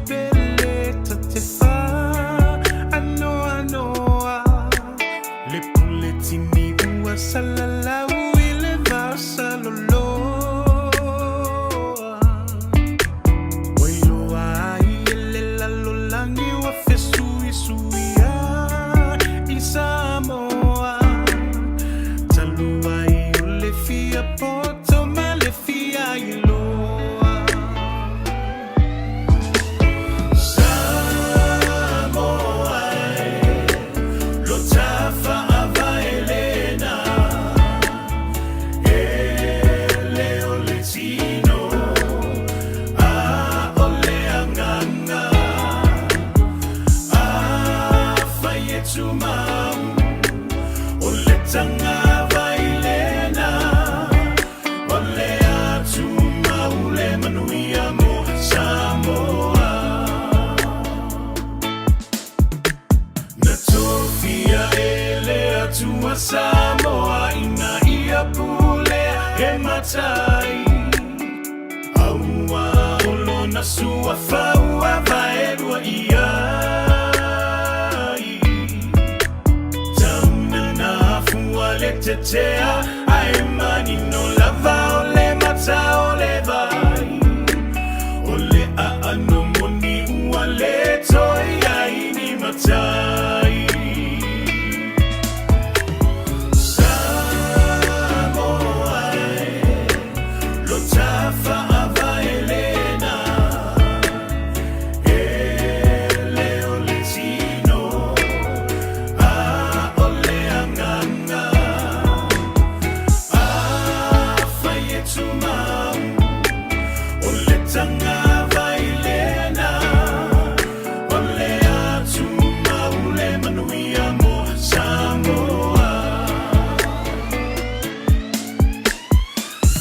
Pele ta te whaanoanoa. Le pule tini ua salalau i le vasaloloa. Ua iloa ai e le lalolagi ua fesuisuia i Samoa. Talu ai o le fia poto ma le fia iloa. Samoa e, lo tafa avaelena. E le o le tino, a o le agaga. Afai e tumau, o le tagavai lena. O le a tumau le manuia mo Samoa. Na tofia e le Atua Samoa ina ia pulea e matai. Auā o lona suafa ua vaelua i ai. Taunana fua le tetea ae manino lava o le mata o le vai. O le aano moni ua le toe i ai ni matai. Samoa e, lo tafa avaelena. E le o le tino, a o le agaga. Afai e tumau, o le tagavai lena. O le a tumau le manuia mo Samoa.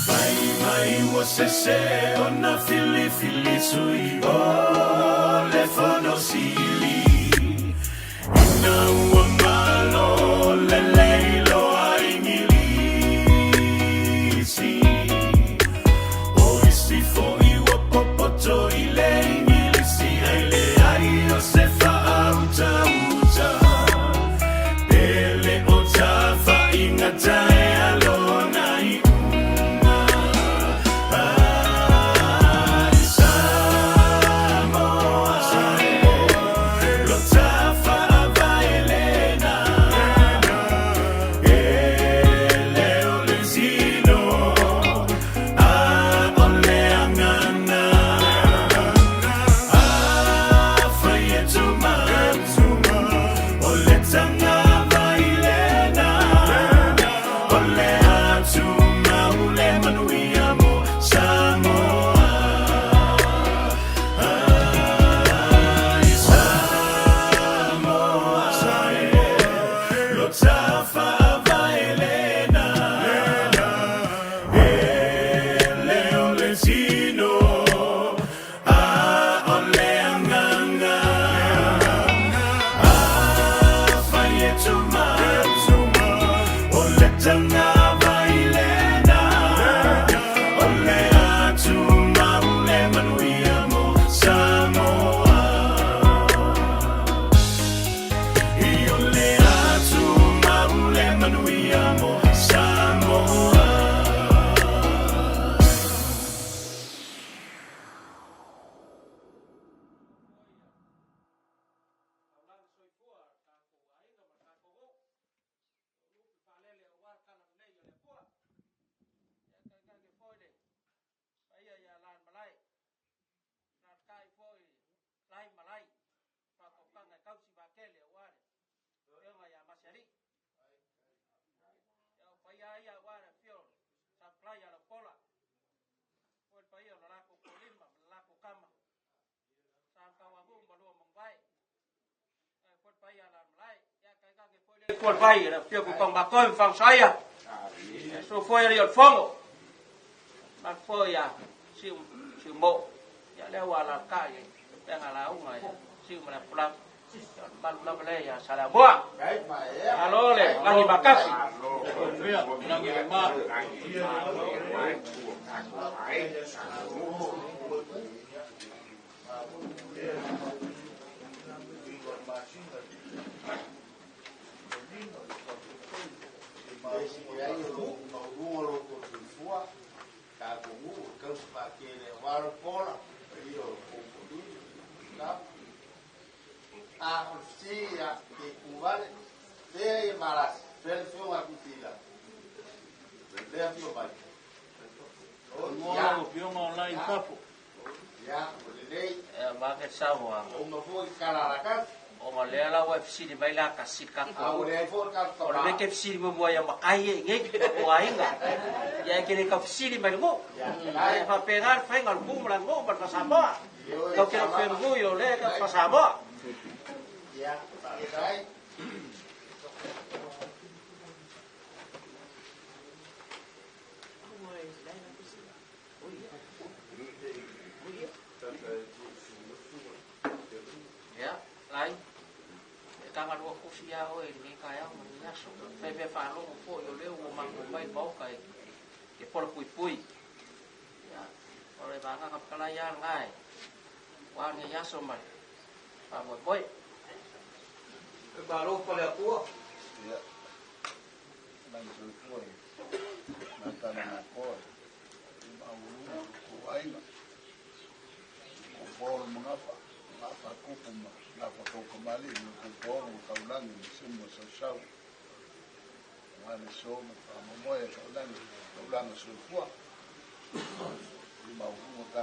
Fai mai ua sese ona filifili sui o le Fono Sili. Ina ua malo lelei loa Igilisi. O isi foi ua popoto i le Igilisi ae leai o se faautauta. Pe le o tafaigata e lona iuga. Ai, Samoa, lo tafa avaelena. E le o le tino, a o le agaga. Afai e tumau, o le tagavai lena. O le a tumau le manuia mo Samoa. Ai, Samoa, lo tafa avaelena. E le o le tino, a o le agaga. Afai e tumau, o le tagavai lena. O le a tumau le manuia mo Samoa. I o le a tumau le manuia mo Samoa. Taulaga soifua le tatou aiga ma le tatou nuu. O lupe faalele aua le tala lelei o le Atua. Ia tainane foi le paia ia Lanmalae, alaalatai foi Laimalai, faatautaga e tausi vaatele aua le afioga ia Masealii. Ia o paia lava ia aua le afio o le Saofalai ia Laupora, foi le paia o le latou Toalima ma le latou Tama, Sa ma Tauanuu ma Lua Manuvae. Ae foi le paia a Lanmalae. Ia tainane foi le itu o le vai, le afio o Tuitaumatoi ma Fagasaia. Ia susu foi alii o le Fono. Mamalu foi ia Siu Siumoo. Ia lea ua alaalatai i upega lauga ia Siu ma Leapulau. Ia o le mamalu lava lea ia Saleaaumua. Malo le lagi makasi. A o le fesili ia, pe tuvale, fea ia Valasi, fea le afioga a Tutuila, lea afio mai. Mo lau Afioga o la i fafo. Ia, ua lelei. E make saunoaga. Ua uma foi tala a Latasi. Ona o lea la ua e fesili mai la tasi i le tatou. A ua leai foi le tatou O le tama. mea e te fesili muamua ai ia matai ia i inei, o aiga. Ia e te le tau fesili mai i le nuu. Ae faapena le faiga o le tu ma le aganuu ma le faa-Samoa. Tatou te le o fenunui o lea e tatou faa-Samoa. Ia, faafetai. Ia, Lai, e tagalua tusi ia oe i lenei taeao ma lenei aso. Fai mea faalogo foi o lea ua matou omai i le Maota e pola puipui. Ia, o le vagaga fetalai lava lena aua lenei aso ma le faamoemoe. Malo pa le Atua. Ia, lagi soifua i matala nakoa i maualuga o kou aiga, kou paolo ma gafa, gafa a tupu ma gafa a kou kamali'i ma kou paolo ma taulagi ma simu ma sausau, aua le so ma le faamoemoe a taulagi, taulaga soifua i maualuga.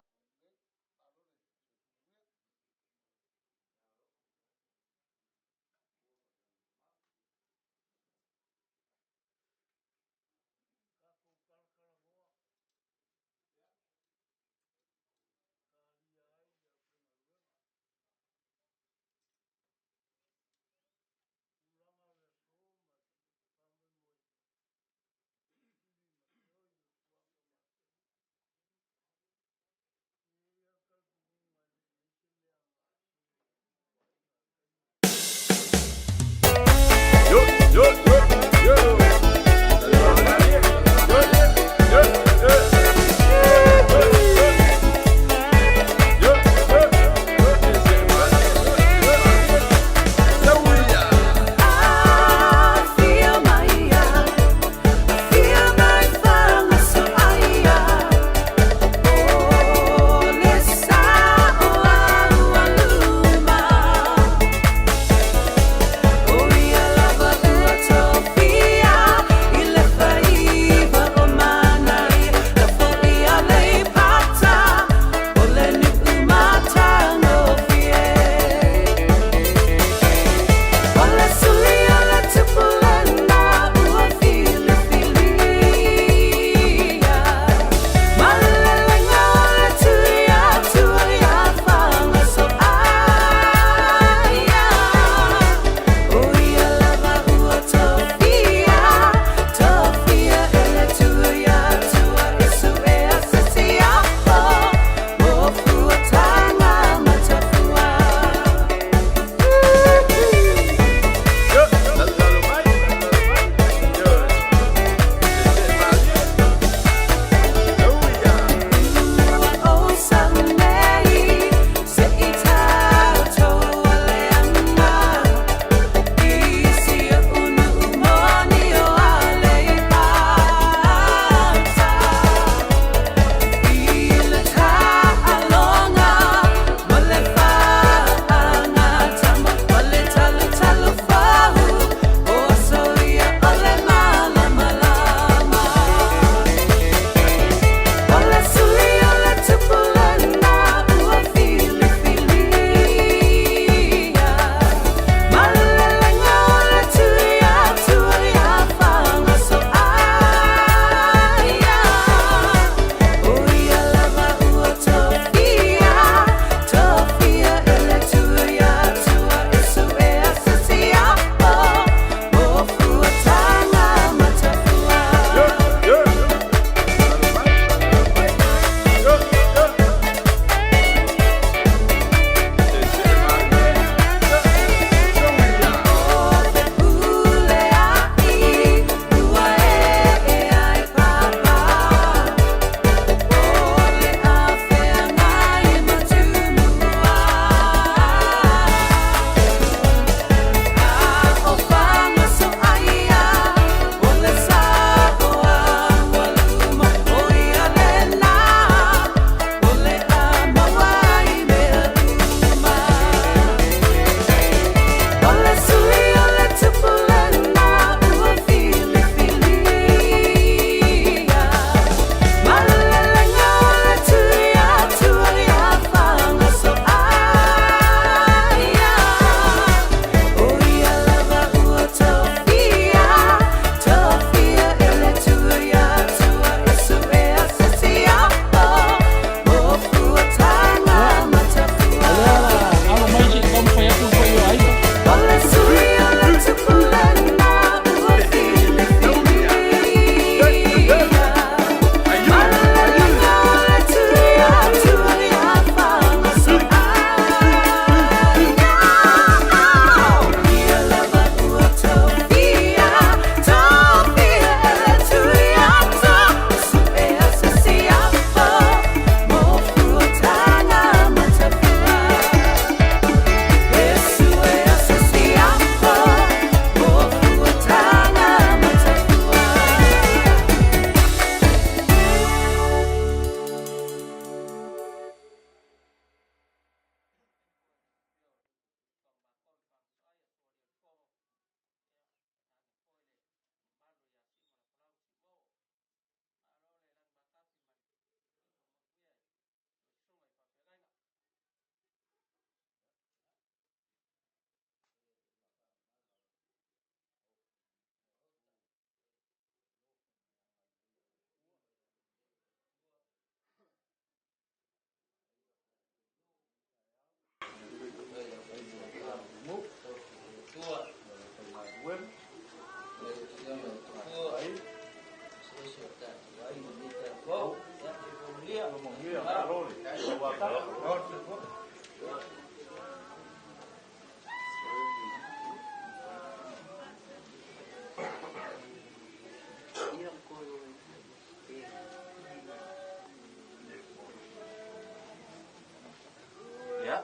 Ia,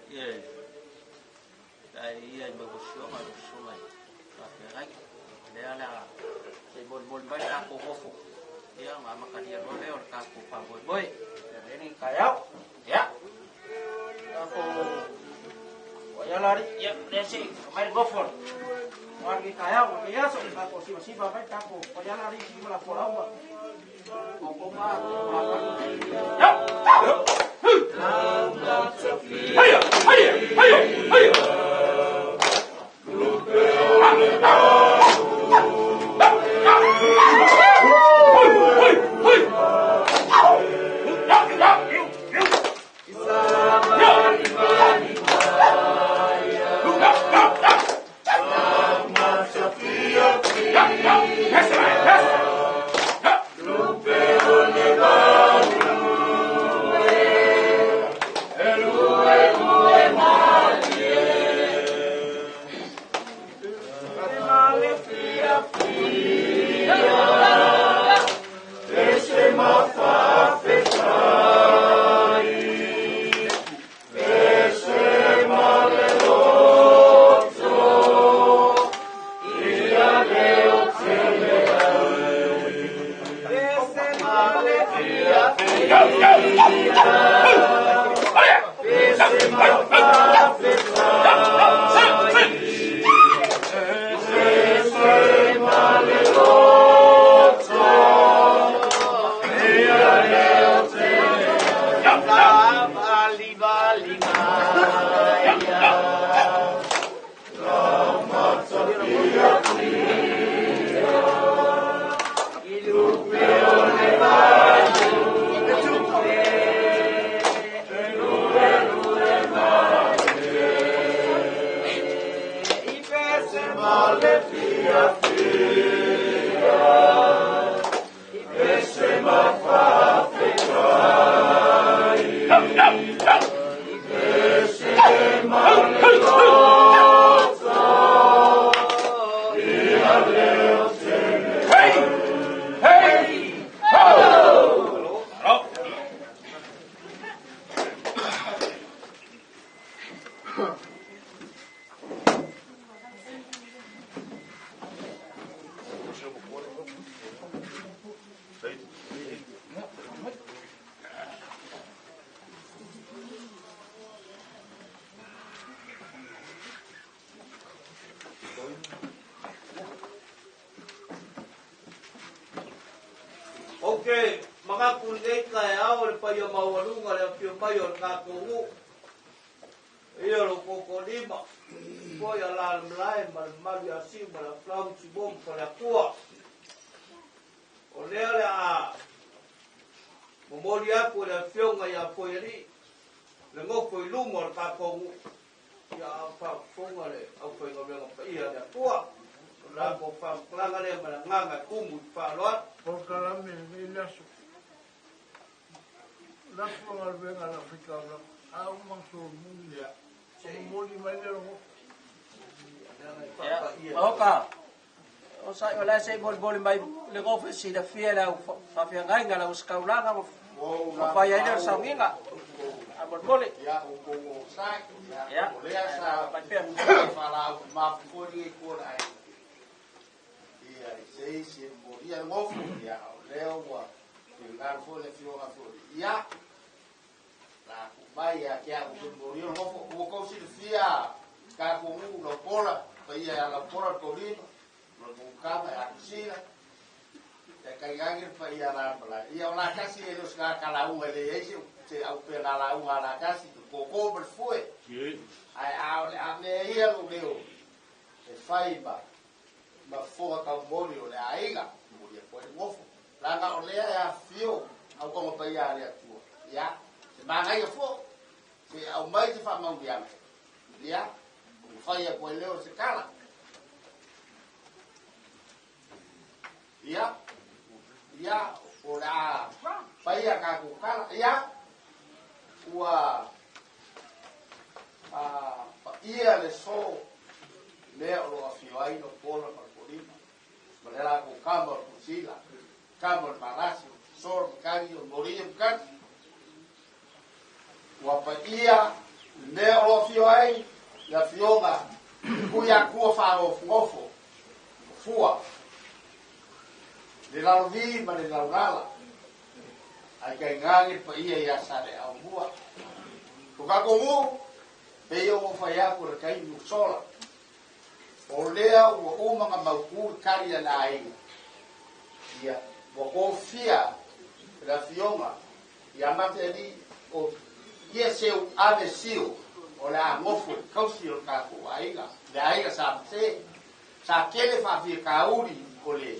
ia ai ia ma afioga le usuga i faafeagaiga. O lea o le a se i molimoli mai le tatou gofo, ia ona amatalia loa lea o le tatou faamoemoe i lenei taeao. Ia, tatou Poiala alii, ia, lea se i aumai le gofo aua lenei taeao ma lenei aso. Tatou sivasiva mai le tatou Poiala alii ma la folau ma outou ma Ia! Haia! Haia! Haia! Haia! Ou te manatu i lenei taeao i le paia maualuga i le afio mai o le tatou nuu, ia lo outou toalima, foi a Lalomalae ma le mamalu ia Siu ma le Afolau, Simo ma Faleatua. O lea o le a momoli atu e le afioga ia Foialii le nofo i luma o le tatou nuu, ia a o faafofoga le aufaigaluega paia a le Atua. O le latou faamatalaga lea ma le agaga e tumu i le faaaloalo. Polokalame lenei le aso. Lafo galuega a le aufaigaluega, a uma ona solomuli, Ia. ona momoli mai lea o le gofo. Ia, Maoka, o sa o la se i molimoli mai le gofo e silafia e le au faafeagaiga, le auosikaulaga ma fai ai lea o le sauniga. A molimoli. Ia, outou onosai. Ia, Ia, o lea sa mai pea. faalaau mafu foi lenei itu o le aiga. Ia, i se isi e momolia le gofo, ia, o lea ua finagalo foi le afioga foi. Ia, la tuu mai ia te au ou te momolia le gofo. Ua outou silafia tatou nuu Laupora, paia ia Laupora le Tolima, ma le Moukama ia Kusila, ia tainane le paia Lalomalae. Ia, o Latasi e le o se tagata lauga e leai se se aupega lauga a Latasi, le koko ma le fue. Ae a o le a mea ia lou leo e fai ma ma fofoga taumoli o le aiga, momoli atu ai le gofo. Leaga o lea e afifio auauna paia a le Atua. Ia, se manaia foi, se aumai se faamanuiaga, ia, ona fai atu ai lea o se tala. Ia, ia, O le a faia tatou tala. Ia, ua paia le so lea o lo o afio ai Lopola ma Lopolima ma le latou kama o le Kusila, kama o le Malasi, o le Soso, le Matagi, o le Molia, Matagi. Ua paia le mea o lo o afio ai le afioga Tuiatua Faanofonofo o Fua, le Lalovi ma le Laulala, ae tainane le paia ia Saleaaumua. Ko tatou nuu, pei ona ou fai atu i le taimi ua sola, o lea ua uma ona mautu le tali a le aiga, ia, ua tofia le afioga ia Matealii o Tiaseu Ave Sio o le a nofo i le tausi o le tatou aiga, le aiga Sa Mase. Sa tele faafitauli o le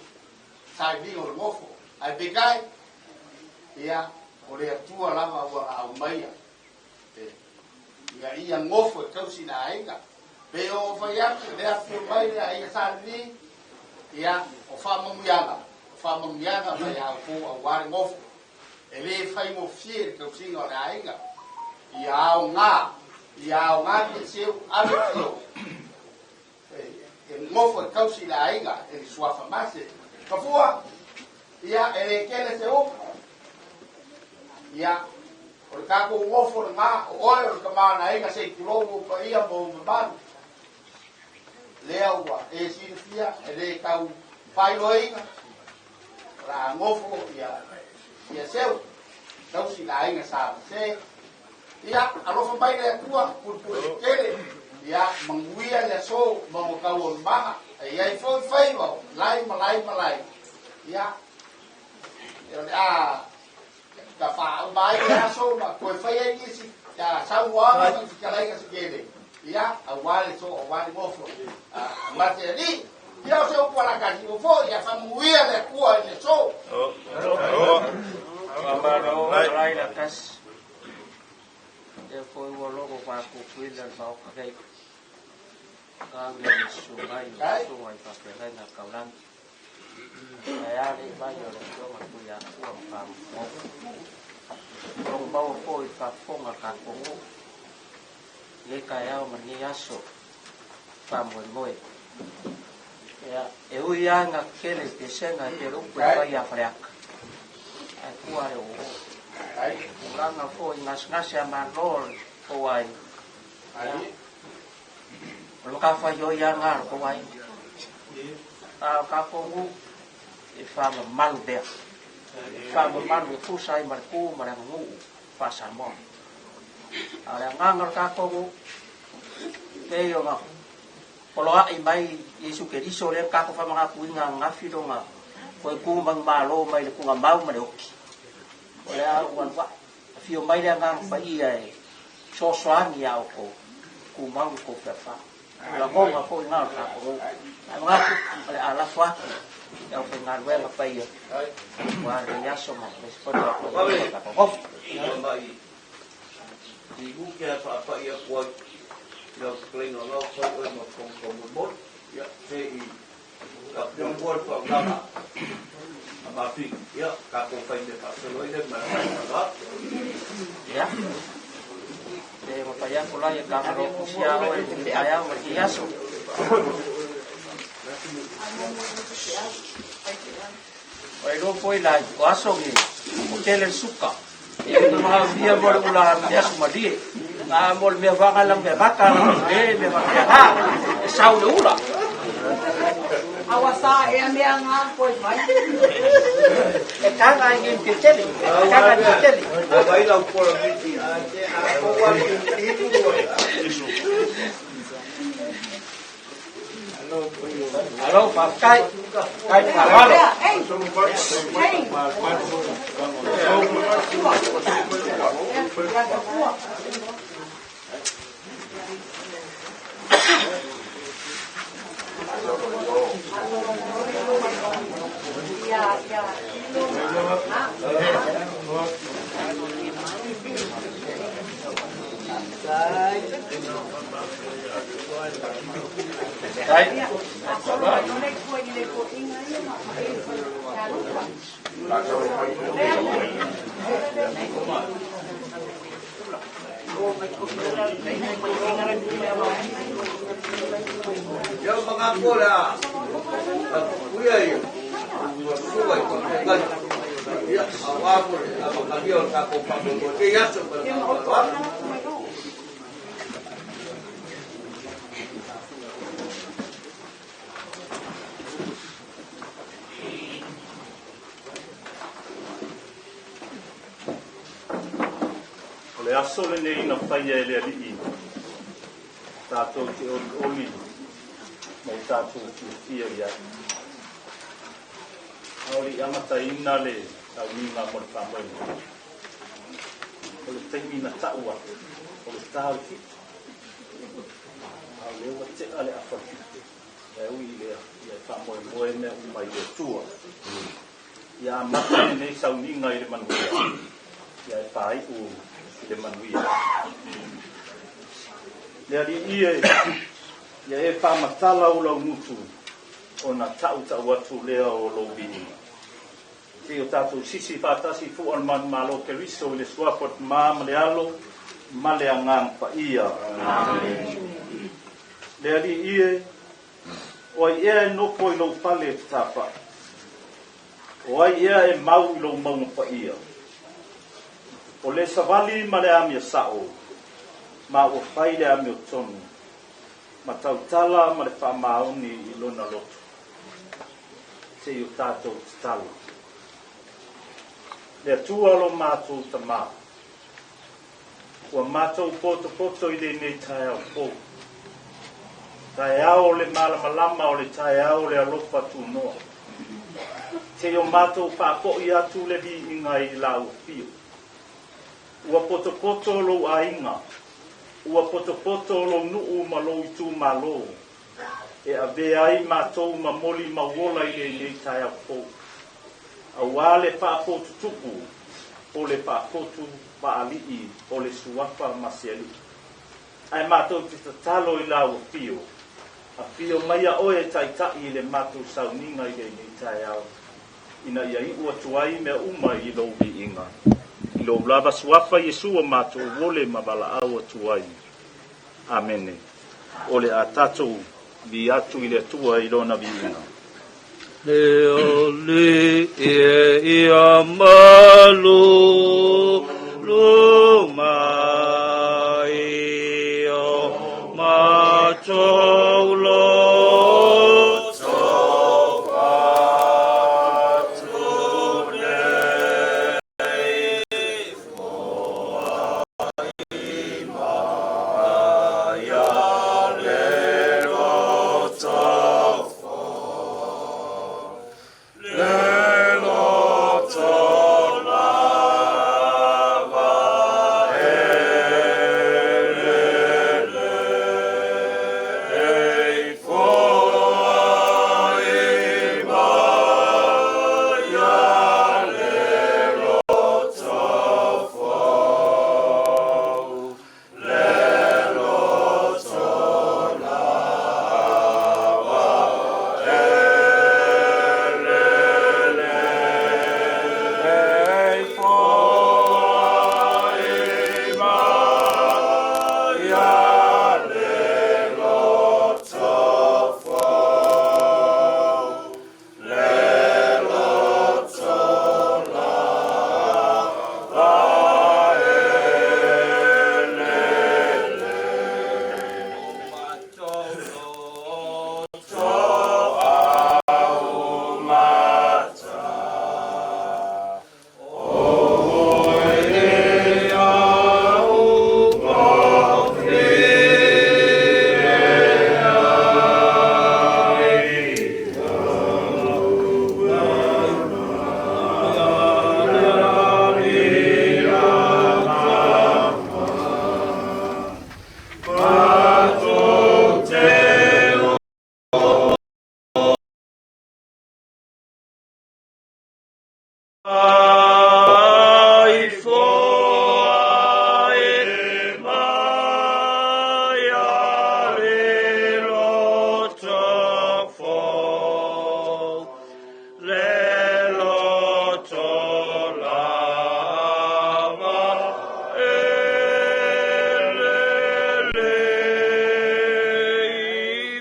sailiga o le nofo, ae peitai, ia, o le Atua lava ua na aumaia ina ia nofo e tausi le aiga. Pei o fai atu, le afifio mai le aiga Sa Levi, ia, o faamanuiaga, o faamanuiaga mai a outou aua le nofo. E le faigofie le tausiga o le aiga. Ia aoga, ia aoga Tiaseu ave tio e nofo e tausi le aiga e le suafa mase. Tafua, ia, e le tele se upu. Ia, o le tatou nofo lena, o oe o le tama o le aiga se i tulou ou paia ma ou mamalu. Lea ua e silafia, e le tau faailoaina, o le a nofo ia Tiaseu, tausi le aiga Sa Mase. Ia, alofa mai le Atua, pulepule tetele, ia, manuia le aso ma ona taualumaga. E i ai foi faiva o lai ma lai ma lai. Ia, o le a ta faauma ai le aso ma toe fai ai nisi saunoaga ma fetalaiga se tele. Ia, aua le so, aua le nofo a Matealii. Ia, o se upu a la tatou foi, ia faamanuia le Atua i le aso. Faamalo lai la tasi. Lea foi ua logo faapupuina le Maota nei. Taga le susuga i le susuga i faafeagaiga taulagi. Ae a le mai o le afioga Tuiatua ma Faamasinoga. Logo maua foi i le faafofoga a le tatou nuu. Lenei taeao ma lenei aso faamoemoe. Ia, e ui lava ina tetele i pesega e pei o le upu e fai ia Faleata, ae tua le oo. Tulaga foi i gasegase a Malo o le tou aiga, ia, o le matafaioi lava lena a le tou aiga. A o tatou nuu, e faamamalu pea. E faamamalu e tusa ai ma le tu ma le aganuu faa-Samoa. A o le agaga o le tatou nuu, pei ona poloai mai Iesu Keriso lea na tatou faamanatuina ananafi lona toe tu manumalo mai le tugamau ma le oti. O le a ua alu ae, afio mai le Agaga Paia e fesoasoani ia outou, tumau le tou feafa. O lagona foi na o le tatou nuu. Ae manatu o le a lafo atu i le aufaigaluega paia aua lenei aso ma le isi foi o tatou nofo. I uke a faapai atu ai i lau fetalaiga o lau fai oe ma fofoga ia se i tapuapua le faaunaga a Mafika. Ia, tatou fai mea faasolo ai le ma le faaaloalo. Ia, e mafai atu lai e kagalo kusi a oe i le taeao ma lenei aso. O le foi lai, o aso nei, o tele le suka. E te mahaumia mo le ula le aso malie. A mo le mea vaga la mea vaka la le mea vaka ha. E sau le ula. Awa sa ea mea ngā koe mai. E tanga i ngin te tele. E tanga i te tele. A vai lau pola miti a te a koa i hipu. Alo, faafetai. Kai faaaloalo. Hey, hey. Ia, ia. Ia magapo le a puia ia ua susuga i faafeagai ia auā mo le amatalia o le tatou faamoemoe i lenei aso ma le agaga faaaloalo. O le aso lenei na faia e le Alii, tatou te olioli ma o tatou fiafia i ai. A o le i amataina le sauniga mo le faamoemoe, o le taimi na ta'u atu, o le ta o le 7. A o lea ua te'a le afa o le 7. Ae ui i lea, ia e faamoemoe mea uma i le Atua. Ia amata lenei sauniga i le manuia, ia e faai'u i le manuia. Le Alii e, ia e faamatala o lau gutu, ona ta'uta'u atu lea o lou viiga. Se i o tatou sisi faatasi fu'a o le manumalo Keriso i le suafa o le Tamā ma le Alo ma le Agaga Paia. Le Alii e, o ai ea e nofo i lou fale e fetafa'i? O ai ea e mau i lou mauga paia? O le savali ma le amia sa'o, ma ua fai le amiotonu, ma tautala ma le faamaoni i lona loto. Se i o tatou tatalo. Le Atua lo matou Tamā, ua matou potopoto i lenei taeao fou. Taeao o le malamalama o le taeao o le alofa tunoa. Se i o matou faafo'i atu le viiga i lau afio. Ua potopoto lou aiga, ua potopoto lou nuu ma lou itumalo, e avea ai matou ma moli mauola i lenei taeao fou. Auā le faafotutupu o le faafotu faalii o le suafa ma se alii. Ae matou te tatalo i lau afio, afio mai a oe e taita'i i le matou sauniga i lenei taeao, ina ia i'u atu ai mea uma i lou viiga. I lou lava suafa Iesu o matou ole ma valaau atu ai. Amene. O le a tatou vi atu i le Atua i lona viiga. Le Alii e ia malu lu mai o matou loto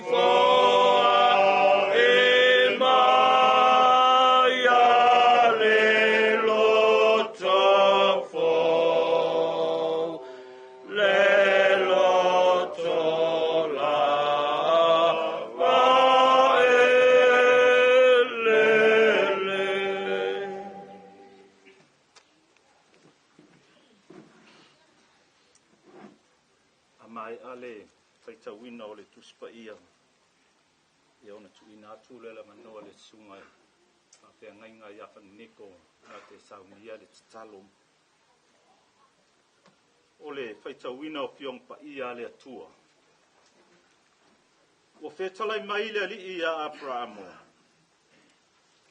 Leifoa e mai a le loto fou, le loto lava e lele. A maea le faitauina o le Tusi Paia, ia ona tuuina atu lea o le avanoa i le susuga i le faafeagaiga ia Falaniko na te saunia le tatalo. O le faitauina o Afioga Paia a le Atua. Ua fetalai mai le Alii ia Aperamo,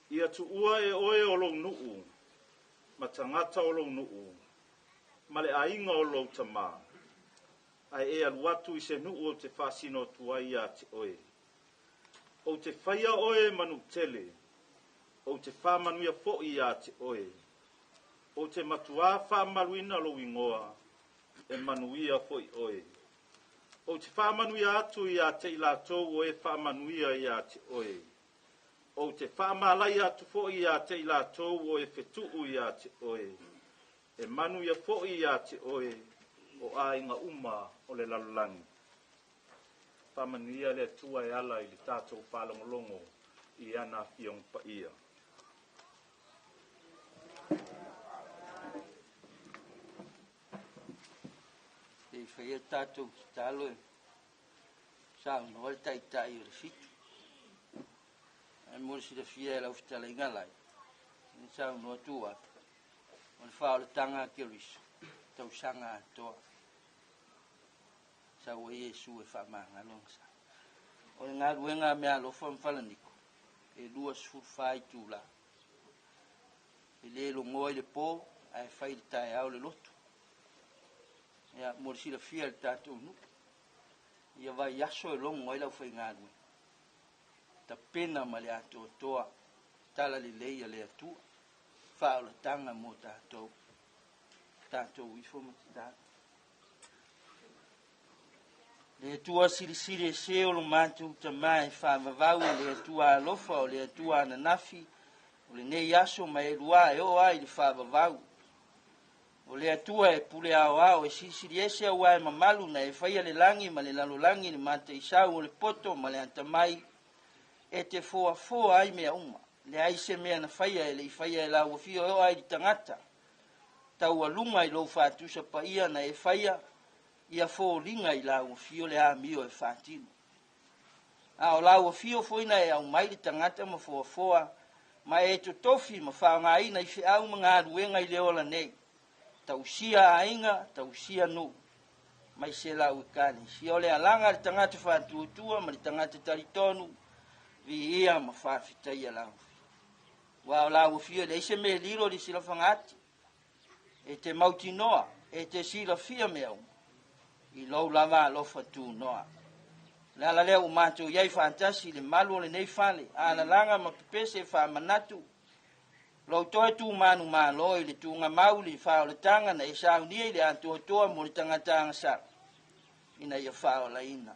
ia tuua e oe o lou nuu, ma tagata o lou nuu, ma le aiga o lou tamā, ae e alu atu i se nuu ou te faasino atu ai ia te oe. Ou te faia oe ma nuu tele, ou te faamanuia foi ia te oe. Ou te matuā faamamaluina lou igoa, e manuia foi oe. Ou te faamanuia atu ia te i latou o e faamanuia ia te oe. Ou te faamalaia atu foi ia te i latou o e fetuu ia te oe. E manuia foi ia te oe o aiga uma o le lalolagi. Faamanuia le Atua e ala i le tatou faalogologo i ana Afioga Paia. Se i faia tatou tatalo e saunoa le Taitai o le Fitu. Ae mo le silafia e lau fetalaiga Lai, na saunoa Tuua, o le faaolataga a Keriso, tausaga atoa. Sau ai Iesu e faamagalo ana sa. O le galuega a Meaalofa ma Falaniko, e 24 itula. E le logoa i le po, ae fai i le taeao le lotu. Ia, mo le silafia e le tatou nuu, ia vaiaso e logo ai le aufaigaluega. Tapena ma le atoatoa talalelei a le Atua, faaolataga mo tatou, tatou ifo ma tatalo. Le Atua silisili ese o lo matou Tamā e faavavau, o le Atua alofa, o le Atua ananafi, o lenei aso ma e luā e oo ai i le faavavau. O le Atua e pule aoao e silisili ese auā e mamalu na e faia le lagi ma le lalolagi, le mataisau o le poto ma le atamai, e te foafoa ai mea uma. Leai se mea na faia e le i faia e lau afio e oo ai i le tagata. Taualuga i lou faatusa paia na e faia, ia foliga i lau afio le amio e faatino. A o lau afio foi na e aumai le tagata ma foafoa, ma e totofi ma faaaogaina i feau ma galuega i le ola nei. Tausia aiga, tausia nuu, mai se lau ekalesia. O le alaga a le tagata faatuatua ma le tagata talitonu, viia ma faafetaia lau afio. Aua o lau afio e leai se mea e lilo i le silafaga ati. E te mautinoa, e te silafia mea uma, i lou lava alofa tunoa. O le ala lea ua matou i ai faatasi i le malu o lenei fale, alalaga ma pepese e faamanatu lou toe tumanumalo i le tuugamau i le faaolataga na e saunia i le atoatoa mo le tagata agasala, ina ia faaolaina.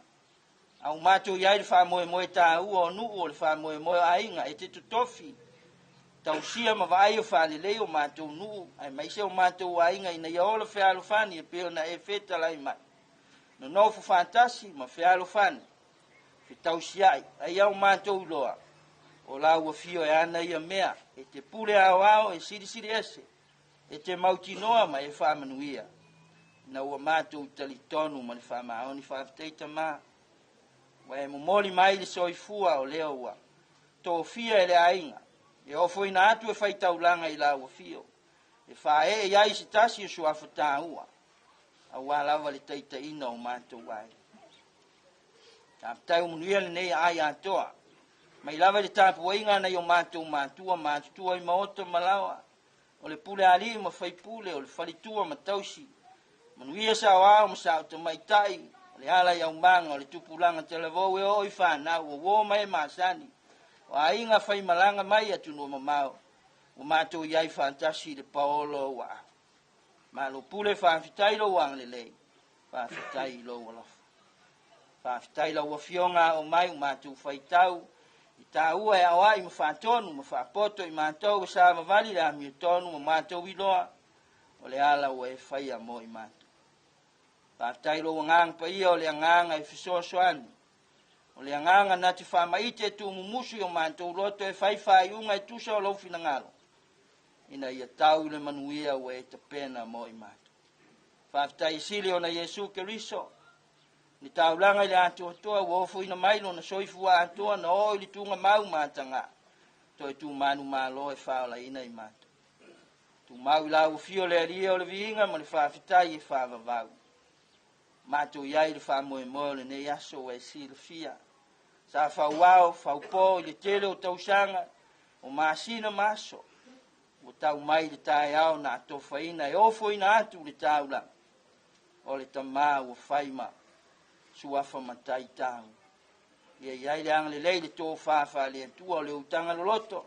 A ua matou i ai le faamoemoe taua o nuu o le faamoemoe o aiga e te totofi, tausia ma vaai o faalelei o matou nuu, aemaise o matou aiga ina ia ola fealofani e pei ona e fetalai mai. Nonofo faatasi ma fealofani, fetausiai, a ia o matou iloa, o lau afio e ana ia mea, e te pule aoao e silisili ese, e te mautinoa ma e faamanuia, ina ua matou talitonu ma le faamaoni. Faafetai Tamā, ua e momoli mai le soifua o lea ua tofia e le aiga, e ofoina atu e faitaulaga i lau afio, e faaee i ai se tasi o suafa taua, aua lava le taitaiina o matou aiga. Faafetai ua manuia lenei aai atoa, mai lava i le tapuaiga a nai o matou matua matutua i maota ma laoa, o le pule alii ma faipule, o le faletua ma tausi, manuia saoao ma sao tamaitai, o le ala i aumaga o le tupulaga talavou e oo i fanau, o uo ma e masani, o aiga faimalaga mai atunuu mamao, ua matou i ai faatasi i le paolo o ua. Malo pule, faafetai lou agalelei, faafetai i lou alofa. Faafetai lau Afioga a oo mai ua matou faitau i taua e aoai ma faatonu ma faapoto i matou e savavali le amiotonu ma matou iloa o le ala ua e faia mo i matou. Faafetai lou agaga paia o le agaga e fesoasoani, o le agaga na te faamaite e tuumumusu i o matou loto e fai faaiuga e tusa o lou finagalo, ina ia tau i le manuia ua e tapena mo i matou. Faafetai e sili ona Iesu Keriso, le taulaga i le atoatoa ua ofoina mai lona soifua atoa na oo i le tugamau ma ataga, toe tumanu malo e faaolaina i matou. Tumau i lau afio le Alii o le viiga ma le faafetai e faavavau. Matou i ai le faamoemoe o lenei aso ua e silafia. Sa fauao, faupo i le tele o tausaga, o masina ma aso, ua tau mai le taeao na atofaina e ofoina atu le taulaga o le Tama ua fai ma suafa matai tau. Ia i ai le agalelei le tofa faale-Atua o le utaga loloto,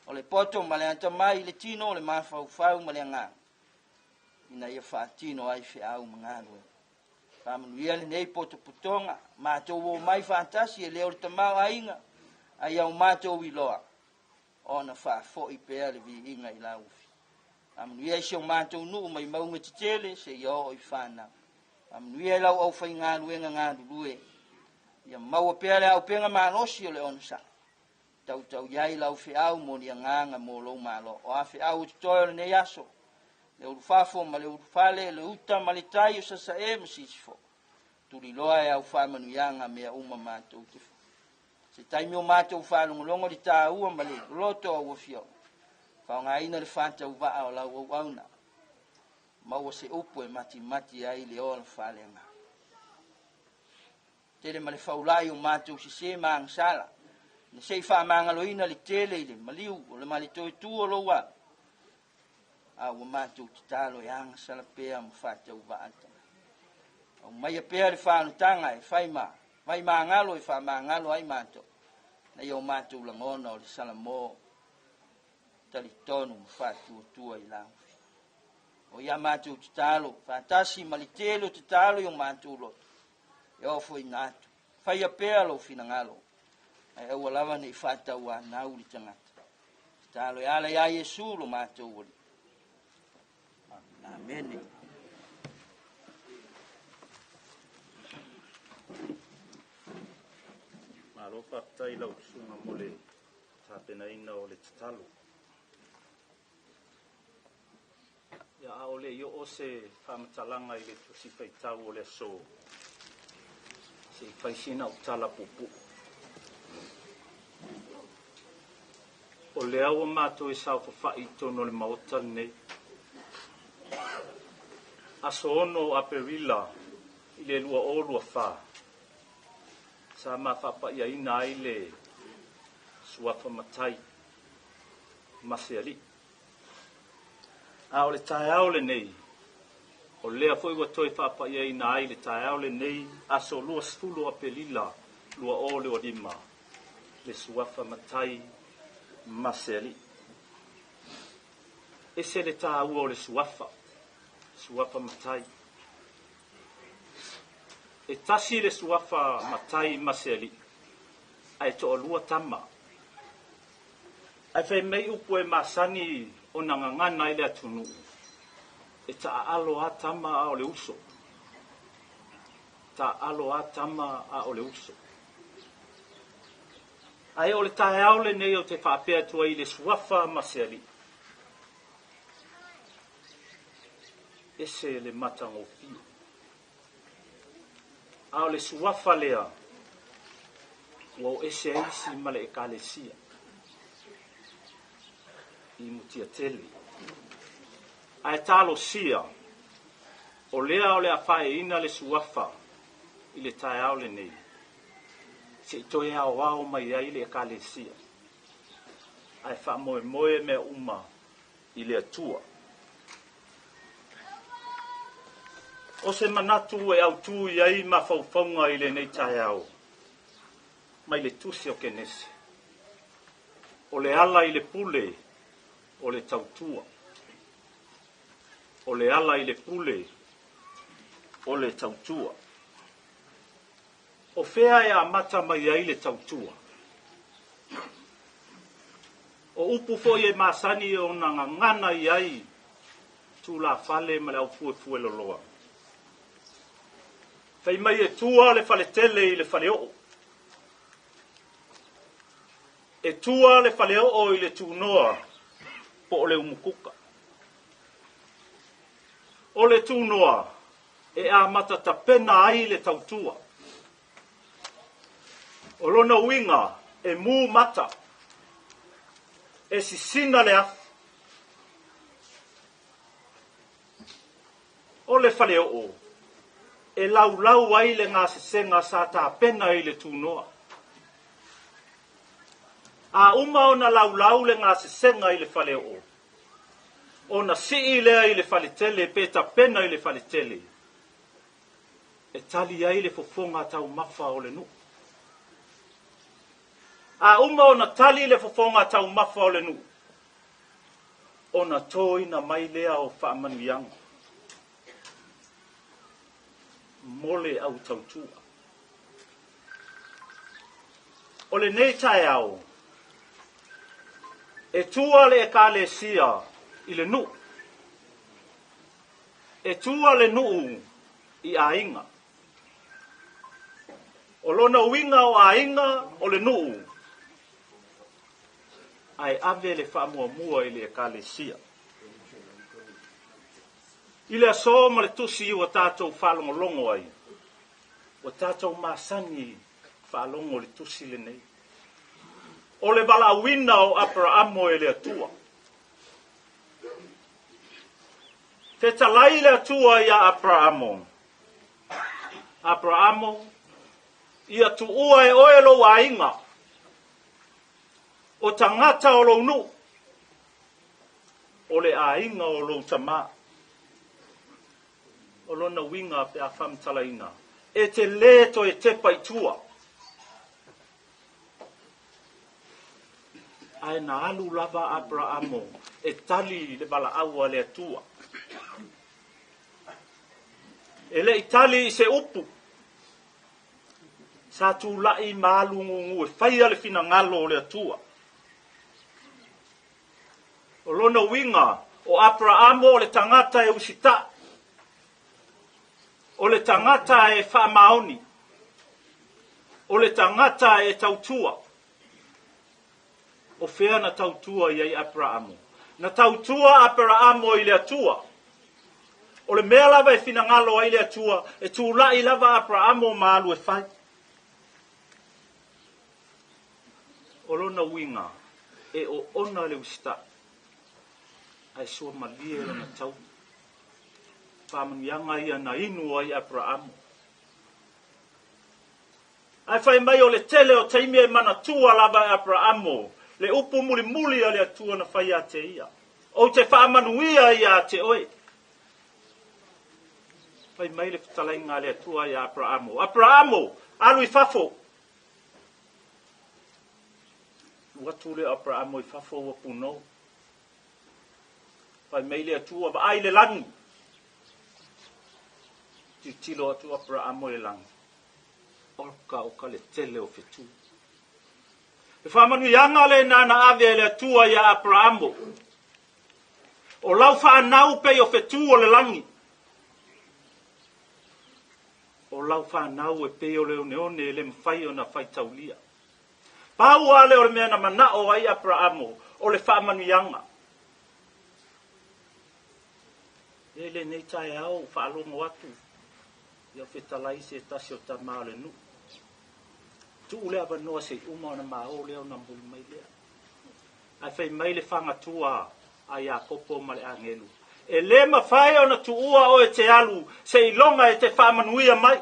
o le poto ma le atamai i le tino o le mafaufau ma le agaga, ina ia faatino ai feau ma galuega. Faamanuia lenei potopotoga, matou o mai faatasi e le o le tamaoaiga, a ia o matou iloa, ona faafoi pea le viiga i lau Afioga. Faamanuia i si o matou nuu mai mauga tetele seia oo i fanau. Faamanuia i lau aufaigaluega galulue, ia maua pea le auupega malosi o le onosai. Tautau i ai lau feau mo ni agaga mo lou malo. O a feau o totoe o lenei aso, le ulufafo ma le ulufale, le uta ma le tai o Sasae ma Sisifo, tuliloa e au faamanuiaga mea uma matou te fai. Se taimi o matou faalogologo i le taua ma le loto o au afioga, faaaogaina le faatauvaa o lau auauna, maua se upu e matimati ai le ola faaleagaga. Tele ma le faulai o matou sese ma agasala, na se i faamagaloina le tele i le maliu o le maletoetu o lou alu, a ua matou tatalo e agasala pea ma faatauvaa le tagata. Aumaia pea le faalutaga e fai ma vai magalo e faamagalo ai matou, na ia o matou lagona o le salamo talitonu ma faatuatua i lau. O ia matou tatalo, faatasi ma le tele o tatalo i o matou loto, e ofoina atu. Faia pea lou finagalo, ae aua lava ne i faatauanau le tagata. Tatalo e ala ia Iesu lo matou Alii. Amene. Malo faafetai lau susuga mo le tapenaina o le tatalo. Ia, a o le i oo se faamatalaga i le tusi faitau o le aso, se i fai sina au tala puupuu. O lea ua matou e saofafai i totonu o le Maota lenei, aso 6 o Aperila i le 2024, sa ma faapaiaina ai le suafa matai ma se alii. A o le taeao lenei, o lea foi ua toe faapaiaina ai le taeao lenei, aso 20 o Aperila 2025, le suafa matai ma se alii. Ese le taua o le suafa, suafa matai. E tasi le suafa matai ma se alii, ae toalua tama. Ae fai mai upu e masani ona gagana ai le atunuu, e taaalo a tama a o le uso. Taaalo a tama a o le uso. Ae o le taeao lenei o te faapea atu ai i le suafa ma se alii. Ese le matagofie. A o le suafa lea, ua o ese ai isi ma le ekalesia i Mutiatele. Ae talosia, o lea o le a faeina le suafa i le taeao lenei, se i toe aoao mai ai le ekalesia. Ae faamoemoe mea uma i le Atua. O se manatu e autu i ai mafaufauga i lenei taeao, mai le tusi o Kenese. O le ala i le pule o le tautua. O le ala i le pule o le tautua. O fea e amata mai ai le tautua? O upu foi e masani ona gagana i ai tulafale ma le aufuefueloloa. Fai mai e tua le faletele i le faleoo. E tua le faleoo i le tunoa po o le umukuka. O le tunoa e amata tapena ai le tautua. O lona uiga e mu mata, e sisina le afi. O le faleoo e laulau ai le gasesega sa tapena i le tunoa. A uma ona laulau le gasesega i le faleoo, ona sii lea i le faletele pe tapena i le faletele, e tali ai le fofoga taumafa o le nuu. A uma ona tali le fofoga taumafa o le nuu, ona toina mai lea o faamanuiaga mo le au tautua. O lenei taeao, e tua le Ekalesia i le nuu, e tua le nuu i aiga. O lona uiga o aiga o le nuu, ae ave le faamuamua i le Ekalesia. I le aso ma le tusi ua tatou faalogologo ai, ua tatou masani faalogo i le tusi lenei. O le valaauina o Aperaamo e le Atua. Fetalai le Atua ia Aperaamo. Aperaamo, ia tuua e oe lou aiga, o tagata o lou nuu, o le aiga o lou tamā. O lona uiga pe a faamatalaina, e te lē toe tepa i tua. Ae na alu lava Aperaamo e tali le valaau a le Atua. E le i tali i se upu, sa tulai ma alu gugu e faia le finagalo o le Atua. O lona uiga, o Aperaamo o le tagata e usita'i, o le tagata e faamaoni, o le tagata e tautua. O fea na tautua i ai Aperaamo? Na tautua Aperaamo i le Atua. O le mea lava e finagalo ai le Atua, e tulai lava Aperaamo ma alu e fai. O lona uiga, e oona le usita'i, ae suamalie lona taui. Faamanuiaga ia na inu ai Aperaamo. Ae fai mai o le tele o taimi e manatua lava e Aperaamo le upu mulimuli a le Atua na fai ia te ia. Ou te faamanuia ia te oe. Fai mai le fetalaiga a le Atua ia Aperaamo. Aperaamo, alu i fafo. Alu atu lea o Aperaamo i fafo ua punou. Fai mai le Atua, vaai le lagi. Tilotilo atu Aperaamo i le lagi. Oka o ka le tele o fetu. Le faamanuiaga lena na ave e le Atua ia Aperaamo. O lau fanau pei o fetu o le lagi. O lau fanau e pei o le oneone e le mafai ona faitaulia. Pau lava lea o le mea na manao ai Aperaamo, o le faamanuiaga. E lenei taeao faalogo atu ia fetalai se tasi o tama o le nuu. Tuu le avanoa se i uma ona mao lea ona muli mai lea. Ae fai mai le fagatua a Iakopo ma le agelu. E le mafai ona tuua oe te alu seiloga e te faamanuia mai.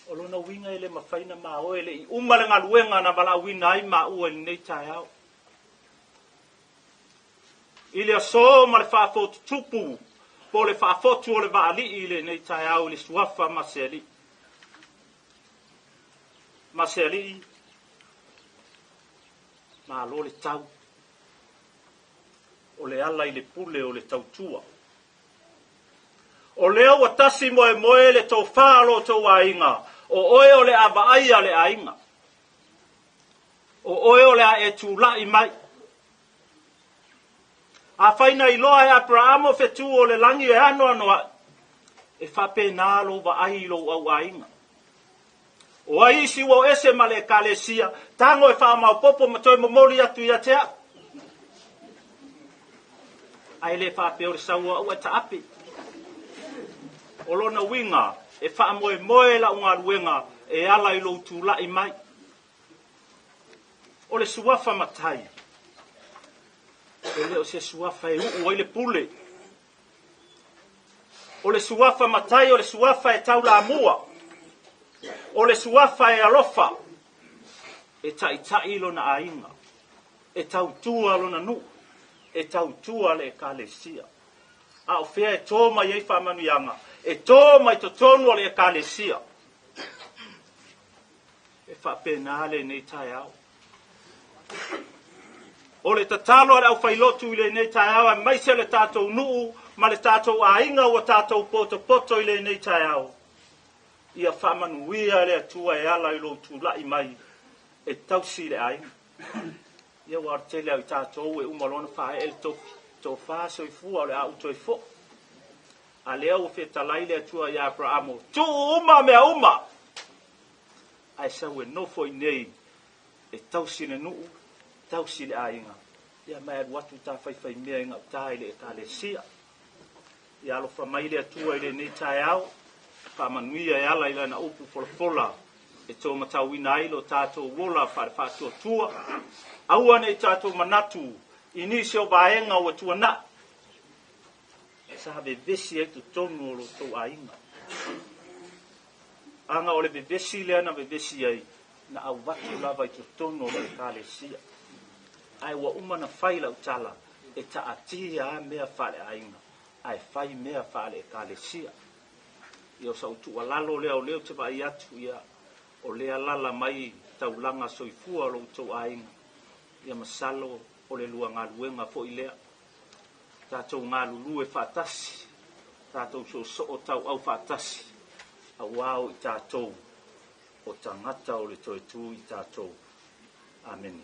O lona uiga e le mafai na mao e le i uma le galuega na valaauina ai maua i lenei taeao. I le aso ma le faafotutupu po o le faafotu o le vaalii i lenei taeao i le suafa Masealii. Masealii, malo le tau. O le ala i le pule o le tautua. O lea ua tasi moemoe le tofā o lo outou aiga, o oe o le a vaaia le aiga. O oe o le a e tula'i mai. Afai na iloa e Aperahamo fetū o le lagi e anoanoa'i, e faapena lou vaai i lou auaiga. O ai isi ua o ese ma le Ekalesia, tago e faamaopoopo ma toe momoli atu ia te a'u. Ae le faapea o le sau o a'u ae taape. O lona uiga, e faamoemoe la'u galuega e ala i lou tula'i mai. O le suafa matai, e le o se suafa e uu ai le pule. O le suafa matai o le suafa e taulamua. O le suafa e alofa, e ta'ita'i lona aiga, e tautua lona nuu, e tautua le Ekalesia. A o fea e tō mai ai faamanuiaga? E tō mai totonu o le Ekalesia. E faapena lenei taeao. O le tatalo a le aufailotu i lenei taeao aemaise le tatou nuu ma le tatou aiga ua tatou potopoto i lenei taeao, ia faamanuia le Atua e ala i lou tula'i mai e tausi le aiga. Ia ua o le tele au i tatou e uma loa ona faaee le tofi, tofa soifua o le a ou toe fo'i. A lea ua fetalai le Atua ia Aperahamo, tuu uma mea uma, ae sau e nofo i nei e tausi le nuu, tausi le aiga. Ia ma e alu atu ta faifaimea i gauta i le Ekalesia. Ia alofa mai le Atua i lenei taeao, faamanuia e ala i lana upu folafola e tōmatauina ai lo tatou ola faale-faatuatua. Aua ne i tatou manatu i nisi o vaega ua tuana'i, sa vevesi ai totonu o lo outou aiga. Aga o le vevesi lea na vevesi ai, na avatu lava i totonu o le Ekalesia. Ae ua uma na fai lau tala, e taatia a mea faaleaiga, ae fai mea faale-Ekalesia. Ia o sa'u tuualalo lea o lea ou te vaai atu, ia o lea lala mai taulaga soifua o lo outou aiga, ia masalo o le lua galuega foi lea. Tatou galulue faatasi, tatou soosoo tauau faatasi, auā o i tatou o tagata o le toe tu i tatou. Amene.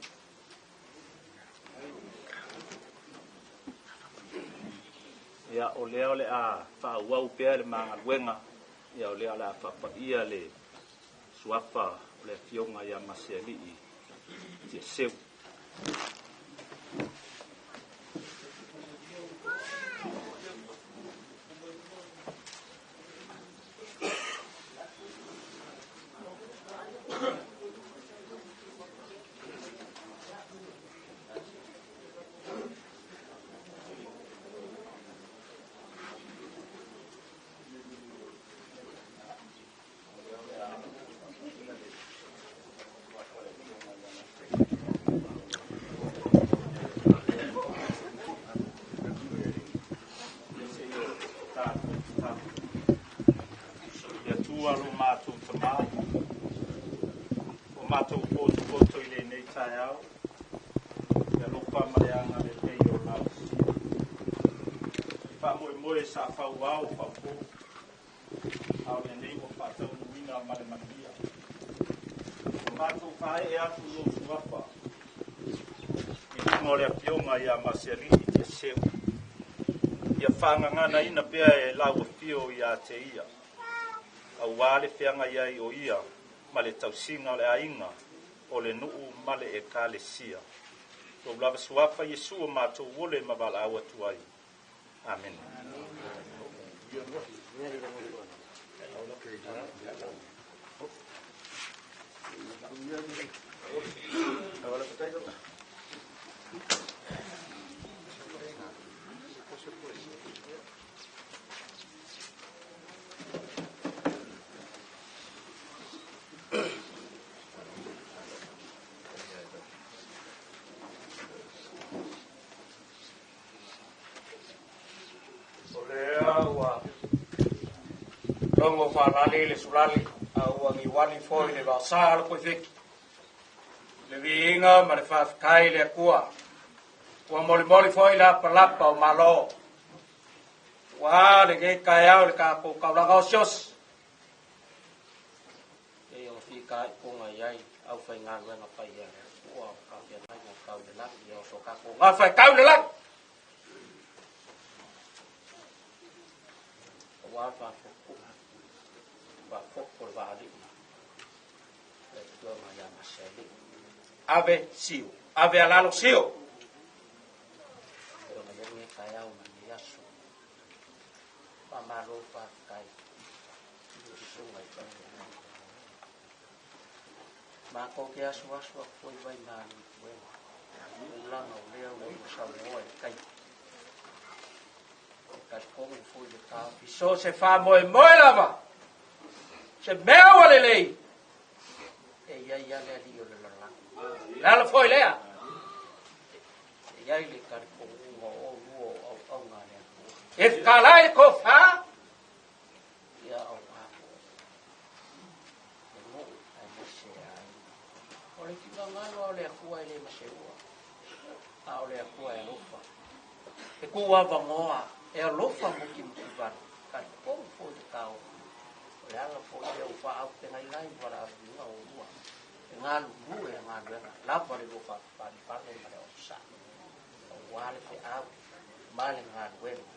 Ia o lea o le a faaauau pea le magaluega, ia o lea o le a faapaia le suafa o le afioga ia Masealii Tiaseu. Le Atua lo matou Tamā, o matou potopoto i lenei taeao, le alofa ma le agalelei o lau Sia. E faamoemoe sa fauao faupō, a o lenei ua faataunuuina ma le manuia. Ua matou faaee atu i lou suafa i luga o le afioga ia Masealii Tiaseu, ia faagaganaina pea e lau afio ia te ia, auā le feagai ai o ia ma le tausiga o le aiga, o le nuu ma le Ekalesia. Lou lava suafa Iesu o matou ole ma valaau atu ai. Amene. O lea ua logo faalali le sulali, a ua giuali foi le vaasā o le koefeki. Le viiga ma le faafetai i le Atua. Ua molimoli foi le apalapa o Malo. Ua lenei taeao le tatou taulaga osiosi. E o fitaituga i ai aufaigaluega paia a le Atua o faafeagaiga tau i le lagi, ia oso tatou gafa e tau i le lagi. Aua le faafotutu'a, faafoto le vaalii le afioga ia Masealii. Ave sio, ave alalo sio. E ona i ai lenei taeao ma lenei aso. Faamalo faafetai i le susuga i faafeagaiga. Matou te asuasu atu foi vai malu i puega. Tulaga o lea ua ua saunoa i le taimi. E talitonu foi le taofi. So se faamoemoe lava. Se mea ua lelei. E i ai lava le alii o le lalolagi. Le ala foi lea. E i ai le talitonuga o oulua o auauna a le Atua. E fetalai le tofa, ia aua foi le nuu aemaise aiga. O le finagalo o le Atua e le maseua, a o le Atua e alofa. E tuu avanoa e alofa mutimutivale, talitonu foi le taofi. O le ala foi lea ua faaaupegaina ai valaauina oulua e galulue le galuega lava le lua faapalepale ma le onosai, aua le feau ma le galuega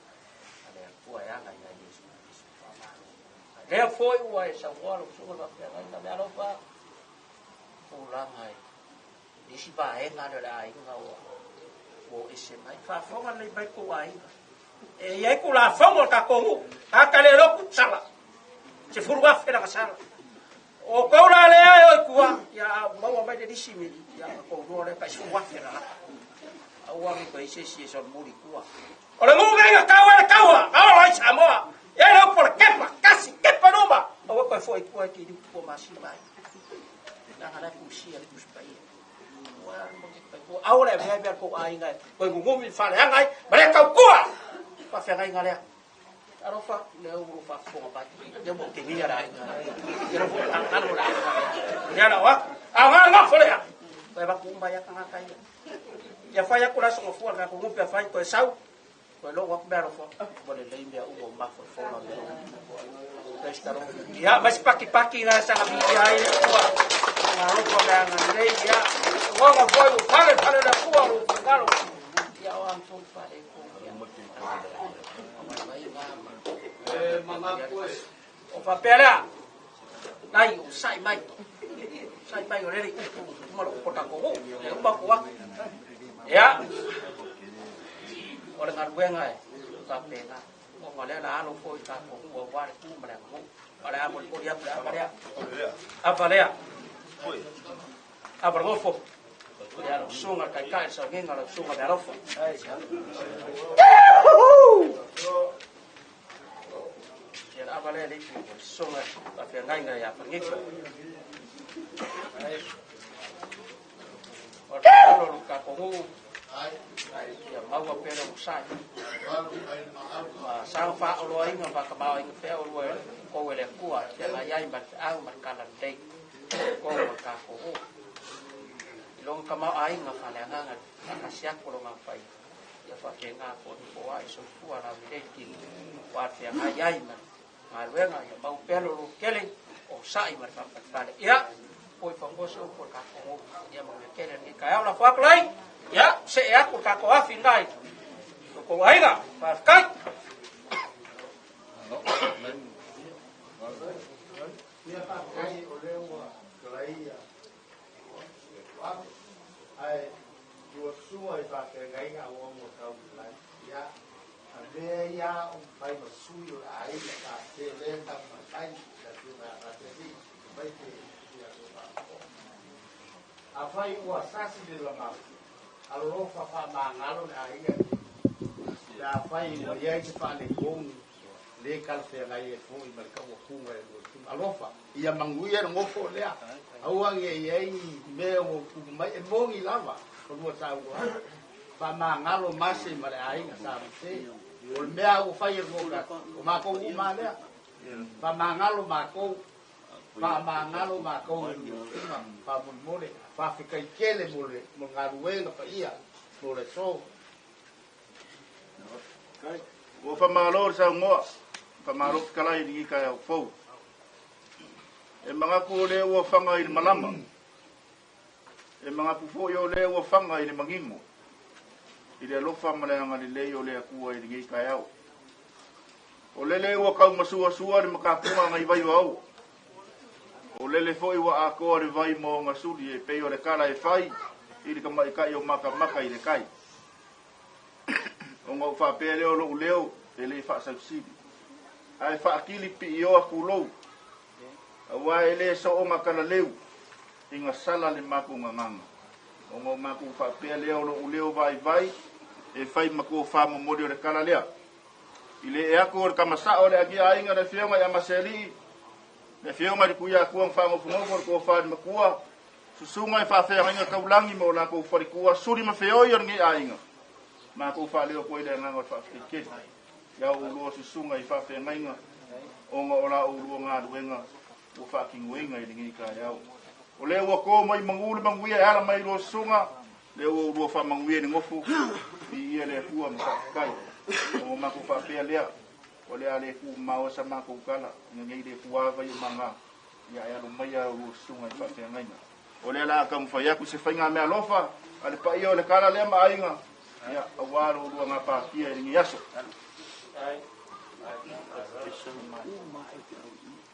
a le Atua e ala ia Iesu Keriso. Faamalo. Lea foi ua e saunoa lau susuga le faafeagaiga me alofa tulaga i nisi vaega lea o le aiga ua o ese mai. Faafofoga lelei mai kou aiga. E i ai tulafono o le tatou nuu, tagata le lotu, sala. 10,000 lana sala. O kou la lea e o i tua, ia a maua mai le lisi me, ia a kou loa lea tai 10,000 la laka. Aua ne i se isi e solomuli i tua. O le nuu nei na tau ai le taua, na ola ai Samoa. E ai le upu o le kepa, kasi, kepa i luma. Aua toe foi i tua e te liu tua masima ai. Leaga la e tusia le Tusi Paia. Ua mo te kai tua. Aua le avea mea kou aiga e toe gugumi faaleaga ai, ma le tautua. Faafeagaiga lea. Alofa, lea ua faafofoga mai. Lea ua otegia le aiga. Ia lau foi alo le aiga. Ia lau atu. A ngā ngafo lea. Toe avatu uma ia tagata ia. Ia fai atu la soga fua le tatou nupe fai toe sau. Toe logo atu mea alofa. Ua lelei mea uma o mafofola mea uma. Praise the Lord. Ia, mai se pakipaki ngā sanga miti ai le Atua. Ngā alofa mea ngā lelei. Ia, ngonga foi ua fale fale le Atua lo finagalo. Ia o ang tolu fale ko. Ia. E manatu e. O faapea lea, nai o sai mai. Sai mai o lele upu uma lo upu tatou nuu. E uma ku atu. Ia, o le galuega e faapena. Ona o lea la alo foi tatou nuu aua le tu ma le aganuu. O le a molimoli atu le ava lea. Ava lea. Ava le gofo. Ia lau susuga le taitai le sauniga lau susuga le alofa. Ia le ava lea le ipu o le susuga faafeagaiga ia Fagifa. O le tatalo lo tatou nuu ia maua pea le onosai. Ma saga faaoloaina ma tamaoaiga pea olua e kou e le Atua e feagai ai ma le feau ma le talalelei kou o le tatou nuu. I lona tamaoaiga faaleagaga i le faatasi atu o lona paia, ia faapena foi ma foai soifua laulelei le tino ua feagai ai ma le galuega, ia mau pea lo lou tele o sa'i ma le faapalepale. Ia, poi fanua se upu o le tatou nuu, ia manuia tele lenei taeao. Lafo atu lai, ia, see atu le tatou afi lena i lo tou aiga. Faafetai. Ia faafetai o lea ua talaia ave ae lua susuga i faafeagaiga auauna tau i lai. Ia, a mea ia o mafai ma sui o le aiga faapea lea taumafai le afioga ia Raseli mai te ia lua faafofoga. Afai ua sasi le lamau, alofa faamagalo le aiga pe afai ua i ai se faaletonu le talafeagai ai foi ma le tauapuga e lua susuga. Alofa, ia manuia le nofo lea. Aua ne i ai ni mea ua tupu mai, e moni lava o lua saunoaga. Faamagalo mase ma le aiga sa mase. O le mea ua fai e lua o matou uma lea. Faamagalo matou, faamagalo matou i lua susuga, faamolemole, faafetai tele mo le galuega paia mo le aso. Ua faamalo le saunoa, faamalo fetalai i lenei taeao fou. E manatu o lea ua faga i le malama, e manatu foi o lea ua faga i le manino, i le alofa ma le agalelei o le Atua i lenei taeao. O lele ua taumasuasua le matapuga nai Vaivaoa. O lele foi ua atoa le vai ma ona suli e pei o le tala e fai i le tamaitai o matamata i le tai. Ona ou faapea lea o lou leo e le faasausili, ae faatili piioa tulou, aua e le soona talaleu ina sala le matou gagana. Ona o matou faapea lea o lou leo vaivai e fai ma tofa momoli o le tala lea. I le ee atu o le tama sao o le agia aiga le Afioga ia Masealii, le Afioga i le Tuiatua na faanofonofo le tofa i le matua, susuga i faafeagaiga taulagi ma o latou faletua, suli ma feoi o lenei aiga, matou faaleo atu ai le agaga o le faafetai tele ia oulua susuga i faafeagaiga ona o la oulua galuega ua faatinoina i lenei taeao. O lea ua to mai manu le manuia e ala mai i lua susuga, lea ua oulua faamanuia i le nofo, viia le Atua ma faafetai. Ona matou faapea lea, o le a le tuumamao sa matou tala, ina nei le tuava i o maga, ia e alo mai a oulua susuga i faafeagaiga. O lea la a taumafai atu se faiga meaalofa a le paia o le tala lea ma aiga, ia aua lo oulua gapatia i lenei aso.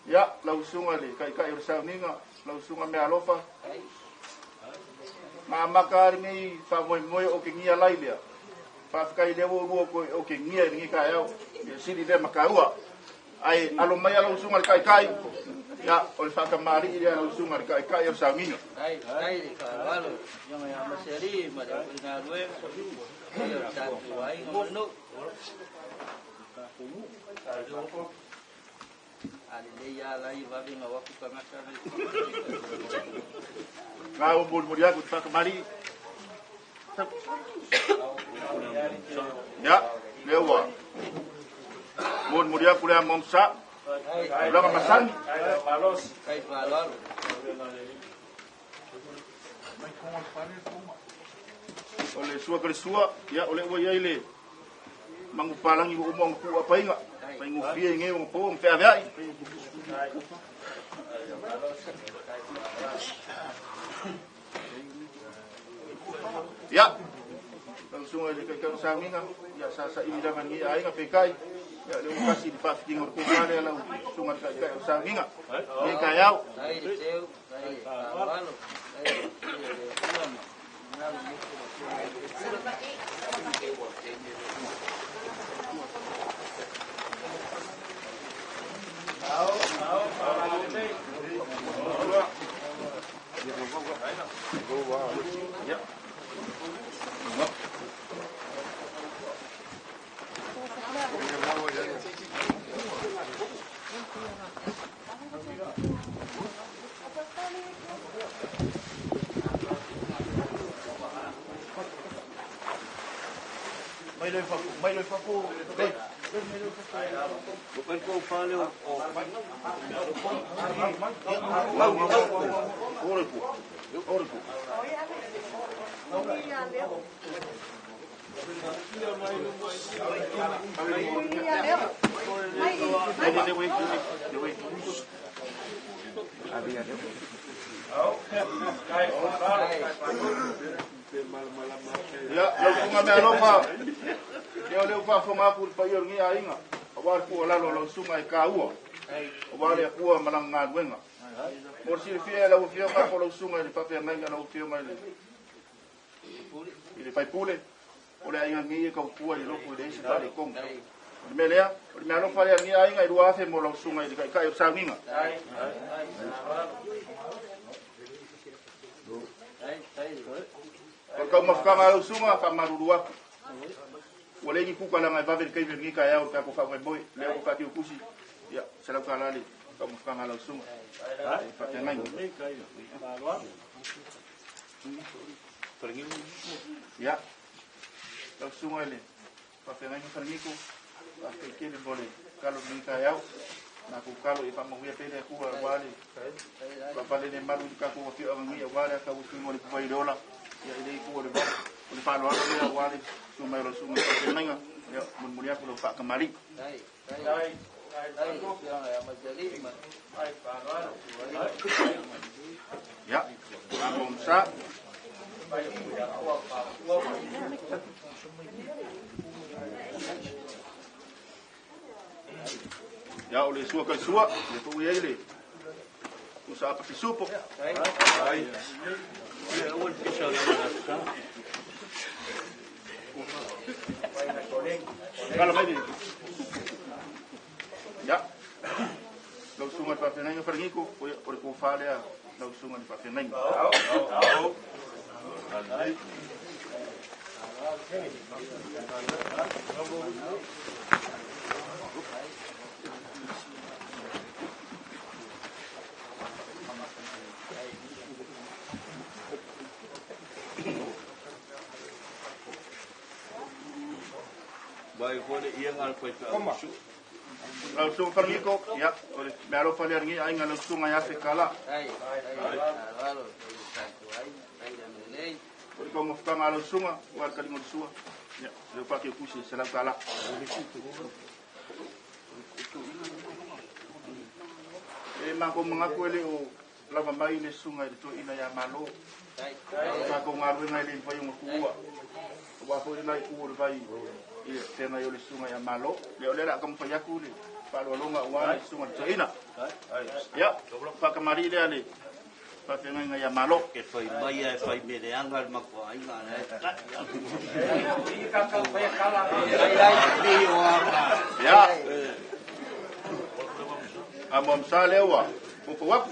Ia, lau susuga i le taitai o le sauniga, lau susuga meaalofa, na amata lava lenei faamoemoe o otegia lai lea. Faafetai lea ua oulua toe otegia i lenei taeao, ia sili lea ma taua. Ae alo mai lau susuga i le taitai, ia, o le faatamalii lea lau susuga i le taitai o le sauniga. Faafetai le faaaloalo i le Afioga ia Masealii ma le aufaigaluega, paia o le tatou aiga ma le nuu. A lelei lava lai vave ona o atu tagata. Na ua molimoli atu i le faatamalii. Ia, lea ua molimoli atu le amo sa. Tulaga masani. Faafetai faaaloalo. O le sua ka le sua, ia, o lea ua i ai le manupalagi ua uma ona tuuapaina. Faigofie i nei ona po ma feaveai. Ia, lau susuga i le taitai o sauniga, ia sa saili lava i lenei aiga peitai, ia lea ua tasi i le faafitiga o le tofa lea lau susuga i le taitai o sauniga. Lenei taeao. Faafetai le teu, faafetai le faaaloalo, faafetai le paia o le Atua ma finagalo i le Afioga i le sui Mai le fafo, mai le fafo. Hey. Ore pu. Ore pu. Ia, lau susuga meaalofa, ia o lea ua faafofoga atu i le paia o lenei aiga, aua le tuualalo a lau susuga e taua, aua le Atua ma lana galuega. Mo le silafia e lau Afioga po o lau susuga i le faafeagaiga lau Afioga i le faipule, o le aiga nei e tautua i le lotu e leai se faaletonu. O le mea lea, o le meaalofa lea a lenei aiga e 2,000 mo lau susuga i le taitai o le sauniga. O le taumafataga a lau susuga, faamalulu atu. Ua leai ni kuka leaga e vave le taimi o lenei taeao i le tatou faamoemoe. Lea ua faatiutusi, ia, $100 le taumafataga a lau susuga. Faafeagaiga. Ia, lau susuga i le faafeagaiga Falegiko, faafetai tele mo le talo o lenei taeao. Matou talo ia faamanuia pea le Atua aua le faapalele malu i le tatou afioaga nei aua le atauasuina o le puvai i le ola. Ia, e le itu o le vai. O le faaaloalo lea aua le susu mai o lau susuga i le faafeagaiga. Ia, mulimuli atu lau faakamali'i. Ia, amo sa. Ia, o le sua ka sua, le fo ia ile. Usa apa pisupo. Kala mai. Ia. Lau suga le faafeagaiga Falegiko, o le tofa lea lau suga le faafeagaiga. Vai fole ia ngal foi fa su. Lau suga Falegiko, ia, o le mealofa lea lenei aiga lau suga ia afe kala. O le kaumafutaga a lau suga, ua le kaliga o le sua. Ia, leo fake o kusi se lau kala. E makou manatu e le o lava mai le suga i le toeaina ia Malo. O tatou galuega e le mafai ona tuua. Aua foi le lai tu o le vai i le feagai o le suga ia Malo. Ia o lea o le a taumafai atu le faaaloaloga aua le suga i le toeaina. Ia, faatamalii lea le faafeagaiga ia Malo. E fai mai e fai meleaga le makuaiga le. Ia. Amo amsa lea ua fofo atu.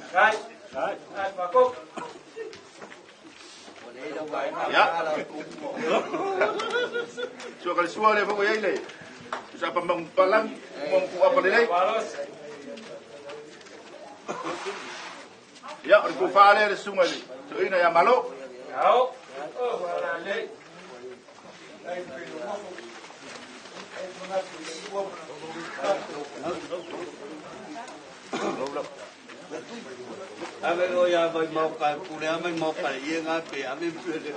Ia. Sua ka le sua lea foi ai le. Sa pa mang palangi, mo ku apa lelei. Ia, o le tofa lea le suga i le toeaina ia Malo. Ave o ia vai mau ka pule ame mau ka ia nga pe ame pule.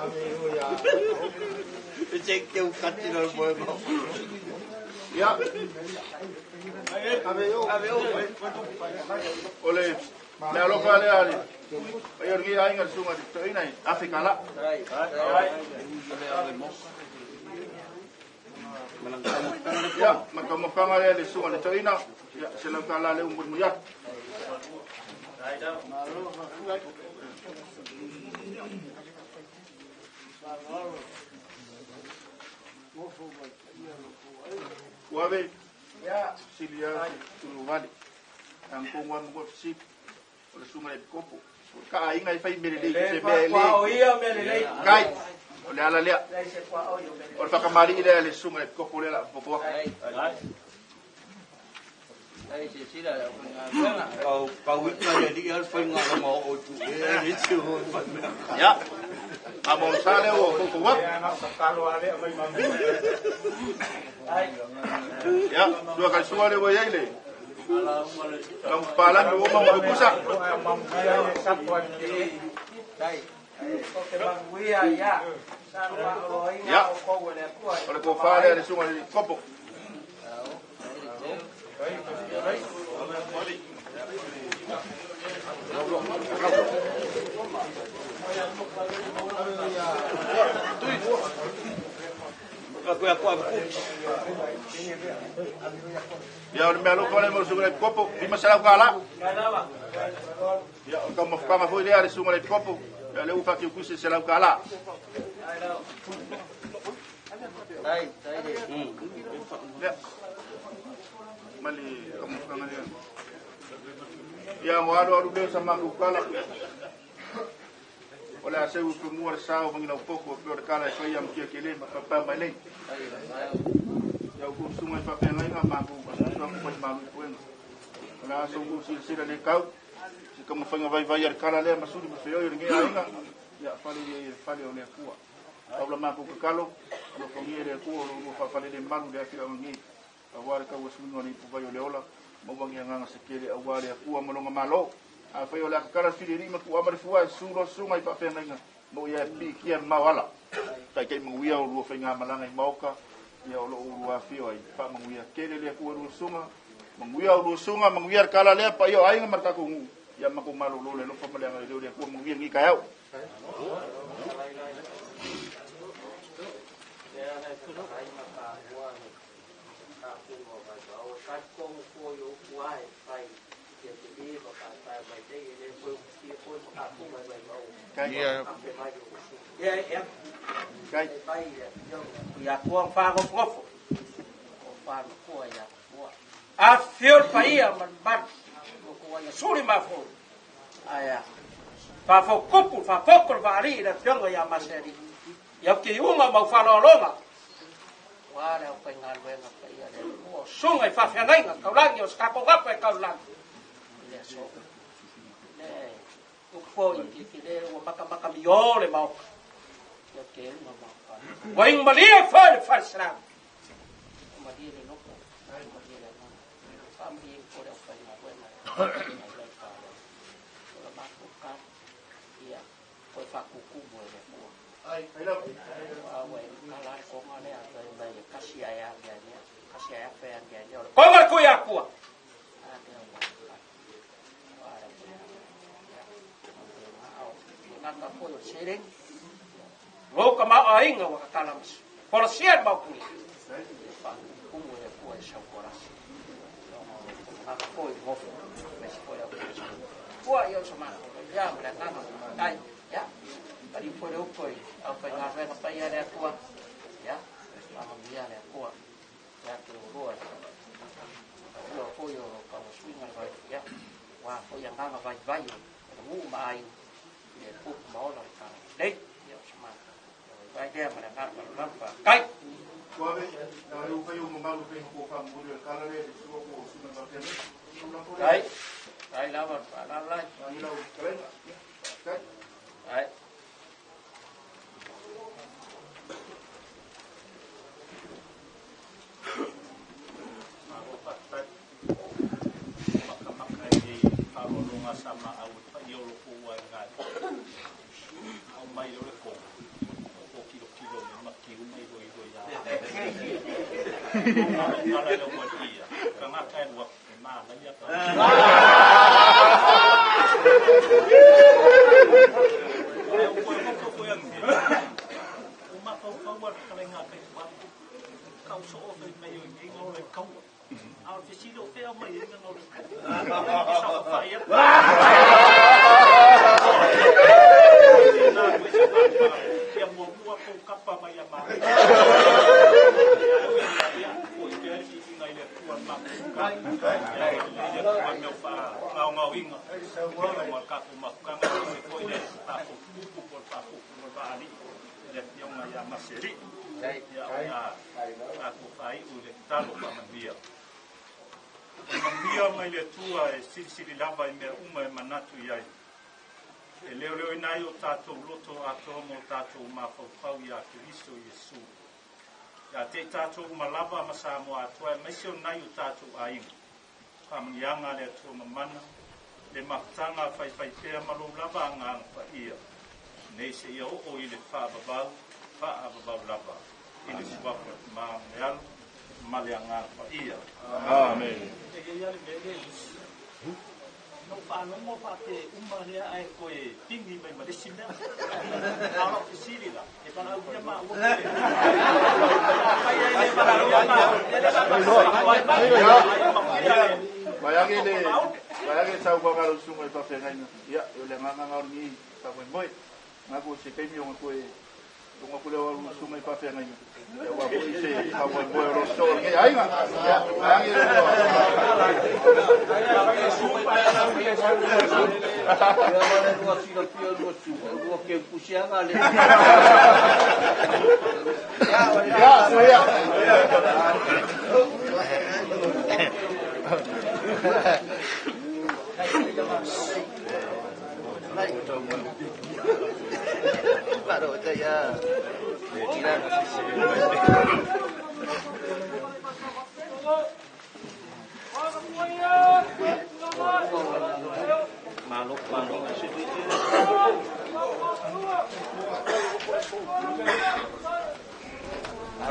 E se ke u kati no mo mo. Ia. O le mealofa lea le paia o lenei aiga le suga i le toeaina i afe kala. Ia, ma taumafataga lea le suga i le toeaina, ia, se lau tala lea ua mulimuli atu. Ua ave sili a tuluvale. Ang kongwa mo ko sip. O le suga i le epikopo. O le kaaiga e fai mea lelei se mea e le. Kai. O le ala lea. O le whakamari lea le suga i le epikopo lea la popo atu. Kau kau ika le di al fai nga ma o tu e le ti o fai me. Ia. Amo sa lea ua fofo atu. Ia, sua ka sua le ua iai le. Lau palani ua mau kusa. Ia. O le tofa lea le suga i le epikopo. Ka ko ko ku. Ia, o le mea alofa lea mo le suga i le epikopo. 500 kala. Ia, o le taumafataga foi lea le suga i le epikopo. Ia, lea ua faakiukusi se lau kala. Lea. Ma le taumafataga lea. Ia, mo alu alu lea sa matou kala. O le a seu i pemua le sa o Magilaupoko, pe o le kala e faia ma kia kele ma papā mai nei. Ia, o kou suga i faafeagaiga matou asuasu atu mai malu i puega. O le a sa outou silasila le kau. Se taumafaiga vaivai a le kala lea masuli ma feoi o lenei aiga. Ia, fale ia i le fale o le Atua. Pau la matou tatalo, alofagia e le Atua o lo lua faafalele malu le afioaga nei. Aua le tauasuina o le ipuvai o le ola, maua ni agaga se kele aua le Atua ma lona Malo. Afai o le a tatala le filili'i ma tuuama le fua e susu loa susuga i faafeagaiga, mo ia e piitia le mao ala. Taitai manuia o lua faigamalaga i maoka, Ia o loo ulua afio ai. Faamanuia tele le Atua i lua susuga, manuia ulua susuga, manuia le tala lea, paia o aiga ma le tatou nuu. Ia matou malolo i le alofa ma le agalelei o le Atua, manuia lenei taeao. Ia tua whaagofogofo. O whaanokoa ia tua. Afifio le paia ma le mamalu. O kua ia suli mafou. Aia. Faafokupu, faafoko le vaalii le afioga ia Maseli. Ia ki unga mau whaloaloga. Ua le au whaingaluenga paia le ua sunga i whawhiangainga, kaulagi o sakako gapa e kaulagi. Le aso. Le upo i ki ki le ua maka maka mi o le maoka. Ia ke unga mau wha. Wa inga malia whai le whaisalamu. Malia le loko. Malia le ngana. Whambi e kore au whaingaluenga. Le whalo. O la mako ka. Ia. Koe whakukumu e le kua. Ai, ai lava. A ua e kala le konga lea, mai e kasi ai a mea nea, kasi ai a whea mea nea, o le konga le kui a kua. A lea ua e kala. A lea ua e ia, o ngaka foi o le serengi. Lou ka mau ainga ua kakala masu. Polosia le mau pule. Whakukumu e le kua e saukorasi. Ngaka foi ngofo. Mesi foi au kua. Kua ia o samana. Ia, ma le nganga. Tai, ia. Pari foi le upo i au whai ngā renga pai a le atua. Ia, whangamia le atua. Ia te urua. Ua foi o ka suinga le vai. Ia, wā foi a nganga vai vai o. Le ngu ma ai. Le pupu maola le kara. Nei, ia o samana. Vai lea ma le nganga ma le kai. Kua ve, na le uwhai o mamalu pe ko whamuri o kala le, le sua ko suna ka pene. Kai, kai lava, la lai. Rangi lau, kalenga. Kai. Ai. Whaalologa sa maau e paia o loko ua e ngai. Au mai o le konga. O kilo kilo me maki uma i roi roi a. Ala le ua ia. Ka ngaka e lua e māna ia ka. E o koe moko koe ange. O mapau kaua le kale ngā pe wā. Kau so o te mei o i ngā o le kaua. A o te silo whea mai e ngā o le kaua. E sa whai a. Ia mua mua kou kapa mai a maa. Ia, o i te ari i ngai le tua maku. Ia tua meo wha ngau ngau inga. Ia mua kaku makukanga i se koe le whako kupu po le whako kupu le waali. Le fionga ia maseri. Ia o ia aku whai u le talo wha manuia. O manuia mai le tua e silisili lava i mea uma e manatu i ai. E leo leo inai o tātou loto atoa mo tātou mafaufau ia Keriso Iesu. Ia te tātou malava ma sa mo atoa e maise o nai o tātou ainga. Whamangianga le atua mamana, le mafutanga whai whai pea malo lava a ngā pa ia. Nei se ia o i le whaavavau, whaavavau lava. I le suafa mā me alu, ma le anga pa ia. Amen. E ia le mea le No whanongo pa te uma lea ai koe pingi mai ma lesi mea. A lau fisili la, e pala au ia ma ua kule. Pai ai le pala au ia ma, e le ma Vai age le vai age sau kwa ngaro sunga i whawhengaina. Ia, o le nganga ngaro ni sa moe moe. Ngā ko se kaimi o ngā koe o ngā kule o aru sunga i whawhengaina. Ia wā koe se sa moe moe o roso o ke ainga. Ia, vai age le Ia ma le lua sila pia lua suga, lua ke pusianga le. Ia, suia. Malo, malo. E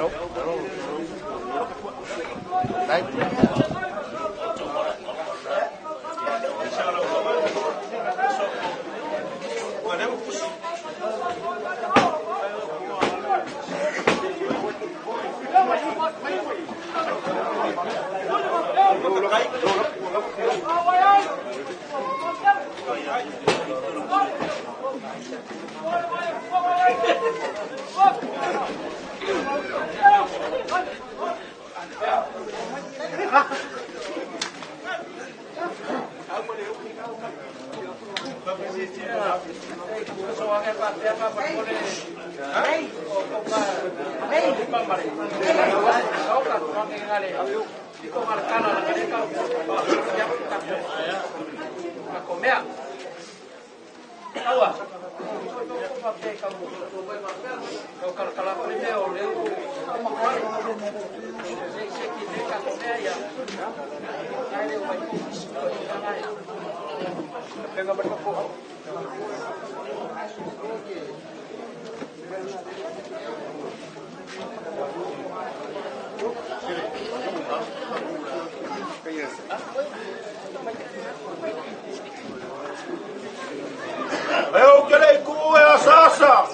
ou te lei ku e asasa.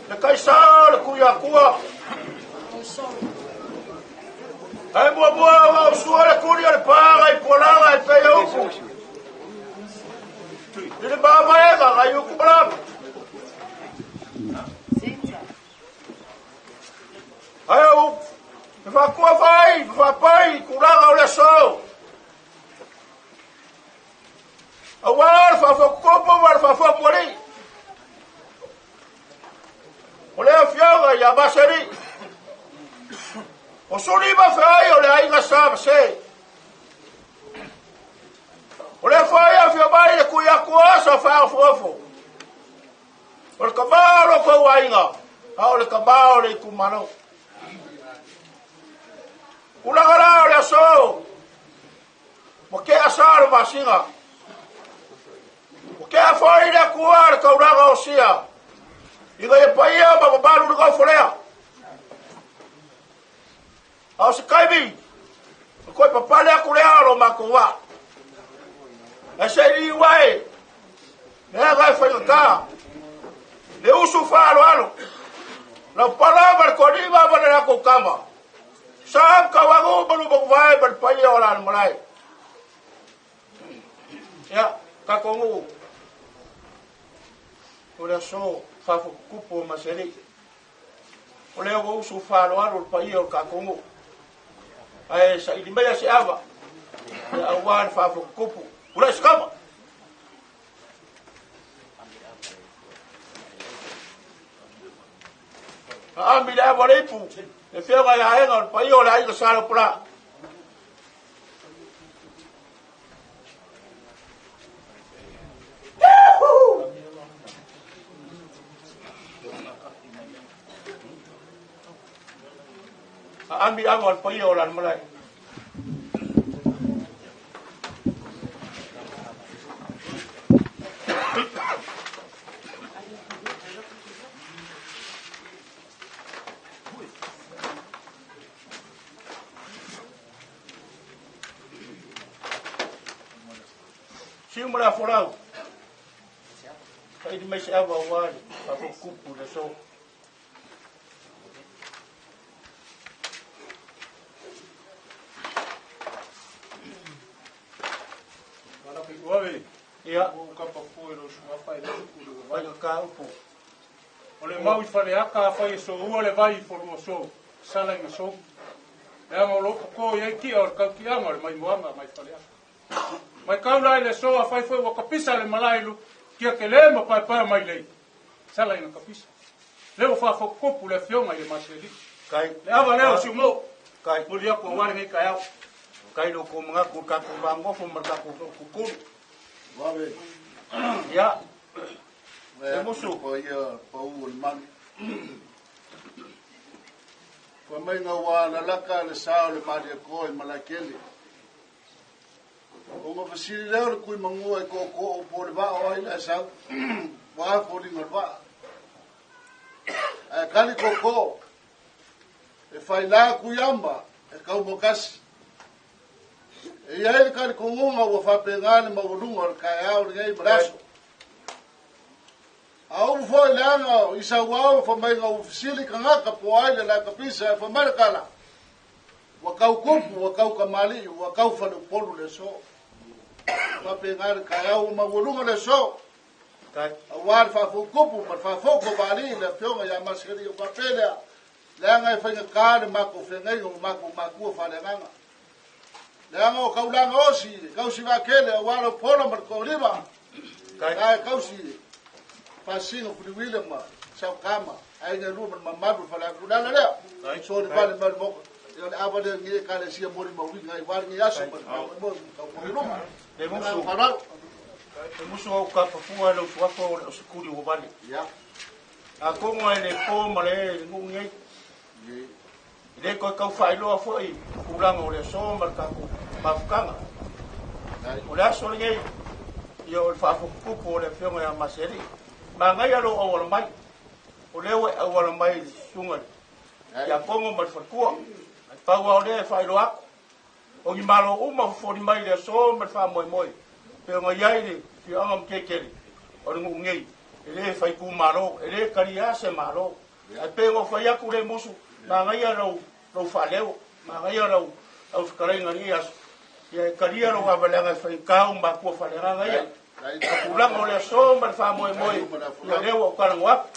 Le kaisa le kuiakua. Ai mua mua wa usua le kuri o le pāga i pualaga e pei upu. I le mamaega ngai uku malama. Ai au, e whakua whai, whapai, kuraga o le aso. Aua le faafokukupu ma le faafokualii. O le afioga ia Maseli. O suli ma feai o le aiga sa mase. O le fai afio mai le kui akua sa whaofuofu. O le kamā o lo kou aiga, a o le kamā o le itumalo. Ulaga la o le aso, ua ke asa le masina. Ua ke afoi le akua le kaulaga o sia. Ina ia paia ma mamalu le gaufolea. A o se kaimi, o koe papale aku lea o lo makou vaa. Ae se i liu ae, leaga e faigata, le usu faaaloalo, lau pala ma le kolima ma le latou tama, sa ma kauagu ma lumakuvae ma le paia o Alalamalae. Ia, tatou nuu, o le aso faafotutupu o Maselei. O lea ua usu faaaloalo le paia o le tatou nuu. Ae saili maia se ava, ia aua le faafotutupu. Ula se kama! Aami le ava o le ipu, le afioga ia Aega o le paia o le aiga Sa Laupula. Aami ava o le paia o Lalomalae. Siu ma le afolau. Saili mai se ava aua le faafokupu i le aso. Ia. Faigata upu. O le mau i Faleata, afai e soua le vai i Foluasou, sala ina sou. Leaga o lo o koko i ai tia o le tautiaga o le maimoaga mai Faleata. Mai kau la i le aso, afai foi ua kapisa le malae i lu tia tele ma paepaea mai lei, sala ina kapisa. Lea ua faafotutupu le afioga i le Masealii. Kai. Le ava lea o Siumoo, Kai. moli atu aua lenei taeao. Kai lo kou manatu i le tatou va nofo ma le tatou kukulu. Vave. Ia. Le Le musu. paia pau o le malu. Fai mai ngā wā na laka le sa o le Mariakoa i Malaekele. O ngā fasili leo le kui mangua e kōkō o po le vaa o ai la e sau. Wā fōringa le vaa. Ae kali kōkō. E faila kuiama e kaumokasi. E i ai le talitonuga ua faapena le maualuga o le taeao lenei ma le aso. A upu foi leaga i sauao faamaiga ua fesili tagata po ai le lakapisa e faamai le tala. Ua tau tupu, ua tau kamali'i, ua tau faleupolu le aso. Faapena le taeao ua maualuga le aso. Auā le faafoutupu ma le faafoto vaalii le afioga ia Masealii o faapea lea, leaga e faigata le matou feagaiga ma matou matua faaleagaga. Leaga o taulaga osi, e tausi vaatele auā le opola ma le toalima. La e tausi faasino fuliuile ma saokama, aiga e lua ma le mamalu o le faleaku. Le ala lea, so le vale mai o le maota. Ia o le ava lea lenei Ekalesia molimauina ai aua lenei aso ma le faamoemoe ma tau maualuga. Le musu, le musu au kapapua e lau suafa o le osikuli ua vale. Atonu e le po ma le e le nuu nei. E le toe tau faailoa foi tulaga o le aso ma le tatou mafutaga. O le aso lenei, ia o le faafotutupu o le afioga ia Masealii. Manaia lou auala mai. O lea ua e auala mai i le susuga i le Tiakono ma le faletua. Ae pau lava o lea e faailoa atu. O ni malo uma fofoli mai i le aso ma le faamoemoe pei ona i ai le afioaga Mutiatele o le nuu nei, e le fai itumalo, e le talia se malo. Ae pei ona ou fai atu le musu, manaia lou, lou faaleo, manaia lau, lau fetalaiga i lenei aso, ia e talia lou avaleaga e faigata u matua faaleagaga ia. O tulaga o le aso ma le faamoemoe, ia lea ua ou talanoa atu.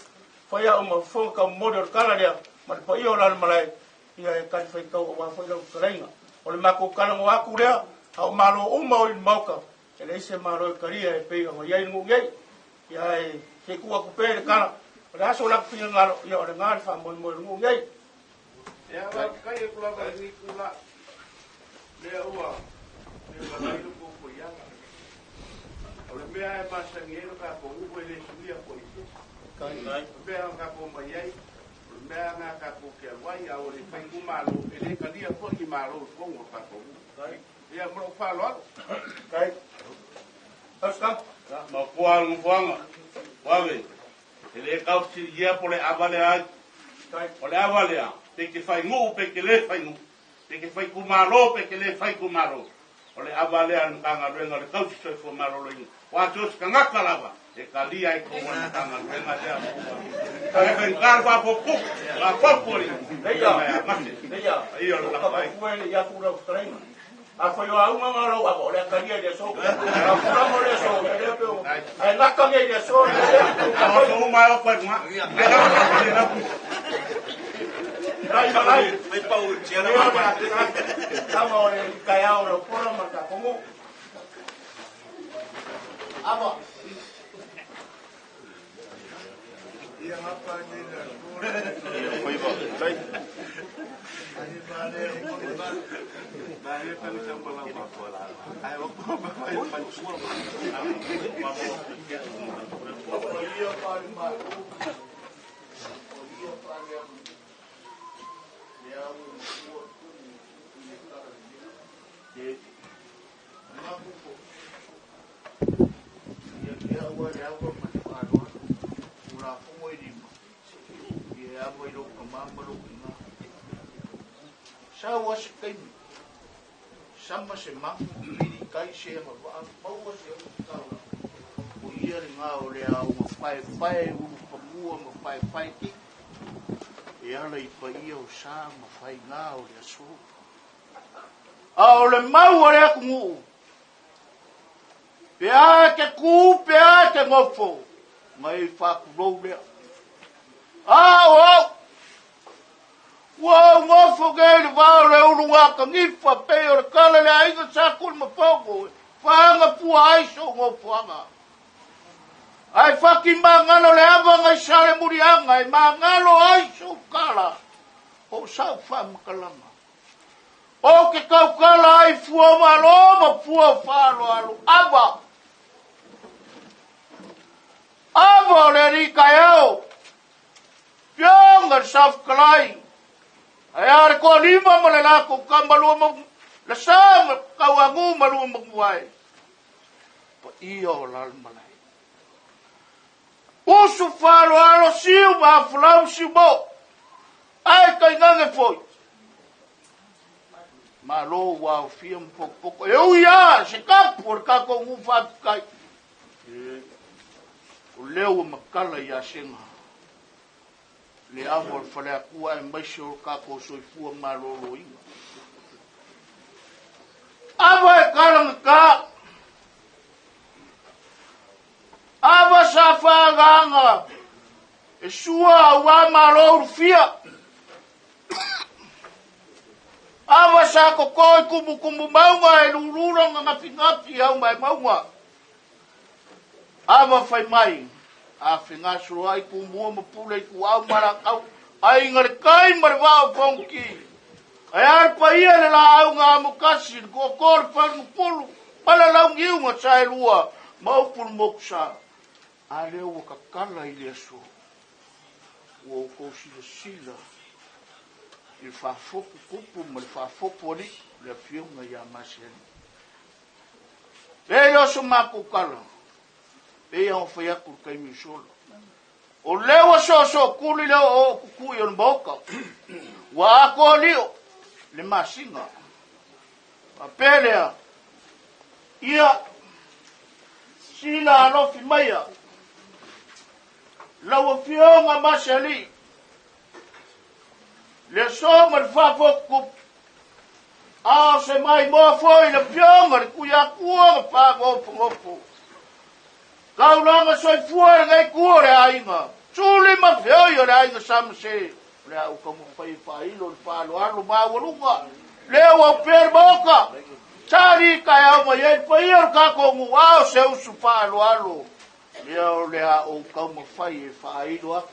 Fai au ma fofoga taumomoli o le tala lea ma le paia o Lalomalae, ia e talifuaitau aua foi lau fetalaiga. O le matou talanoa atu lea, a o malo uma o i le Maota, e leai se malo e talia e pei ona i ai le nuu nei. Ia ae se i tuu atu pea i le tala, o le aso o latou finagalo, ia o lena le faamoemoe o le nuu nei. Ia, faafetai atu lava i lenei itula, lea ua lelei lo tou foiaga. O le mea e masani ai lo tatou nuu e le suia foi i se isi. O le mea na tatou omai ai, O le mea lena tatou te alu ai, a ua le fai itumalo, e le talia foi ni malo i totonu o le tatou nuu. Ia, ma lou faaaloalo. Maopoa le nofoaga, Ave, e le tau fesiligia po o le ava lea ai. O le ava lea, pe te fai nuu pe te le fai nuu, pe te fai itumalo pe te le fai itumalo, O le ava lea a le Matagaluega o le Tausi Soifua Maloloina, aua so o se tagata lava e talia ai totonu o le Matagaluega lea. E faigata le faafotutu, faafotu alii, ia mai a gase. Paia o le lapa ai. Afai o auga na o lau ava, o le a talia i le aso. A o tulaga o le aso, ia lea pe o... Ae gata nei i le aso, ia lea. Oso uma e opo e luga. Lai malai. Tama o le taeao o le opola ma le tatou nuu. Ava. Sau a se taimi, sama se mago, pili tai se agavaa, maua se ausikaula. O ia lena o le aoga paepae ulufamua ma paepae kii, e ala i paia o sa ma faiga o le aso. A o le mau a le atunuu, pe a e te ku, pe a e te nofo, na e faatulou lea. A o au, ua ou nofo nei i le va o le ulugatanifa pei o le tala i le aiga sa Tulimafono e faagafua ai sou nofoaga. Ae fati magalo le ava nai Salemuliaga e magalo ai sou tala po o sau faamatalaga. Ou te tautala ai fua o malo ma fua o faaaloalo. Ava! Ava o le alii taeao! Fioga le Safetalai, ae a le toalima ma le latou tama lua ma le sa ma tauagu ma lua manuae. Paia o Lalomalae. Usu faaaloalo siu ma afolau siu mo. Ae tainane foi. Malo ua aofia ma potopoto. E ui lava se tapu o le tatou nuu faafetai. O lea ua matala ia Sega le ava o le faleatua aemaise o le tatou soifua maloloina. Ava e talagata. Ava sa faaagaaga e sua auā Malo ulufia. Ava sa koko i kumukumu mauga e lulu lona gafigafi au mae mauga. Ava fai mai, a fegasoloai Tumua ma Pule i Ituau ma Alataua, Aiga i le Tai ma le Vaa o Fonoti. Ae a le paia i le laau na amokasi, le tootoo o le Faleagafulu, ma le Launiu na Saelua, ma upu i le Motusa. A lea ua tatala i le aso, ua outou silasila i le faafotu tupu ma le faafotu alii, le Afioga ia Masealii. E le o so matou tala, pei ona fai atu i le taimi ua sola. O lea ua soosootuli le oooo tutui o le Maota, ua atoa lio le masina. Faapea lea, ia sila alofi maia lau Afioga Masealii, le aso ma le faafotutupu, a o se maimoa foi le Afioga le Tuiatua ma faagofogofu. Taulaga soifua i lenei itu o le aiga, suli ma feoi o le aiga Samase, o le a ou taumafai e faailo le faaaloalo maualuga, lea ua opea le Maota, sali taeao mai ai le paia o le tatou nuu, a o se usu faaaloalo, lea o le a ou taumafai e faailo atu.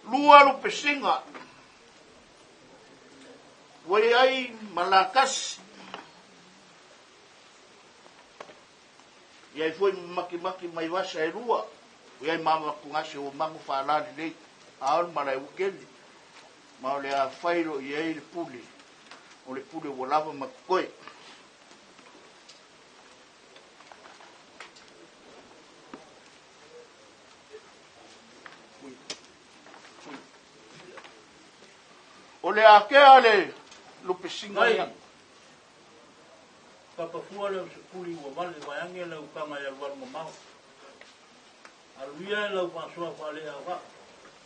Lua lupesiga, ua i ai ma latasi, I ai foi ma makimaki mai vasa e lua, ua i ai ma avatugase ua mago faalā lelei, a o le malae ua kele, ma o le a fai loa i ai le pule, o le pule ua lava ma totoe. O le akea le lupesiga ia. Papafua lea o se puli ua vale vaeane lau ukaga i alualu mamao. Alu ia e lau faasoa faaleaoga.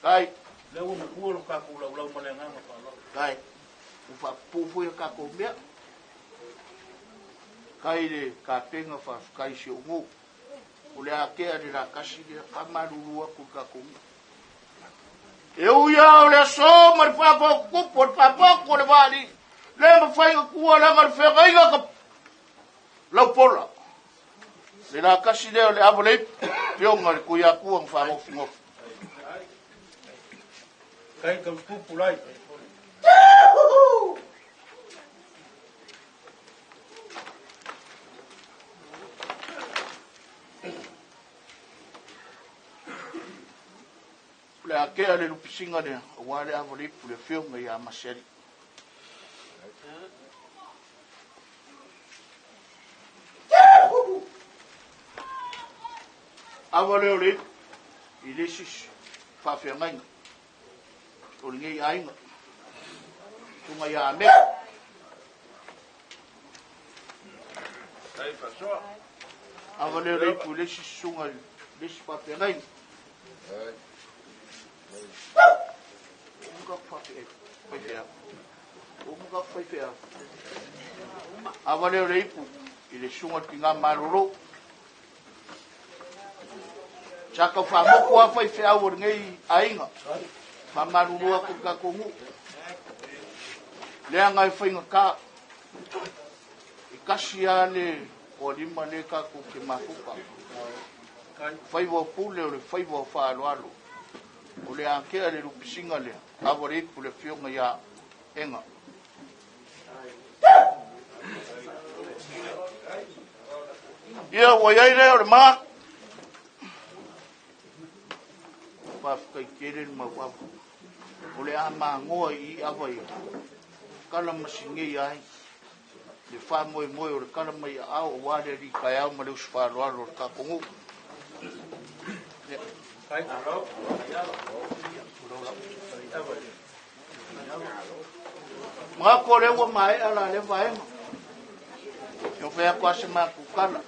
Kai. Lea ua mapua lo tatou laulau ma le agaga faaaloalo. Kai. Ua faapupuu foi a tatou mea. Kai le kapena faafetai si ou nuu. O le akea le lakasi lea faamalulu atu i le tatou nuu. E ui lava o le aso ma le faafotutupu o le faafotu o le vaalii, le mafai ona tuua leaga o le feagaiga ka laupola. Le lakasi lea o le ava le ipu, afioga i le Tuiatua na faagofigofi. Kai tau tupu lai. O le a tea le lupisiga lea, aua le ava le ipu le afioga ia Masealii. Ava lea o le ipu i le isi faafeagaiga o lenei aiga, susuga ia Ameko. Ava lea o le ipu i le isi susuga i le isi faafeagaiga. Ava lea o le ipu i le susuga i le Tina Malolo. Sa tau faamotu lava faifeau o lenei aiga. Faamalulu atu i le tatou nuu. Leaga e faigata. E tasi lava le toalima lea tatou te mafuta. Faiva o pule o le faiva o faaaloalo. O le a tea le lupisiga lea, ava le ipu le afioga ia Ega. Ia, ua i ai lea o le ma. Faafetai tele le mau ava. O le a magoa i i ava ia. Kala masinei ai. Le faamoemoe o le kala mai aao aua le alii taeao ma le usu faaaloalo o le tatou nuu. Ia. Manatu o lea ua maea la lea vaega. E fai atu lava se matou tala,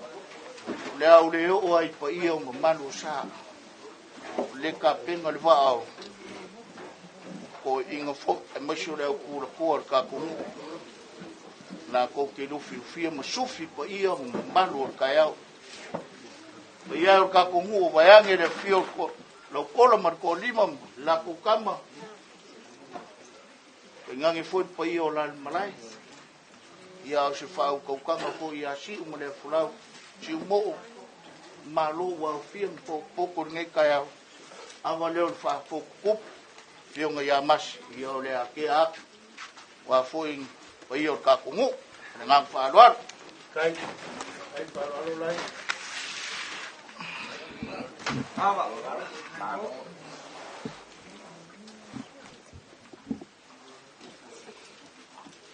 o le a ou le oo lava i paia o mamalu o sa. O le tapena le vaa o toeaiina foi, aemaise o le au tulatoa o le tatou nuu, latou te lufilufia ma sufi paia ma mamalu o le taeao. Paia e o le tatou nuu, vaeane le afio o Lautola ma le Toalima ma le latou tama, tainane foi le paia o Lale Malae. Ia a o se faautautaga foi ia Siu ma Leafolau, Siumoo, malo ua aofia ma potopoto i lenei taeao, ava lea o le faafotutupu, Afioga ia Masi, ia o le a tea atu, aua foi paia o le tatou nuu. Ma le agaga faaaloalo. Kai, kai faaaloalo lai. Ava.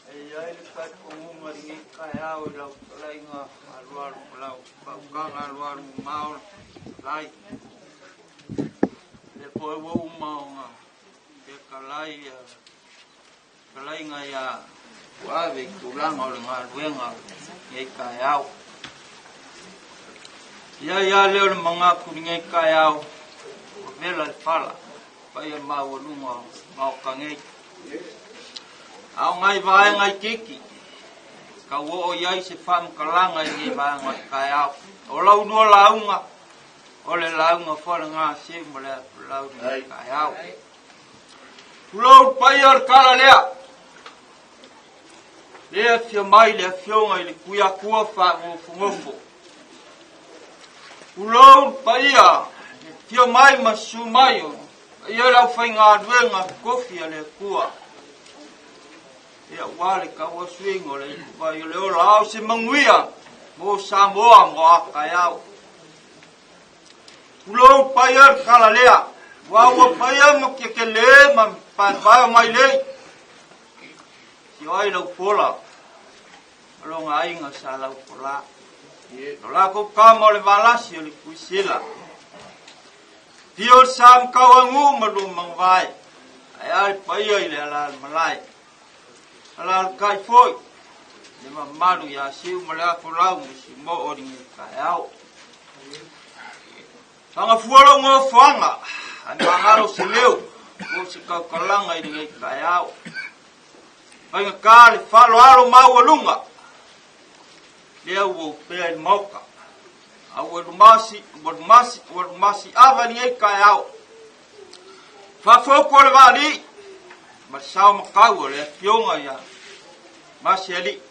E i ai le talitonuga i lenei taeao i lau fetalaiga alualu ma lau faukaga alualu mamao lai. Lea foi ua uma ona fetalai ia fetalaiga ia Puave i tulaga o le galuega o lenei taeao. I ai lava lea o le manatu i lenei taeao, ua vela le fala, paia maualuga o Maota nei. A o nai vaega itiiti, tau oo i ai se faamatalaga i lenei vaega o le taeao. O lau lua lauga, o le lauga foi lena a Seu ma le Apulau i lenei taeao. Tulou le paia o le tala lea. Lea afio mai le afioga i le Tuiatua faagofogofo'o. Tulou le paia, le afio mai ma susu mai o paia o le aufaigaluega tofi a le Atua. Ia ua le tauasuina o le ipuvai o le ola, a o se manuia mo Samoa mo a taeao. Tulou le paia o le tala lea, ua ua paia ma kekele ma paepae o mailei. Sio ai lau pola, o lona aiga sa lau pola. O lakou kama o le valasi o le Kuisila. Pio le sa makauagu ma lua manavae, ae a le paia i le alalamalae. Alalakai foi, le mamalu ia Siu ma le Afolau ma Siumoo o lenei taeao. Fagafua lou nofoaga, ae magalo se leo, po o se tautalaga i lenei taeao. Faigata le faaaloalo maualuga, lea ua opea i le Maota. A ua lumasi, ua lumasi, ua lumasi ava i lenei taeao. Faafotu o le vaalii ma le sao matau o le afioga ia Masialii.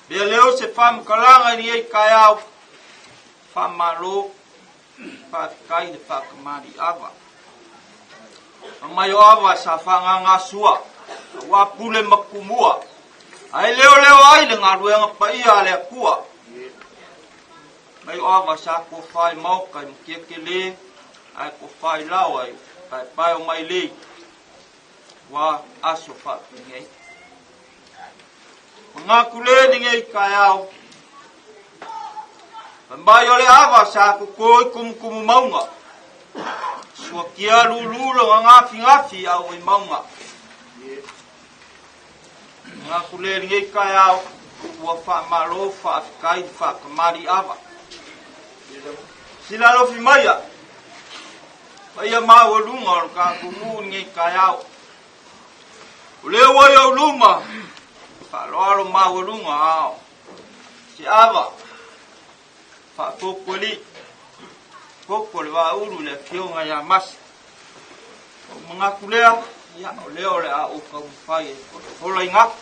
Mea leo se faamatalaga i lenei taeao, faamalo, faafetai le faakamaliava. Mai o ava sa faagagasua, aua pule ma tumua, ae leoleo ai le galuega paia a le Atua. Mai o ava sa tofa i maoka i Matiakelē, ae tofa i laoa i paepae o Mailei, ua aso faapenei. Manatu le lenei taeao, fai mai o le ava sa koko i kumukumu mauga, suakia lulu lona gafigafi au i mauga. Manatu le lenei taeao, ua faamalo faafetai le faakamali ava. Silalofi maia, paia maualuga o le tatou nuu i lenei taeao. O lea ua i ou luma, faaaloalo maualuga ao se ava, faafokualii, koko o le vaaulu i le afioga ia Masi. O manatu lea, ia, o lea o le a ou taumafai e folafola i gapu.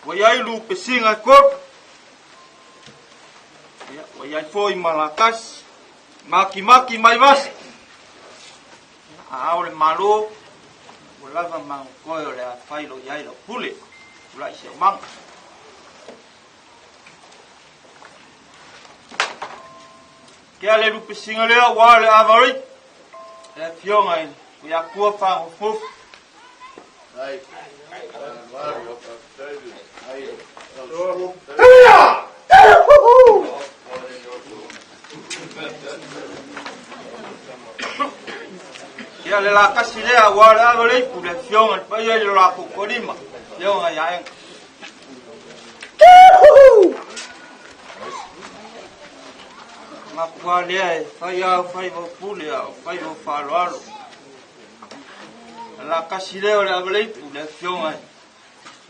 Ua i ai lupesiga e kolu, ia, ua i ai foi ma latasi, makimaki mai vasa. A ao le Malo, ua lava magokoe o le a fai lo i ai lau pule, tulai se omaga. Ke a le lupesiga lea ua le avari, le afioga i le Akua faagofofu. Ai. Ai. le lakasi lea ua o le ava le ipu le afioga i le paia i lo lakou tolima, afioga i aega. Makua lea e fai au faiva o pule a o faiva o faaaloalo. Le lakasi lea o le ava le ipu le afioga i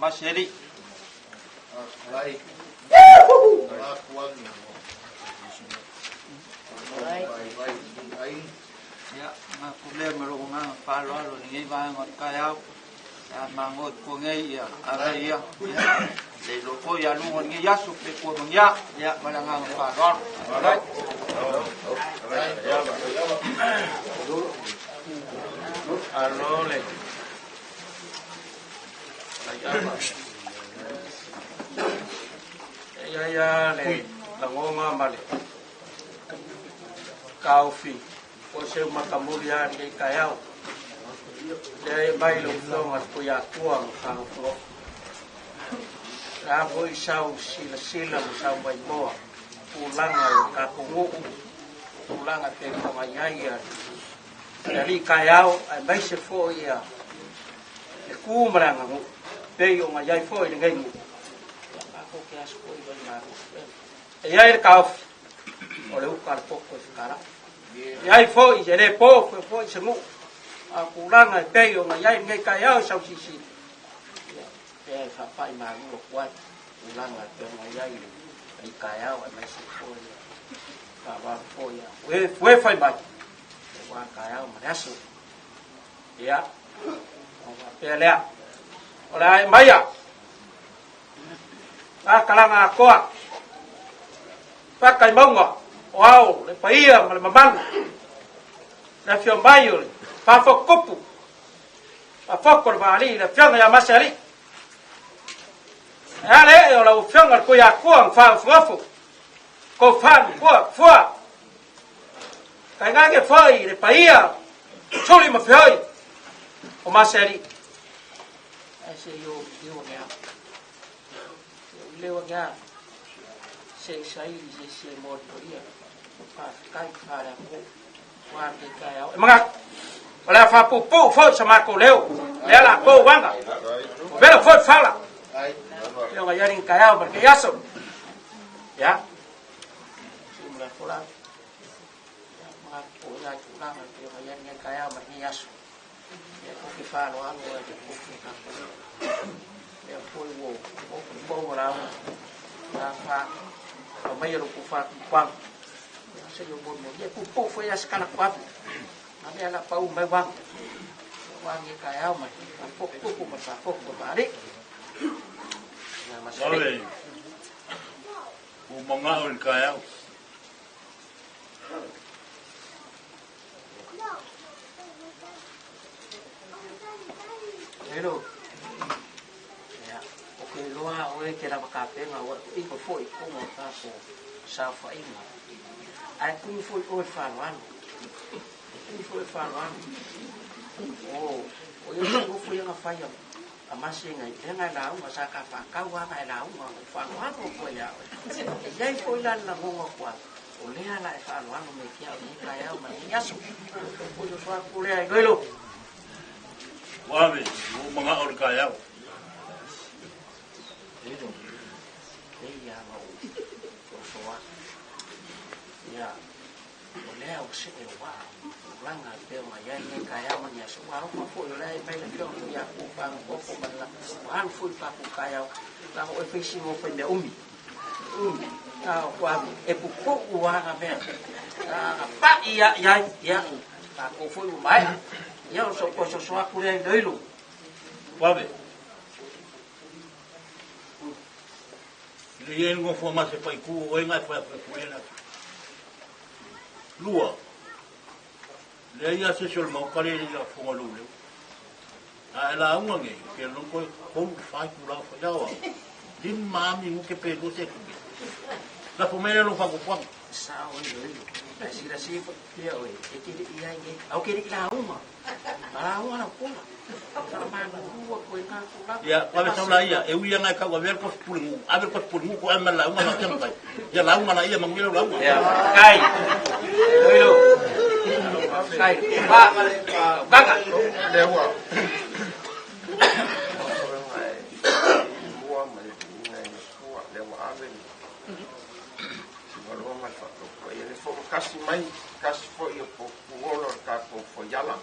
Maseli. Ia, maku lea ma lou agaga faaaloalo i lenei vaega o le taeao. Ia, mago i tua nei, ia, ave ia, ia, le iloa foi ia luga o lenei aso pe tua magia, ia, ma le agaga faaaloalo. Alright. Alo le. E i ai lava le lagoga ma le taofi o se matamuli lava i lenei taeao. Lea e mai lau Afioga le Tuiatua ma Fagafoloa. O le a foi sau silasila ma sau maimoa tulaga o le tatou nuu, tulaga e pei ona i ai le alii taeao aemaise foi ia le tu ma le aganuu pei ona i ai foi lenei nuu. Ia matou te aso foi vai malo. E i ai le taofi o le uta a le poto e fekala'i. E i ai foi e le po foi foi se nuu a o tulaga e pei ona i ai lenei taeao i Sausiisili. Ia, pea e faapai malu atu ai tulaga e pei ona i ai le alii taeao aemaise foi ia faaaloalo foi ia ue fai mai aua taeao ma le aso. Ia, ona faapea lea, o le a e maia, a kalaga atoa, paka i mauga, o ao, le paia ma le mamalu, le afio mai o le faafotutupu, faafotu o le vaalii, le afioga ia Masealii. E ale ee o lau afioga le Tuiatua ma faaofoofo, tofa ma fua, Tainane foi le paia suli ma feoi o Masealii. Ae se i ou leo ane a. Se i ou leo ane a. Se i saili se isi e molimoli ia. Faafetai faale-atunuu. Ua le taeao. E manatu, o le a faapuupuu foi sa matou leo. Lea la tou aga. Ua vela foi fala. Pei ona i ai le taeao ma lenei aso. Ia. Ua manao i le taeao. Hello. Ia, o ke loa o e ke lava kapenga o i ko foi ko mo ta ko saofaiga. Ae tumu foi oe faaaloalo. Tumu foi faaaloalo. O, o ia se nofo ia na fai a mase ngai le ngai lauga sa ka faakau a ngai lauga o faaaloalo koe ia oe. E iai foi la le lagoga koa o lea la e faaaloalo me kia o nei taeao ma nei aso. O yo soa ku lea i loilo. Ua ave, ua mangao le taeao. Loilo, e ia ma o soa. Ia, O lea ua see o waa tulaga e pei ona i ai lenei taeao ma ni aso. Ua alofa foi o lea e mai le Afioga foi ia Kupa Gopo ma le ua alu foi le tatou taeao. Leaga oe fai sina o fai mea umi. Umi. A o kua e pupuu ana mea. A pa'i ia i ai, ia, tatou foi ua maea. Ia o so soso atu lea i Loilo. Vave. Le ia nofo ma se faiku o oe ngai fai ku le atu. Lua. Le ia se sol mau kale le ia fonga lo le. A e la unga nge ke long ko ko fai ku la fa yawa. Lim ma mi ngu ke pe lo se ku. La fo mele lo fa ku kwa. Sa o ilo ilo. Ai sila si fo ia oe. E te le ia nge. Au ke le la uma. La uma la pola. Ia, ave sau la ia, e ui anga e kau ave ko pule ngu, ave ko pule ngu ko ame la unga la tama kai. Ia la unga la ia manguia la unga. Ia, kai. Loilo. Faafetai le Gaga. Lea ua mua ma le viiga i le Atua, lea ua ave le sivaloa ma le faatautua. Ia le fo'okasi mai kasi fo'i o puola o le tatou foiala.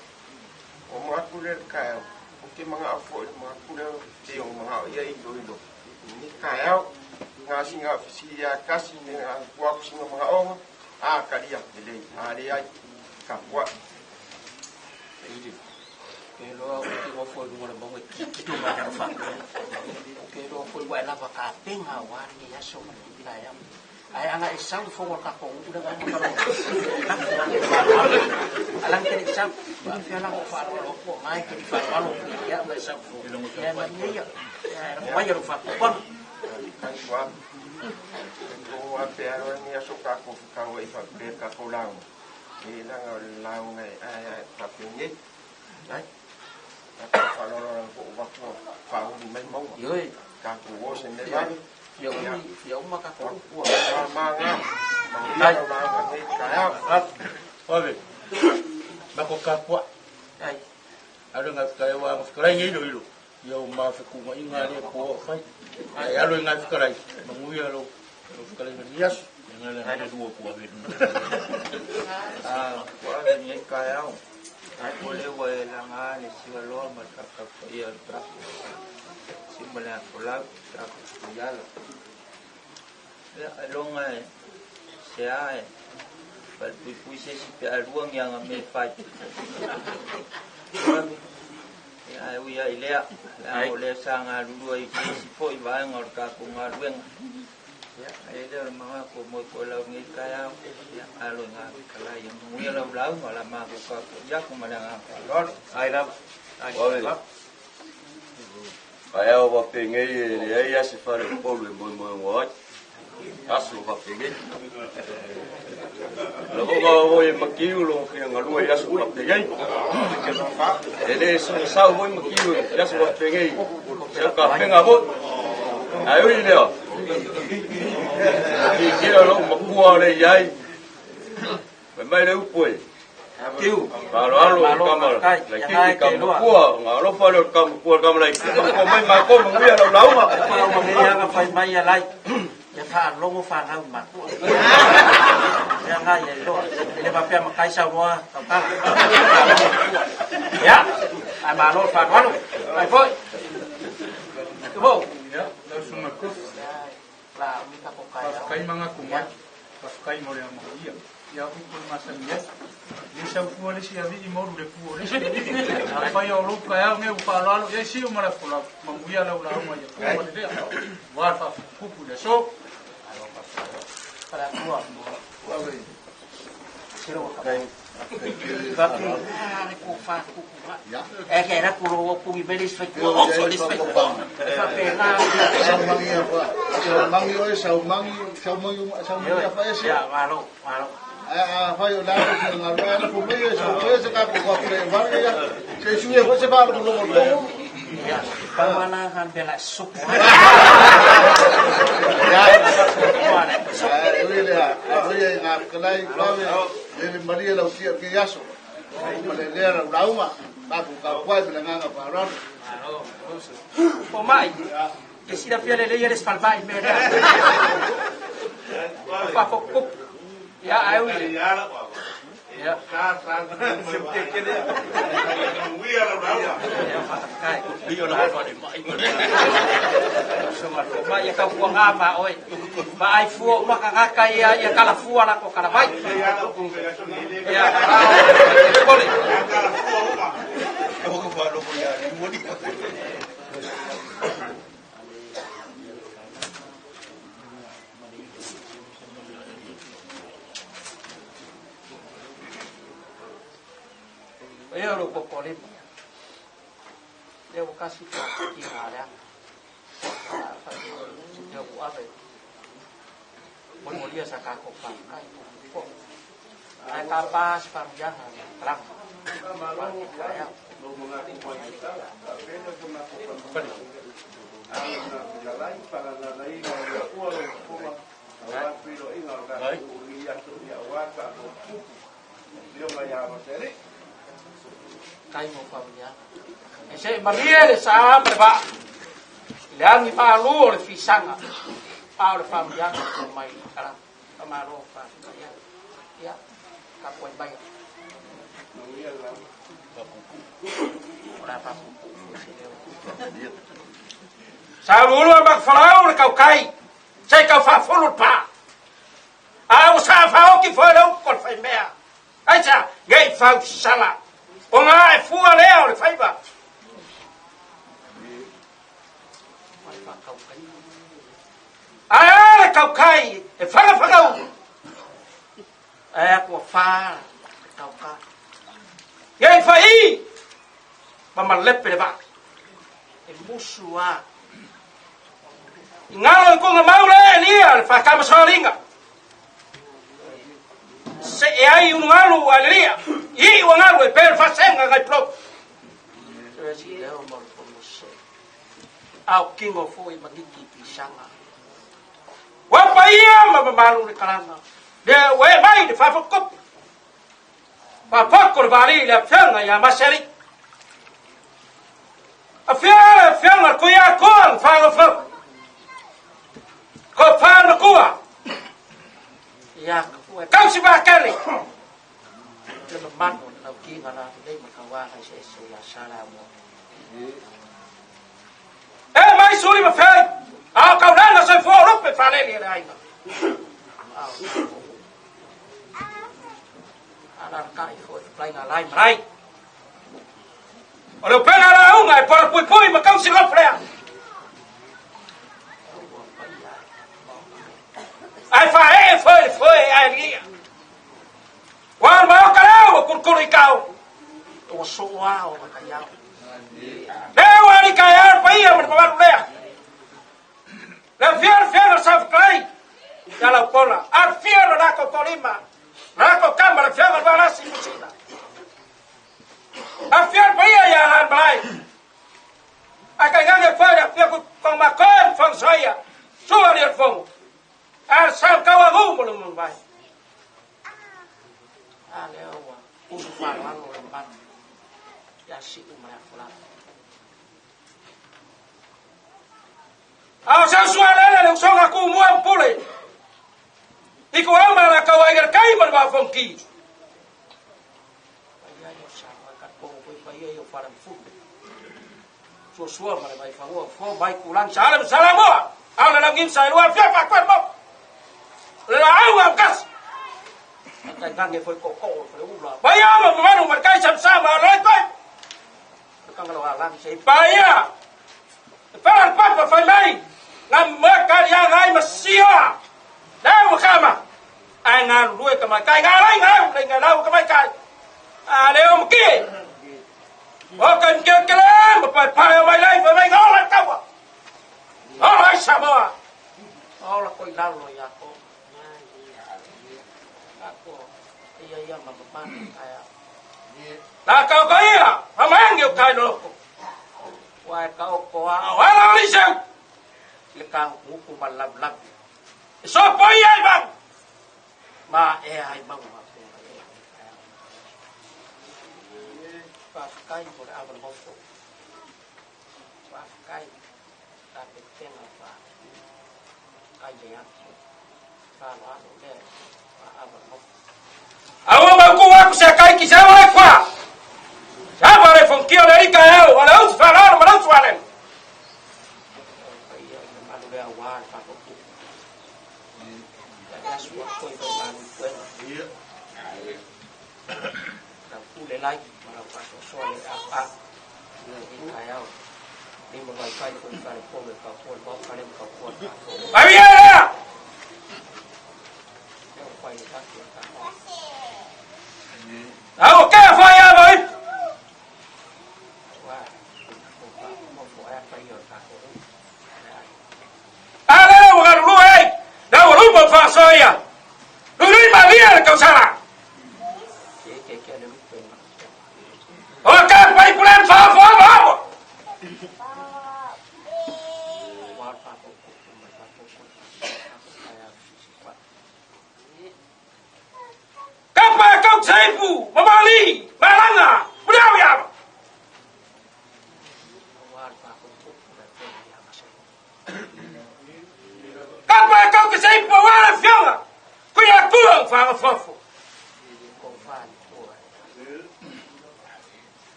Ua manatu lea i le taeao, ou te mana'o fo'i i le manatu lea pei ona mana'o i ai iloilo i lenei taeao. Na sina fesili lava e tasi me na tuu atu sina manaʻoga, a talia lelei, a leai, tapua'i. Ke loa ou te nofo i luga o le mauga e tilotilo mai lalo faapea. Ou te iloa foi ua e lava tapena aua lenei aso ma lenei taeao. Ae ana e sau i fono a le tatou nuu lea na uma ta lafo atu i lagi te le i sau. Faapefea la ona ou faaaloalo atu o na e te le i faaaloalo atu ia te au na e sau i fono. Ia malie ia, lafo maia lou faatuatuaga. Taitua, talitonu lava pe a loa lenei aso tatou fetauai faapea tatou lauga, e leaga o le lauga e aeae faapenei. Ai, tatou faaaloalo lava po o avatu faauli mai mauga. Ioe. Tatou o se mea vave. Fia umi, fia uma tatou upu. Ua mama manuia lau lauga nei taeao. Ave. Mako kapua. Ai. Alo ngā whakae wā ngā whakarai ngei ilo ilo. Ia o mā whakunga inga le po o whai. Ai alo i ngā whakarai. Manguia lo whakarai ngā niasu. Ngā le ngā lua kua velu. Ah, ua ave nei taeao. O le ua e laga le sivaloa ma le faatautaia o le tatou si ma le afolau tatou foiala. Ia ailoga e se a e falepuipui se isi pe a lua ni aga mea e fai. Ua ave. Ia ae ui ai i lea, leaga o lea sa galulue ai i se isi foi vaega o le tatou galuega. Ia, ae lea o le manatu o moe koe lau lenei taeao. Ia, alo i ngā fetalai ia manuia lau lauga, o le a matou tapuai atu ma le agaga faaaloalo. Ai lava. Ai lava. Taeao faapenei e leai lava se fale o Upolu e moemoegoa ai. Aso faapenei. Lagoga oi e Matiu lo fia galue i aso faapenei. E le sogasau foi Matiu i aso faapenei. Sau kapenga foi. Ae ui lea. Kila lou makua le i ai. Fai mai le upu e. Tiu. Faaaloalo i kama laitiiti ka makua, ona alofa lea o le kama makua i le kama laitiiti, makua mai matou manuia lau lauga. Pau ma mea aga fai mai alai. Ia faalogo fanau i matua. Mea nga ia iloa. E le faapea matai saunoa tautala. Faalogo matua. Ia, ae malo le faaaloalo. Mai foi. Tumu. Ia, lau susuga Kofi. Faafetai manatu mai, faafetai mo le amanaia. Ia upu e masani ai. Le sau fua le isi alii molu le pu o le isi. Afai o lou taeao nei ua faaaloalo i ai siu ma le folau, manuia lau lauga ia po ma le lea. Aua le faafukufuku i le aso. Saumangi oe, saumangi, saumangi, saumangi afaese. Ae afai o le a fia galuega ana fo mai e sauese ka ko ka le vale ia. Se sui e foi se faalogologo logo. Ia, pau ana han bela supu. Ia, ae ui lea, ae ui e ngā whakalai, kwawe, lele malie lau tia ke aso. Ma le lea lau lauga, tatou tapuai ma le agaga faaaloalo. O mai, e silafia lelei e le falemai mea lea. Faafokukupu. Ia, ae ui. Ia. Faafetai. Mai ia tautuaga ma oe. Vaai fua uma tagata ia ia talafua latou talavai. Ia, pole. Ia lou popolima. Lea ua kasi faatiga leaga. Se mea ua ave. Molimolia sa tatou faafetai. Ae tapa se faamanuiaga i le talaga. Kai mo faamanuiaga. E se malie le sa ma le vaa i le agi faalū o le fisaga, a o le faamanuiaga o mai le kalama. Faamalo faafetai ai. Ia, tapuai maia. O le a faapuupuu foi se leo. Sauluulu a Makafalau le kaukai, se i tau faafulu le pā. A ua sa faaoki foi le upu o le faimea. Aisea? Ne i fausala. O ngā e fua lea o le faiva. Ae a le kaukai e whangawhangau. Ae a kua whā le kaukai. Nei whai ma malepe le vaa. E musu a. I ngalo i konga mau le lia le whakamasoalinga. Se e ai unu alu a lia. I ua ngalu e pēr whasenga ngai plop. Ao kingo foi mangiki pisanga. Ua paia ma mamalu le kalanga. Le ue mai le whafakopi. Whafako le vali le afioga ia Maseri. Afia le afioga le kuia koa le whangawhau. Ko whanakua. Ia ka kausi whakele. Le mamalu o le laukiga la lelei ma tauaga eseese ia Samoa. E mai suli ma fei, a o kaulana soifua o lupe faaleli e le aiga. Alalatai foi fetalaiga a lai ma lai. O le upega lauga e pola puipui ma kausi lofu lea. Ai faaee foi le foe ae lia. Ua maoka leo ua kulukulu i kau. Ua soo ao ma kai ao. Lea ua alika e ao paia ma le mamalu lea. Le fia le fia le safukalai. Ia lau pola. A fia le lako kolima. Lako kama le fia le valasi musina. A fia le paia ia lan malai. A kai ngange fai le fia ku kong makoe mfong soia. Sua li fongo. A sa kawa ngu mo le mumbai. A lea ua usu faaaloalo le mamalu ia Siu ma le Afolao. A o se usu alele le usoga ku mua o pule. I ku au ma la kaua i le kai ma le vafonki. Paia i o sa mai ka kongo koi paia i o whare mfulu. Sua sua ma le mai whangua fo mai kulang sa ale sala moa. Au le langin sa lua fia fa kwa mo. Le la au au kas. Kai ngange foi ko ko le ula. Paia ma manu ma kai sam sa ma le kai. Kanga lo alang se paia. Pala papa fai mai. Nga ma ka ya ngai ma sia. Lau kama. Ai nga lue ka mai kai nga lai nga lai nga lau ka mai kai. A le o mki. O ka mke ke le ma pai pai o mai lai fai mai nga la taua. O lai Samoa. O la koi lalo ia ko. Ako ia ia ma ma ai. La ka ko ia, ma mangi o kai loko. Wa ka o ko a o ala li seu. Le ka nguku ma lab lab. E so po ia i mau. Ma e ai mau ma pe. Whakakai mo le awa moko. Whakakai ta pe tenga wha. Kai le atu. Whalo alo le wha awa moko. Aua mau ku aku se kai ki se wale kwa. Sa wale fonkia le rika e au, wale utu whalalo ma lautu wale. Au ke whai a mai. Ale ua galulue ai, la ua lupa faasoia. Lui malia le kausala. O ka pai pulen faafoa maua. Ka pa kau seipu, mamali, malaga, muliau ia. Kapa e kau ke seipu a wala fionga, kui a kua u whanga fofo.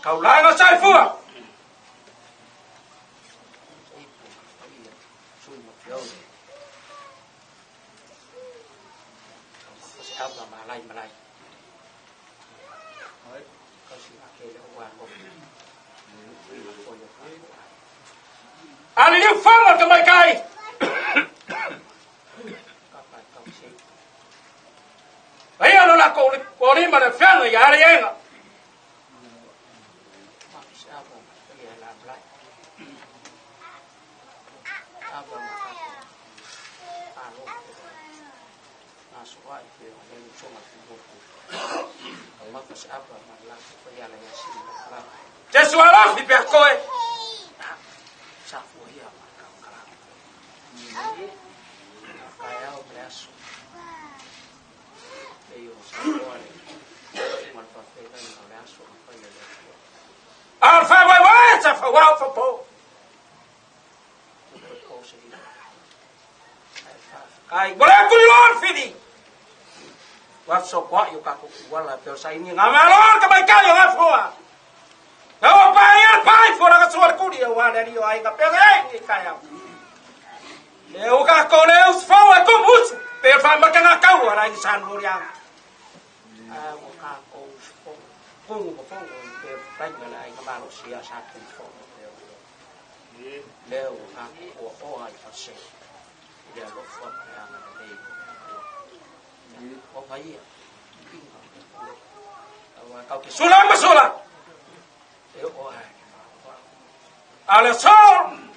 Kaulanga saifua. Ale liu fanga ka mai kai. Ai lo la ko ko ni ma le fanga ya le yenga. Jesu alofi pe koe. Alfa wai wai sa fa wau fa po. Kai bole kuli lor fili. Wa so kwa yo ka ku wala pe sa ini ngama lor ka mai ka yo nga foa. Ngau pa ya pa fo ra ka suar kuli yo wa le yo ai ka pe le ka ya. Le o ka ko le us fo e ko mus pe fa ma ka nga kau ara i san mo ya. A o ka ko fo ko mo fo pe pa nga la ka ma lo sia sa ku fo. Le o ka ko o ai fa se. Le lo fo pa nga le. O pa ia. Kau ke sula ma sula. E o ai. Ale sol.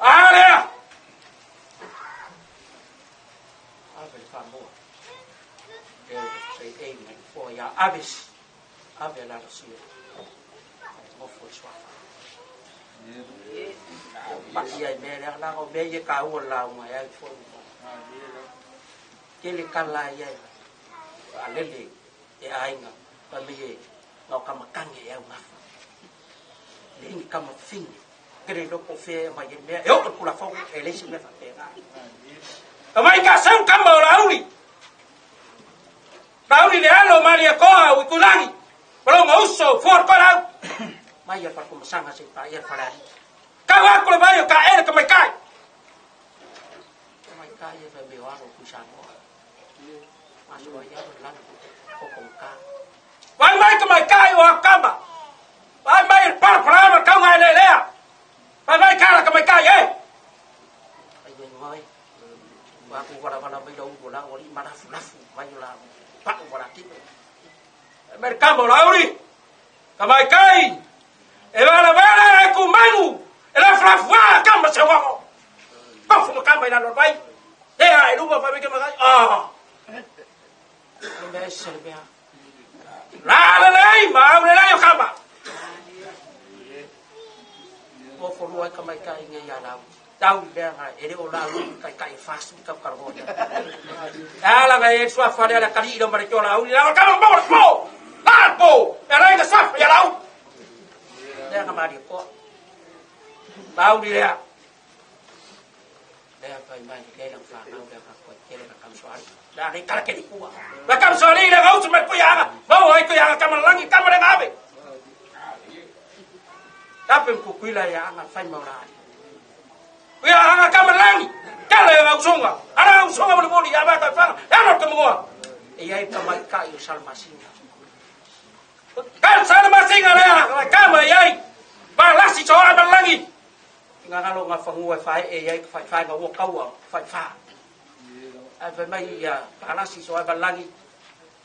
Ale! Kele kala ia alele e aiga pa me e ngau kama kange e au ngafa. Le ingi kama fingi. Kere loko fe mai e mea e o kula fau e leisi mea whapenga. Ka mai ka sau kama o lauli. Lauli le alo mali e koa u kulangi. Palo nga uso for ko lau. Mai e whaku masanga se pa ia wharari. Ka wako le mai o ka ere ka mai kai. Ka mai kai e whai meo aro ku sanoa. Maso ia lana ko ka. Vai mai ka mai kai o akama. Vai mai e para para ka ngai le lea. Vai mai ka ka mai kai e. Ai vai mai. Wa ku wala wala mai lo la ori marafu lafu mai la pa wala ki. Mercamo lauri. Ka mai kai. E wala wala e ku manu. E la fra fua kama se wa. Pa fu kama ila lo vai. E ai lu pa ke mai. Ah. La la la ma le la yo kama. O fo lua ka mai kai ngai ya lau. Tau le nga e le o la lu kai kai fast ka ka ro. Ala ngai e swa fa le la kali ilo mare tola u la ka mo po. La po. E ra ka swa ya lau. Le nga mari ko. Lau ni le. Le pa mai le la fa ngau le ka ko ke le ka kam swari. La re kala ke kua. La kam swari le ngau me ko ya. Mau ai ko ya ka malangi ka mare ngabe. Tape kukuila ya anga fai maura. Ia anga ka malangi. Kala ya usonga. Ara usonga mo moli ya ba ka fa. Ya no ka mo. E ai pa mai ka yo salmasinga. Ka salmasinga le ka mai ai. Ba la si so malangi. Nga ngalo nga fangua fa e ai fa fa nga wo kaua fa fa. Ai fa mai ya pa la si so malangi.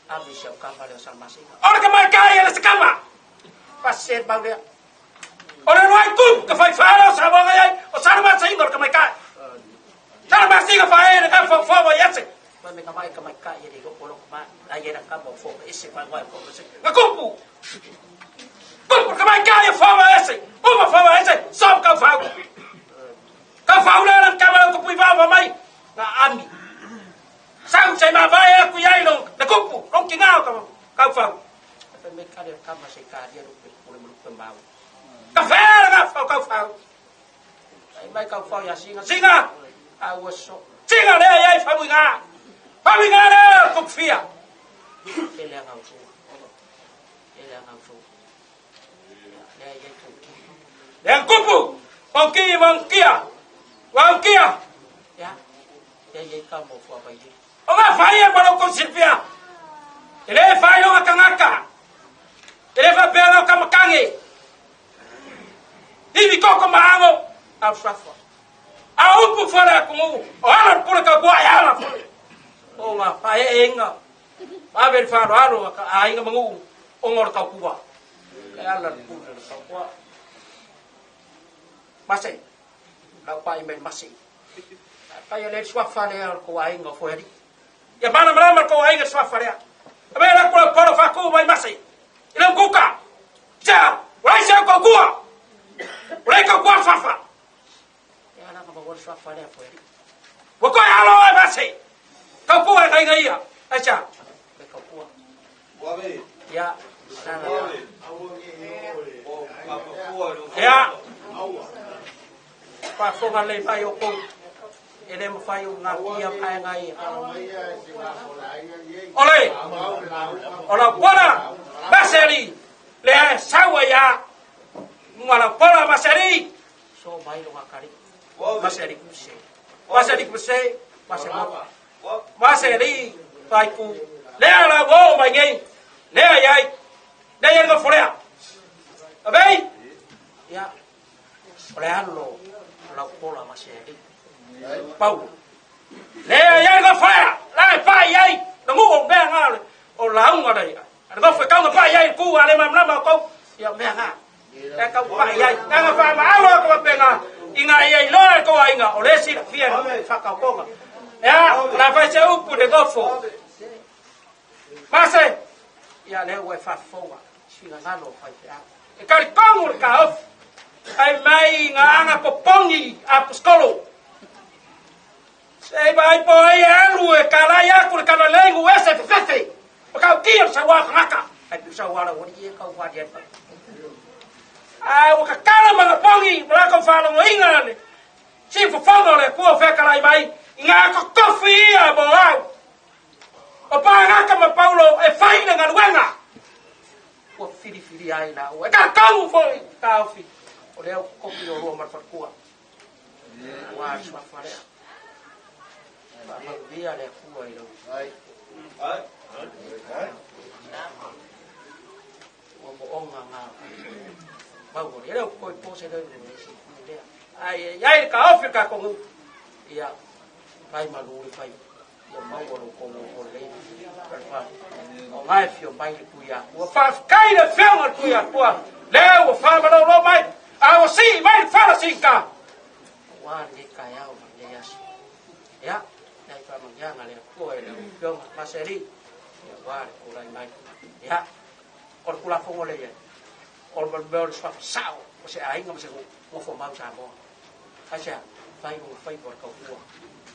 Ave se ka ma le salmasinga. Ora ka mai ka ya le kama. Pa se ba le. O le roai ku ka fai whāra o sa wanga iai, o sara mā sainga o ka mai kai. Sala masiga fa e ka fa fa wa yase. Ma me ka mai ka mai ka ye le ko lo ma ai ye ka mo fo ese fa wa fo ese. Nga kupu. Kupu ka mai ka ye fa wa ese. O ma fa wa ese so ka fa. Ka fa ula la ka ma ko pui fa wa mai. Nga ami. Sau se ma vai aku iai lo le kupu lo ki ngao ka ka fa. Ka me ka le ka ma se ka dia lo pe ko le mo pe mau. Ka fa la ka fa ka fa. Ai mai ka fa ya singa singa. A ua so. Singa le ai fa winga. Fa winga le ko fia. E le ngau su. E le ngau su. Le ai ku ki. Le kupu. O ki wang kia. Wang kia. Ya. Ia iai ka mo fua mai nei. O ngā whaia ma lo kou silafia, e le whailoga kangaka, e le whapea ngā kamakange, iwi koko ma ango, a usafa. A upu fole a kungu, o ala le pule ka kua e ala fole. O ngā whae e inga, ma ve le whalo alo a ka ainga mangu, o ngā kau kua. E ala le pule le kau kua. Mase, lau pai mai mase. Pai le suafa lea o le kou aiga o Foealii. Ia malamalama le kou aiga suafa lea. A mea la kula polo faku mai mase. I lau kuka. Sea, ulai sea kau kua. Ulai kau kua suafa. Ia ala ka maua le suafa lea Foealii. Ua koe alo e mase. Kau kua e kaiga ia. Ai sea, me kau kua. Ia, ia. Faafofoga lelei mai outou, e le mafai ona gatia vaega ia. Ole, o lau pola, Maseli, lea e sau ai a, ma lau pola Maseli, so mai lo ngakari. Maseli kuse. Maseli kuse, Maseli. Maseli, faiku. Lea la wo mai nei, lea iai, lea iai ngofo lea. Avei? Ia, o le alo o lau pola ma se alii. Paulo. Lea iai le gofoea, la e pai ai, le nuu o mea ngā o lauga le ia. Le gofo e kaunga pai ai ku a le mamlama o kou, ia mea ngā. E kau pai ai. Nga wha ma alo a kawa penga, i ngā ia i loa e koa inga, o le sila fia ni whakaukonga. Ea, la whai se upu le gofo. Mase, ia le ua e whafofoga, sina ngalo whai te au. E kari kongu le ka ofu, ai mai ngā anga popongi a puskolo. Se vai po ai alu e kalai aku le kana lengu ese fefefe. O kau kia le saua kangaka. Ai pu saua la wari e kau wari ai. A ua kakala ma pongi, ma kau whalongo inga le. Si fofoga le kua whekalai mai, i ngā kokofi ia mo au. O pāngaka ma Paulo e whai le ngaluenga. Ua whiriwhiri ai la ua. E ka kaungu foi ka ofi. O lea kokofi o rua marwharkua. Ua suafa lea. Whaamauria le kua i lau. Ua mo onga ngā. Mau o lea koi pose lea i si lea. Ai ai ka ofi ka kongu. Ia pai malu le pai. Ia maua lo kongu o le. O ngai fio mai le kuia. Ua whaafkai le whionga le kuia kua. Lea ua whaamalo lo mai. A ua si mai le whala sika. Ua le kai au ma le aso. Ia, nei whamangianga le kua e le whionga maseri. Ia wā le kula i mai. Ia, o le kula fongo le ia. O le mea o le swafa sao. O se ainga ma se ngofo mau Samoa. Ai sea, whai mo whai mo le kaukua.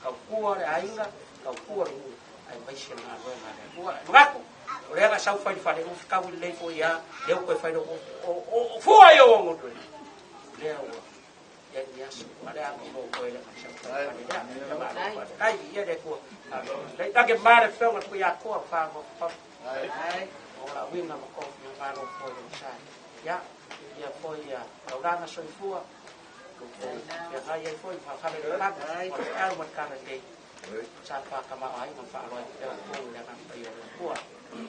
Kaukua le ainga, kaukua le nuu. Ai mai se ngā roe ngā le kua. Magaku, o lea nga sau whai whare ufi kau i lei fo ia, leo koe whai o fua i o ongo tue. Lea ua, ia ni aso, a lea anga mo koe le nga sau whai whare lea. Ia ma alo whare. Kai, ia le kua. Lei take mare whionga kui a koa wha mo wha. O la winga ma kofi nga malo fo i o sai. Ia, ia fo ia, tauranga soifua, ia ngai ai foi whakare le langa, o le au ma kara nei. Sa whakama ai ma whaaloa i te ko le nga pai o le kua.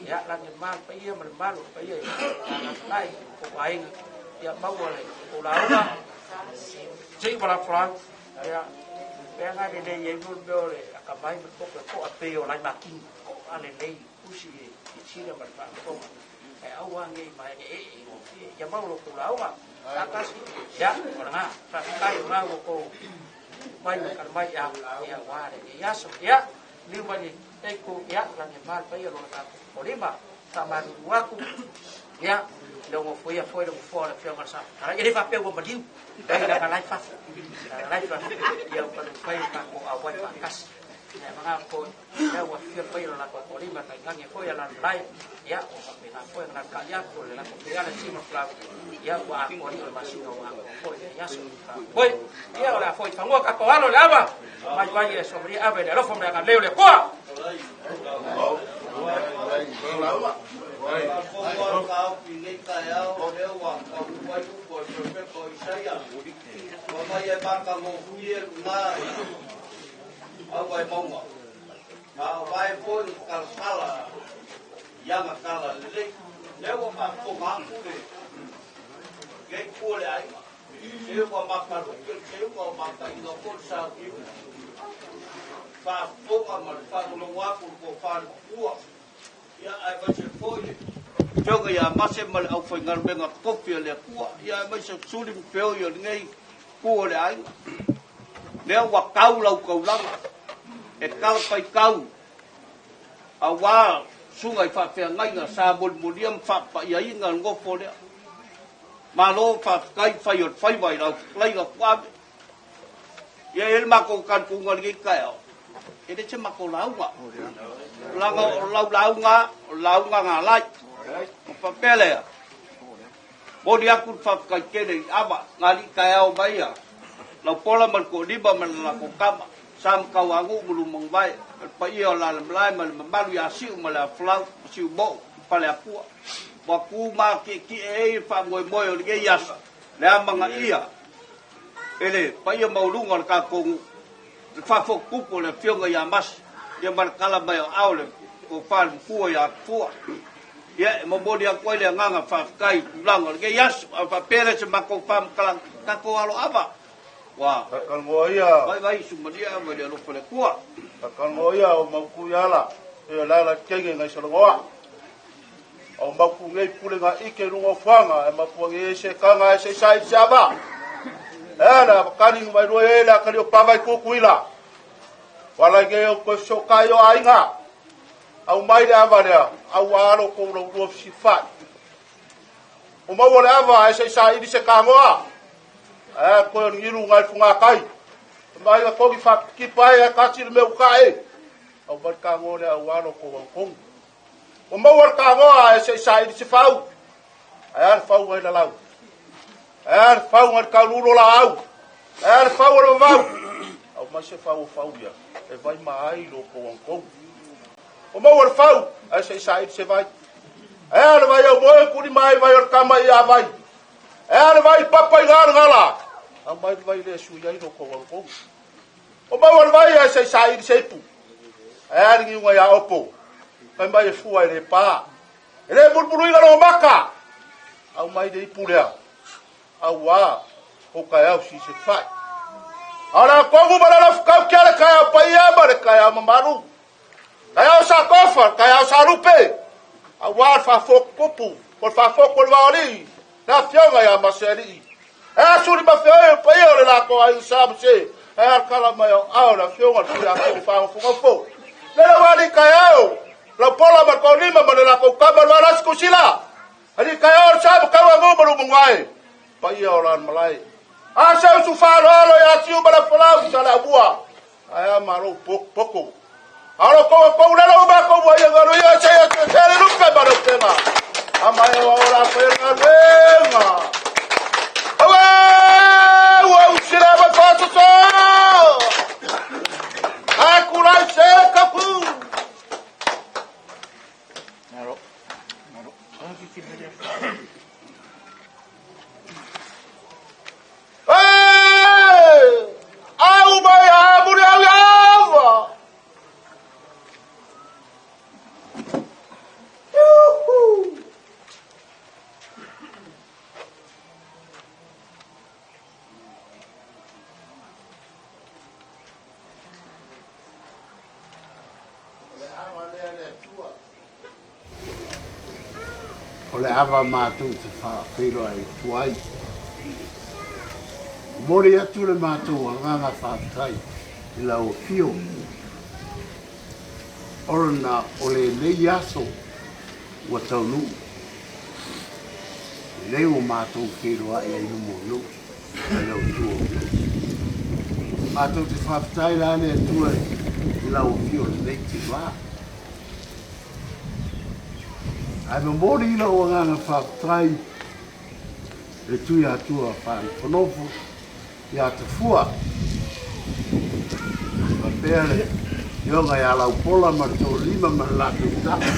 Ia langi mal pa ia ma le malu pa ia. Nga lai ko ainga. Ia maua le o la ua. Si wala fra. Ia pea nga le nei e mo me ole aka mai ma ko ko a pe o lai makin ko ale nei usi e i tira ma le whakafonga. E aua ngei mai e e o ia mau lo ko la ua. Takasi. Ia, o ngā, whakakai o ngā o ko. mai ma kala mai ia ia wa le ia aso ia liu mai le ku ia lagi ma le paia lo ka o lima sa ma lu aku ia le ngo foi ia foi le fo le fio sa ala ele fa pe ua maliu ai la lai fa la lai fa ia pa pai ka ko a wai fa kas ia mga ko ia ua fia pai la ko ko lima kai ngangi foi ala lai ia o ka pe na foi na ka ia ko le la ko pe ala sima fla ia ua ko ni o masina ua ko foi ia so foi ia o la foi fa ngo ka ko alo le ava mai vai e sobre ave le alofo me ga leo le koa. Fioga ia mase ma le aufaigaluega totofi a le Atua, ia aemaise o suli ma feoi o lenei ku o le aiga. Lea ua kau lau kaulaga, e kala faitau, auā susuga i faafeagaiga sa mulimulia ma faapapaiaina le nofo lea. Malo faafetai fai o le faiva i lau fetalaiga Fuave. Ia e i ai le matou talitonuga i lenei taeao, e le se matou lauga. Leaga o lau lauga, o le lauga a Galai. Ona faapea lea, momoli atu le faafetai tele i Ava, na alii taeao mai ia Laupola ma le Toalima ma le latou tama, Sa ma Tauanuu ma Lumanovae, ma le paia o Laalamalae ma le mamalu ia Siu ma le Afolau ma Siumoo ma Faleatua. Ua tu ma tietie ai le faamoemoe o lenei aso, le amanaia e le paia maualuga o le tatou nuu, le faafotutupu o le Afioga ia Masi, ia ma le tala mai o aao le tofa le matua ia Tafua. Ia, e momoli atu ai le agaga faafetai i tulaga o lenei aso, a faapea lea se matou faamatalaga, tatou alo ava. Ua Takalgoa ia. Vaivai sumalia ava i le alofa o le Atua. Takalgoa ia o mautu i ala, e la la kenge ngai salogoa. O mautu nei pule nga ike lunga o fuanga, e mapua nge e se kanga e se isa i se ava. E la wakani numa ilua e la kali o pava i kukuila. Wala nge o koe so kai o ainga. Au mai le ava lea, au alo kou lau lua fisifai. O maua le ava e se isa i se kangoa. E koe o ngilu ngai funga kai. Mai ga kogi fa kipa e kati le meu ka e. Au mai kangoa lea au alo kou au kongu. Ua maua le kagoa e se i saili se fau. Ae a le fau ngai lalau. Ae a le fau ngai le kaululo laau. Ae a le fau o le vavau. Au mai se fau o fau ia, e vai ma ai lo kou angkou. Ua maua le fau, ae se i saili se vai. Ae a le vai au moe kuli mai vai o le kama i a vai. Ae a le vai papa i ngā ngala. Au mai le vai le sui ai lo kou angkou. O maua le vai ae se i saili se ipu. Ae a le niuga ia opo. Fai mai e fua e le pā. E le mulumuluina lona maka. Au mai le ipu lea. Auā, o kaeau si se fai. A o le akogu ma le lafukau kia le kaeau paia ma le kaeau mamalu. Kaeau sa kofa, kaeau sa lupe. Auā le faafokupu, o le faafoku o le vaoalii. Le afioga ia Masealii. E asu le mafeoi o paia o le lako ai sa ma se. E alakala mai au ao le afioga le Tuiafono whaangofongofo. Le lau ali kai ao. Lau pola ma ko lima ma le lako kama le walasi kusila. Ali kai ao sa ma kaua ngu ma lumungae. Paia o lan malai. A se usu whaaloalo ia tiu ma la folau sa le abua. Ai a malo poko. Alo ko ko lela o ba ko wa ia galu ia se ia se le lupe ba le pena. Ama e wa ora pe na wenga. Awe wa usira ba fa so so. Akura se kapu. Naro. Naro. Hey! Au mai a muri au ia Yuhu! O le ava matou te faafeiloai atu ai Momoli atu le matou agaga faafetai i lau afio ona o lenei aso ua taunuu, lenei ua matou feiloai ai luma o nuu i lau tua o nuu. Matou te faafetai la le Atua i lau afio i lenei itulā. Ae momoli lou agaga faafetai le Tuiatua Faanofonofo ia Tafua, faapea le Afioga ia Laupola ma le Toalima ma le latou tama,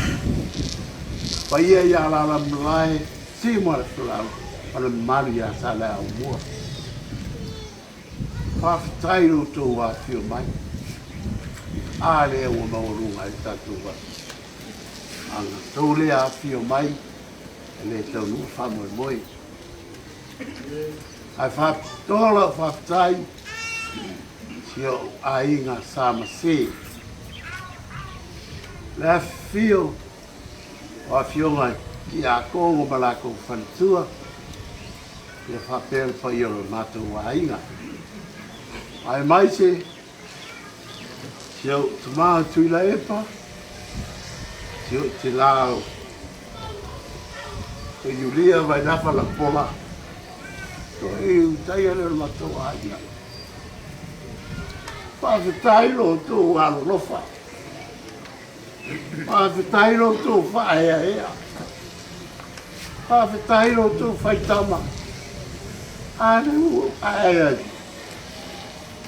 paia ia Alalamalae, Siu ma le Folau ma le mamalu ia Saleaaumua. Faafetai i lo outou afifio mai. A lea ua maualuga ai le tatou aso. A na outou le afifio mai, e le taunuu faamoemoe. Ae faapitoa lau faafetai i si ou aiga Sa Mase. Le afifio o afioga i Tiakono ma latou faletua, ia faapea le paia o lo matou aiga. Aemaise si ou tama o Tuilaepa, si ou tila o Iulia Vailafa Lapola, toe utaia lea o le matou aiga. Faafetai lo outou alolofa. Faafetai lo outou faaeaea. Faafetai lo outou faitama. A lea ua ou ae ai.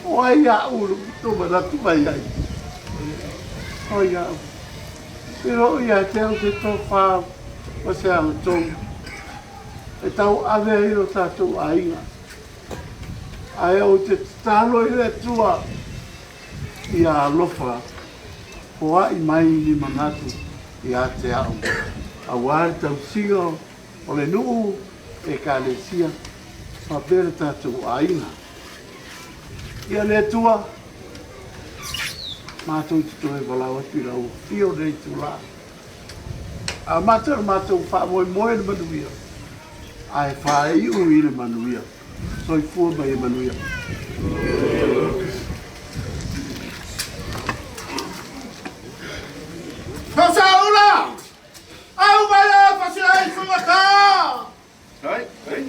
O ai a u tou manatu mai ai? O ai a u? E oo ia te au se tofa ma se agatonu e tauave ai lo tatou aiga. Ae ou te tatalo i le Atua ia alofa foai mai ni manatu ia te au aua le tausiga o le nuu, Ekalesia, faapea le tatou aiga. Ia le Atua, matou te toe valaau atu i lau afio i lenei itula. Amata le matou faamoemoe i le manuia, ae faaiu i le manuia. Soifua ma ia manuia. Fasaula! Au mai a fasilai fugata! Ai, ai.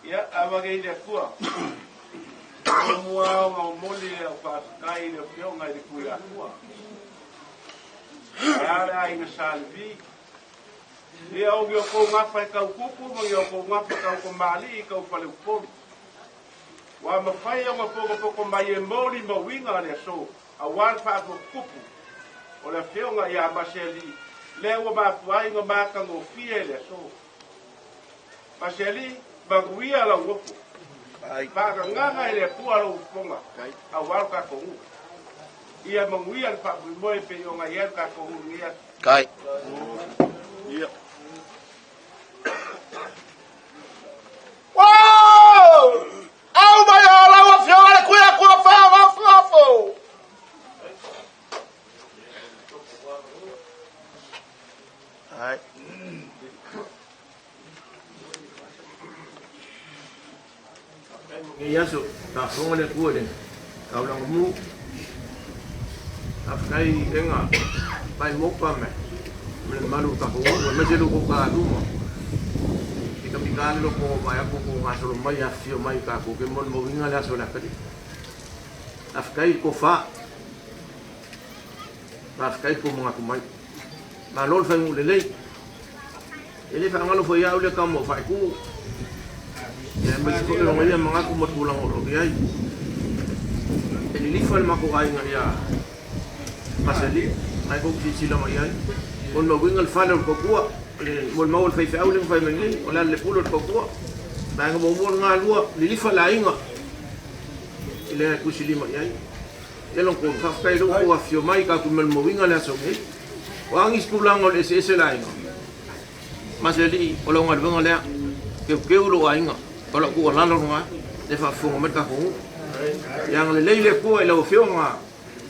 Ia, avage i le Atua. Muamua ona momoli le au faafetai i le Afioga i le Tuiatua. Ae a le aiga Sa Levi. Ia o ni outou gafa e tau tupu ma ni outou gafa e tau tamalii i tau faleupolu. Ua mafai ona potopoto mai e molimauina le aso aua le faafotutupu o le Afioga ia Masealii lea ua mafua ai ona matagofie le aso. Masealii, manuia lau nofo. Faagagaga e le Atua lou fofoga aua lo tatou nuu. Ia manuia le faamoemoe pei ona i ai lo tatou nuu i lenei aso. Kai. Ia. Wow! Au mai o lau afioga le kuia kua whaafofo! Ai. Lenei aso, faafofoga le Atua i le taulaga mu. Faafetai ega mai mopa me ma le mamalu o tatou nuu aemaise lo outou talaluma. I ka mita le loko mai aku ko ngasolo mai afifio mai tatou ke molimauina le aso le akalii. Faafetai i tofa. Faafetai i tou manatu mai. Malo le faiguu lelei. E le faagalo foi ia au lea tama o Faaitu. Ia aemaise foi o lona ia manatu ma tulaga o lo o i ai. E lilifa le matou aiga ia Masalii, lena tou te silasila mai ai. Molimauina le fale o le tautua, le molimau a le faifeau lea na fai mai nei, o le ala i le pule o le tautua. Vaega muamua lena, lua, lilifa le aiga i le tusilima i ai. Ia lona tolu, faafetai i lou tou afifio mai tatou molimauina le aso nei. O a nisi tulaga o le eseese le aiga, Masealii, o lau galuega lea, teuteu lou aiga, o lau tuualalo lena, lea e faafofoga mai le tatou nuu. Ia agalelei le Atua i lau Afioga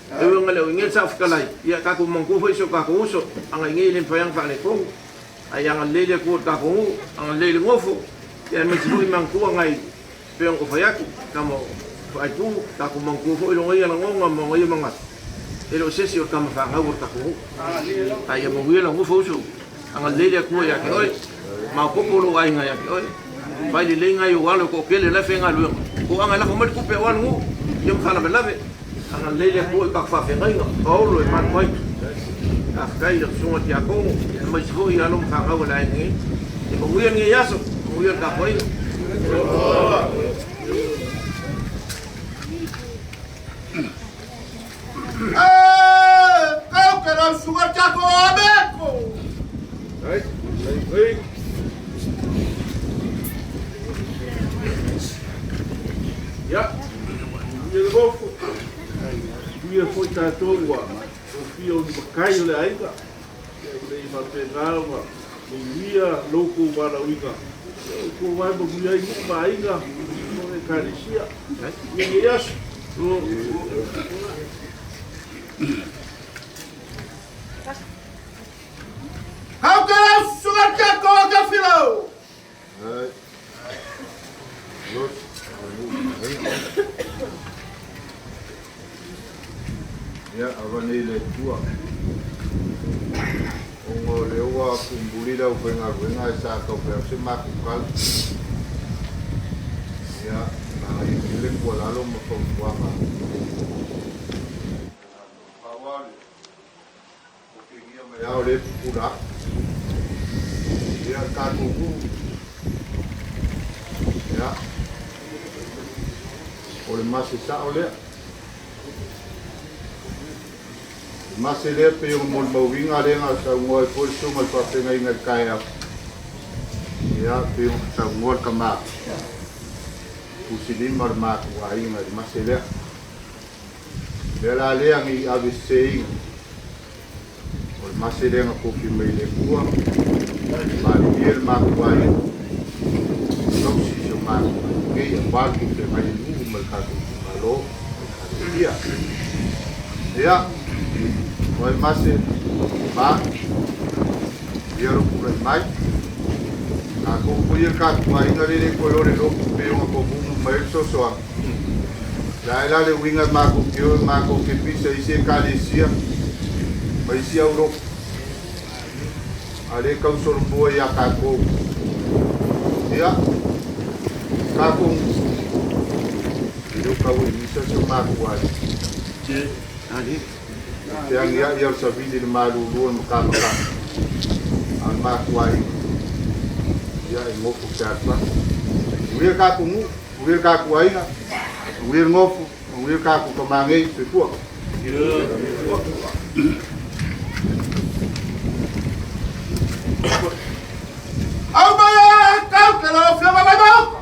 E ui ona le o inge sa fetalai, ia tatou manatua foi si o tatou uso, ana inge e le mafai ona faaletonu. Ae agalelei le Atua i le tatou nuu, agalelei i le nofo, ia aemaise foi manatua nai pei ona ou fai atu, tama o Faaitu, tatou manatua foi lona ia lagona ma lona ia manatu, e le o se isi o le tama fanau o le tatou nuu. Ae ia manuia lau nofo uso, agalelei le Atua ia te oe, maopoopo lou aiga ia te oe, fai lelei nai ou alo e toatele la e faigaluega, toaga e lafo mai le tupe aua le nuu, ia ma faalavelave. Agalelei le Atua i tatou faafeagaiga, paolo e malu ai. Faafetai i lau susuga i le tiakono, aemaise foi alo ma fanau a le aiga nei. Ia manuia lenei aso, manuia le tapuaiga. Kau ke lau susuga i le tiakono Ameko. Ia, manuia le nofo. Manuia foi tatou ua tofia o ni matai o le aiga. Ia ina ia faapena ona manuia lo outou valaauina. Ia outou vae manuia ai nuu ma aiga ma le Ekalesia. Manuia lenei aso. Kau ke lau susuga i le tiakono Teofilo. Ia, ava nei le Atua. Ona o lea ua tuumuli le aufaigaluega ae sa tau fai atu se matou tala. Ia, manaia tele tuualalo ma fautuaga. Pau lava le Otegia mai lava o lea e pupula atu. Ia, le tatou nuu, ia, o le mase sao lea. Le mase lea pei ona molimauina lea na saunoa ai foi le susuga i le faafeagaiga i le taeao. Ia, pei ona saunoa le tama tusilima o le matou aiga i le mase lea. O le mea la lea ne i aveseseina, o le mase lea na tofi mai e le Atua, malilie le matou aiga, tausi si o matou aiga nei aua le tou feagai i nuu ma le tatou itumalo ma Ekalesia. Ia, o ai mase, ma, ia lou tulai mai. Tatou foi ia le tatou aiga lea e le toe o le lotu pei ona tomumu mai ai le fesoasoani. Le ai la le uiga e matou te o e matou te pisa i isi Ekalesia ma isi aulotu, a lea e tau solomua ia tatou. Ia, tatou nuu, e le o tau e misa si o matou aiga. E feagiai au savili i le malulu o le matamatagi a le matou aiga, ia e nofo fealofani. Manuia le tatou nuu. Manuia le tatou aiga, manuia le nofo, manuia le tatou tama nei, soifua. Au mai e kau ke lau afioga mai maoka.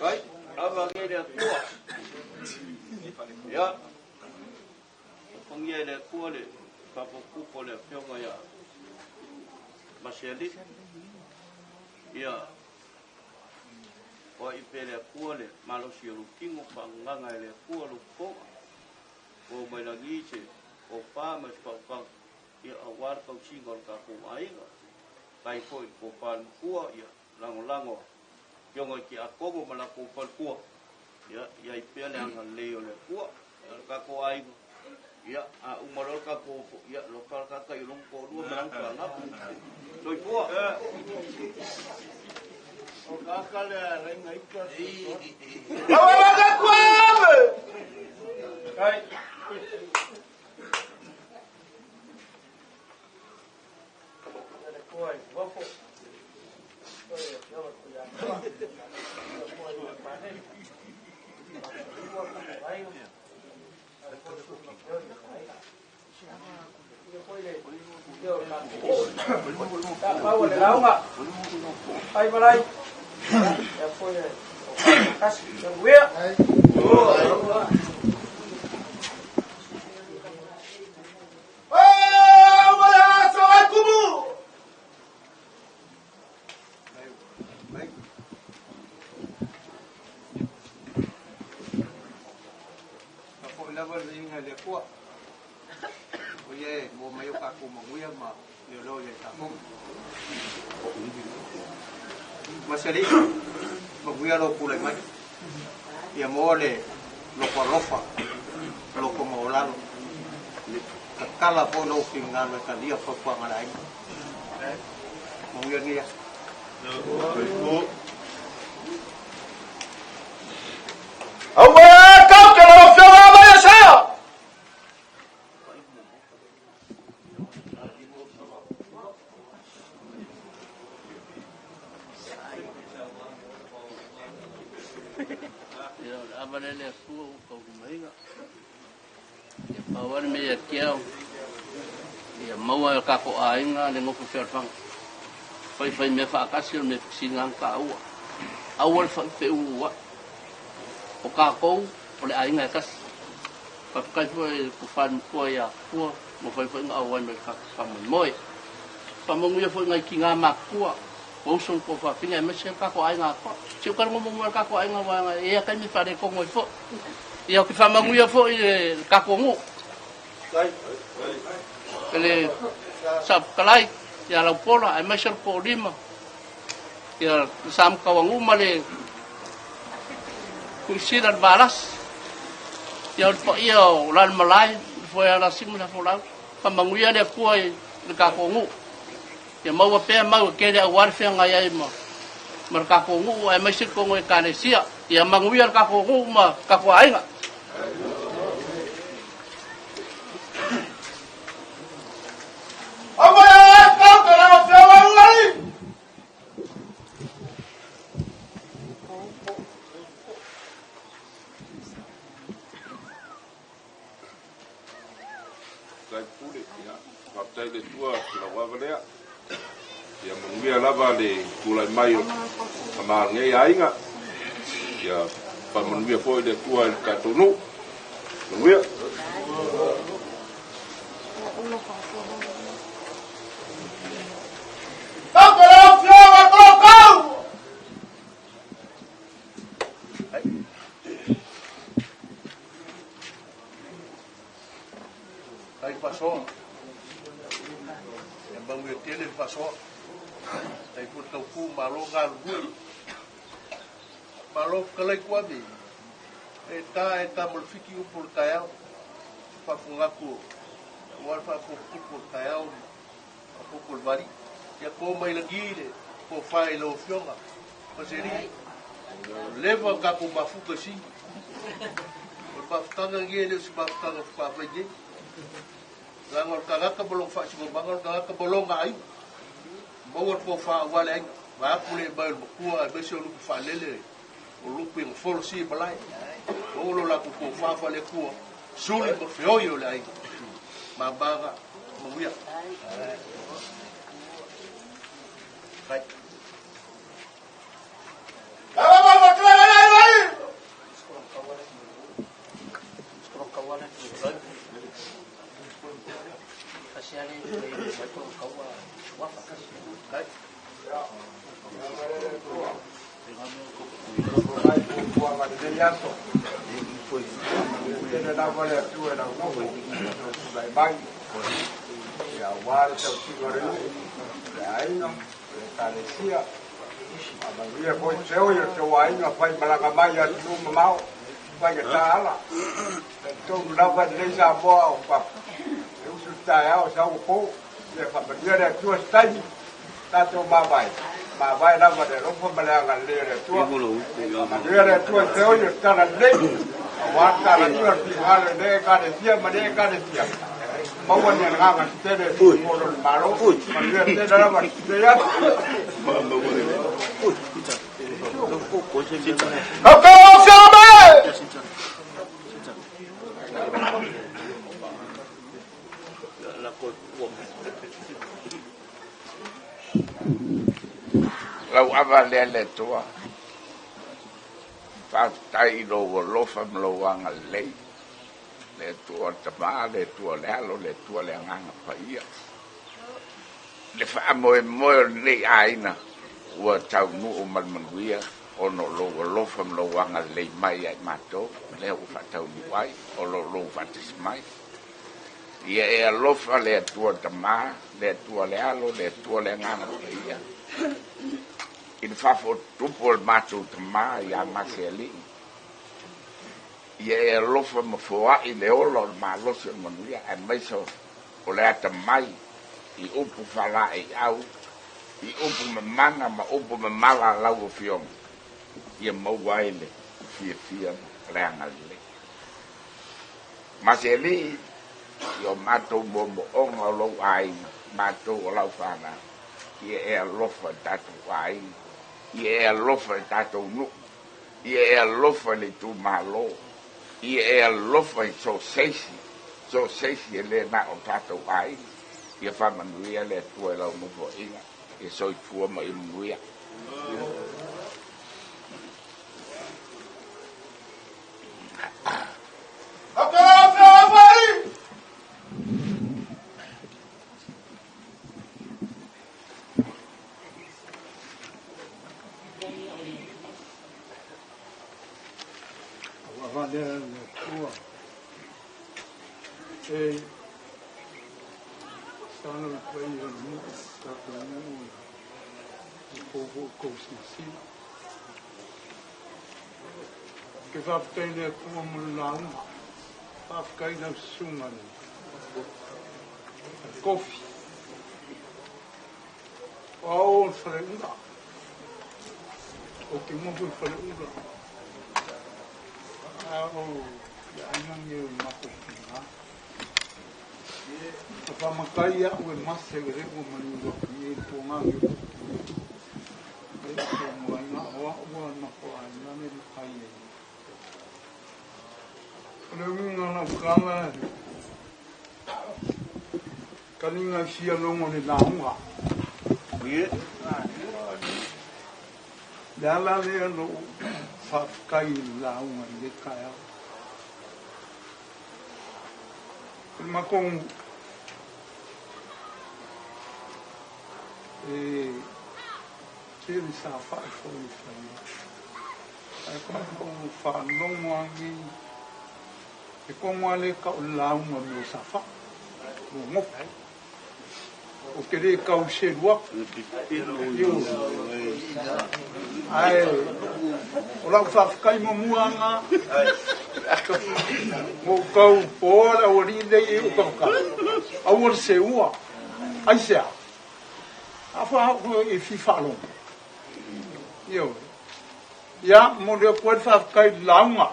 Ai, ava nei le Atua. Ia, alofagia e le Atua le faaputupu o le Afioga ia ma se alii. Ia foai pea e le Atua le malosi o lou tino, faagagaga e le Atua lou fofoga. Ua mai lagi se tofa ma se faautaga, ia aua le tausiga o le tatou aiga. Faafetai foi i le tofa a le matua, ia lagolago a Afioga i Tiakono ma latou faletua, ia i ai pea le agalelei o le Atua. Ia le tatou aiga, ia a uma loa le tatou ofo, ia loka le tata i lona toalua ma lana fanau. Soifua. O kaka le renga ika. Kai. Faafoi lava le viiga i le Atua, o ia e maua mai ai o tatou manuia ma leoleo ia i tatou. Masali, manuia lou tulai mai. Ia maua le loto alofa, loto maualalo. Tatala foi lou finagalo e talia fautuaga a le aiga. Manuia lenei aso. Aua kau ke lau afioga mai e sa! Ia, o le ava lea le Atua ua taulimaina. Ia pau lava le mea ia te au, ia maua e o tatou aiga le nofo fealofani. Faifai mea faatasi o le mea sili ona taua. Aua le faafeuuai. O tatou o le aiga e tasi. Faafetai foi i le tofa i le matua ia Pua ma fai foi ona auai mai i le tatou faamoemoe. Faamanuia foi i nai tina matutua, o uso ma tuafafine aemaise le tatou aiga atoa. Si ou talanoa muamua i le tatou aiga aua e i ai taimi e faaletonu ai foi. Ia ou te faamanuia foi i le tatou nuu. I le Saopetalai ia Laupola aemaise le Toolima, ia le Samutauanuu ma le Tuisila le Valasi. Ia o le paia o Lalemalae, le foe Alasimu le Afolau. Faamanuia le Atua i le tatou nuu. Ia maua pea mau e tele aua le feagai ai ma le tatou nuu aemaise totonu o Ekalesia. Ia manuia le tatou nuu ma tatou aiga. Faafetai Pule, ia, faafetai le Atua i lau ava lea. Ia manuia lava le tulai mai o tama o lenei aiga. Ia faamanuia foi le Atua i le tatou nuu. Manuia. Ai faasoa. Ia manuia tele le faasoa. Tai foi le tautu, malo galulue. Malo fetalai Tuavi. E ta e ta ma le fiti upu o le taeao. Faafofoga atu aua le faafofoga o le taeao ma faafofoga o le vali. Ia to mai lagi le tofa i lau Afioga Paseli. Leva o tatou mafuta i sini. O le mafutaga lenei e le o se mafutaga faatoa fai nei. Leaga o le tagata ma lona faasinomaga, o le tagata ma lona aiga. Maua le tofa aua le aiga. Vaeatu le mai o le matua aemaise o lupe faalele, o lupe na folasia i malae. Maua lo latou tofa faale-Atua, suli ma feoi o le aiga. Mamaga, manuia. Kai. Mai fuafuaga i lenei aso. Faamanuia tele lava le Atua i lau nofo ma lou tulai mai, ia aua le tausiga o le nuu, o le aiga, o le Ekalesia. Faamanuia foi feoi o le tou aiga faimalaga mai i atunuu mamao, faigata ala. Talitonu lava i lenei Samoa o fafo, e usu le taeao sau ua po. Ia faamanuia le Atua se taimi tatou mavae, mavae lava le alofa ma le agalelei o le Atua. Faamanuia le Atua i feoi o le tala lelei, aua le talaiga o le finagalo i lea Ekalesia ma lea Ekalesia. Maua ni agaga tetele e usufono o le Malo. Manuia tele lava lenei aso. Lau ava lea le Atua, faafetai i lou alofa ma lou agalelei, le Atua le Tama, le Atua le Alo, le Atua le Agaga Paia. Le faamoemoe o lenei aiga ua taunuu ma le manuia ona o lou alofa ma lou agalelei mai ia i matou, lea ua faataunuu ai, o lo o lou faatasi mai. Ia e alofa le Atua Tama, le Atua le Alo, le Atua le Agaga Paia, i le faafotutupu o le matou tama ia Masealii. Ia e alofa ma foai le ola o le malosi o le manuia, aemaise o le atamai i upu faalaeiau, i upu mamana ma upu mamala a lau Afioga, ia maua ai le fiafia ma le agalelei. Masealii, i o matou moomooga o lou aiga, matou o lau fanau, ia e alofa i tatou aiga, ia e alofa i tatou nuu, ia e alofa i le itumalo, ia e alofa i so o se isi, so o se isi e le na o tatou aiga. Ia faamanuia le Atua i lau nofoaiga, ia soifua ma ia manuia. Ua lea le Atua. E sana le paia o le nuu, tatou nuu e fou kou silasila. Ke faafetai le Atua mo le lauga. Faafetai lau susuga le Kofi. O ao o le faleula. O te nofo i faleula. A o le aiga nei o le matou tina. O whamatai au e mase o le ua manu waki e tō ngā ni o e tō mua ngā hoa ua na ko ai ngā ne makai e. O le unga lau kala kalinga i sia longo le launga. Le ala lea lo whawhakai i launga i le kai au. O le makong e tele sa whae fo i whai. Ai ko o whanongo angi e kongo ale ka o launga me o sa wha. O ngopo. O te re kau se rua. Ai, o lau whawhakai mo muanga. Mo kau pōra o ri lei e o kau kau. Au se ua. Ai sea. A wha e fi whalongo. Io. Ia, mo leo koe whawhakai launga.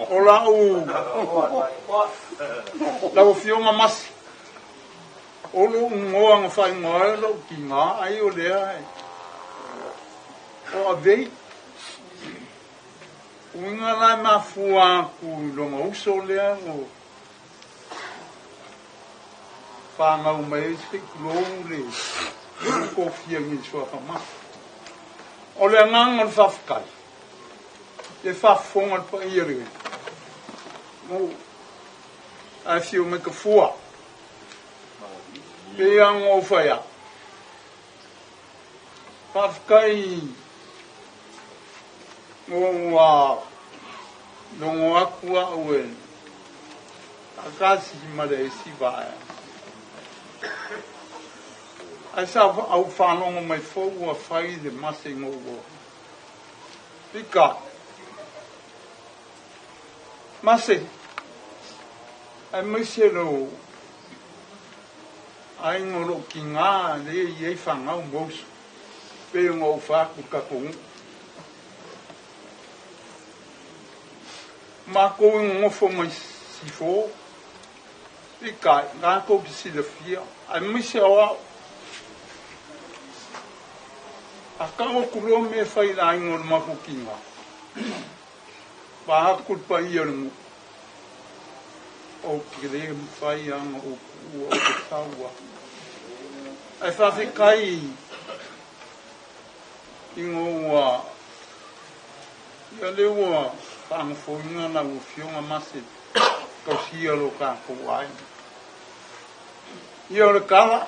O lau, lau fionga masi. O lo ngoa nga whai ngoa lo ki ngā ai o lea e. O a vei. Uinga lai mafua ku longa uso lea o whāngau mai se kulou le kofia ngi sua whamā. O le anganga o le whawhakai. Le whafonga le pa ia le. Mo a whio me ka fua. Pe anga o whaia. Whawhakai Ua logo aku a'u e faatasi ma le isi vaea. Ae sa au faalogo mai foi ua fai le mase ina ua pika. Mase, aemaise lou aiga o loo tigā lea e i ai fanau ma uso, pei ona ou fai atu i le tatou nuu. Matou e nonofo mai Sifo, peitai, latou te silafia, aemaise o au. A tau atu loa mea e fai i le aiga o le matou tina, vaeatu le paia o le nuu, ou te le mafai lava ona ou tuua, ou te sau lava. Ae faafetai ina ua Ia lea ua faanofoina lau Afioga Mase tausia lo tatou aiga. Ia o le tala,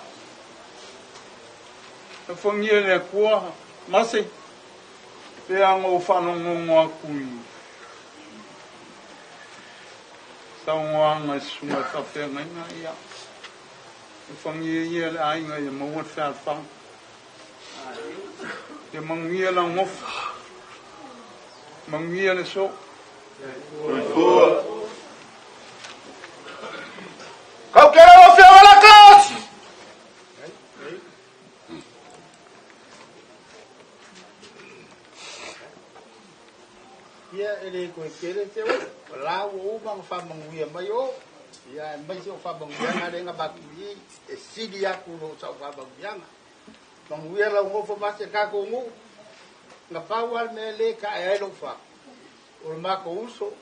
alofagia e le Atua Mase, pe a na ou faalogogo atu i saunoaga i susuga i faafeagaiga, ia alofagia ia le aiga ia maua le fealofani. Ia manuia lau nofo. Manuia le aso. Soifua. Kau ke lau afioga Lakasi! Ia e le toe tele se upu, o la ua uma ona faamanuia mai o, ia aemaise o faamanuiaga lea na avatu i i, e sili atu i lo sau faamanuiaga. Manuia lau nofo ma se tatou nuu, na pau lava le mea lea e tae ai lou fatu, o le matou uso,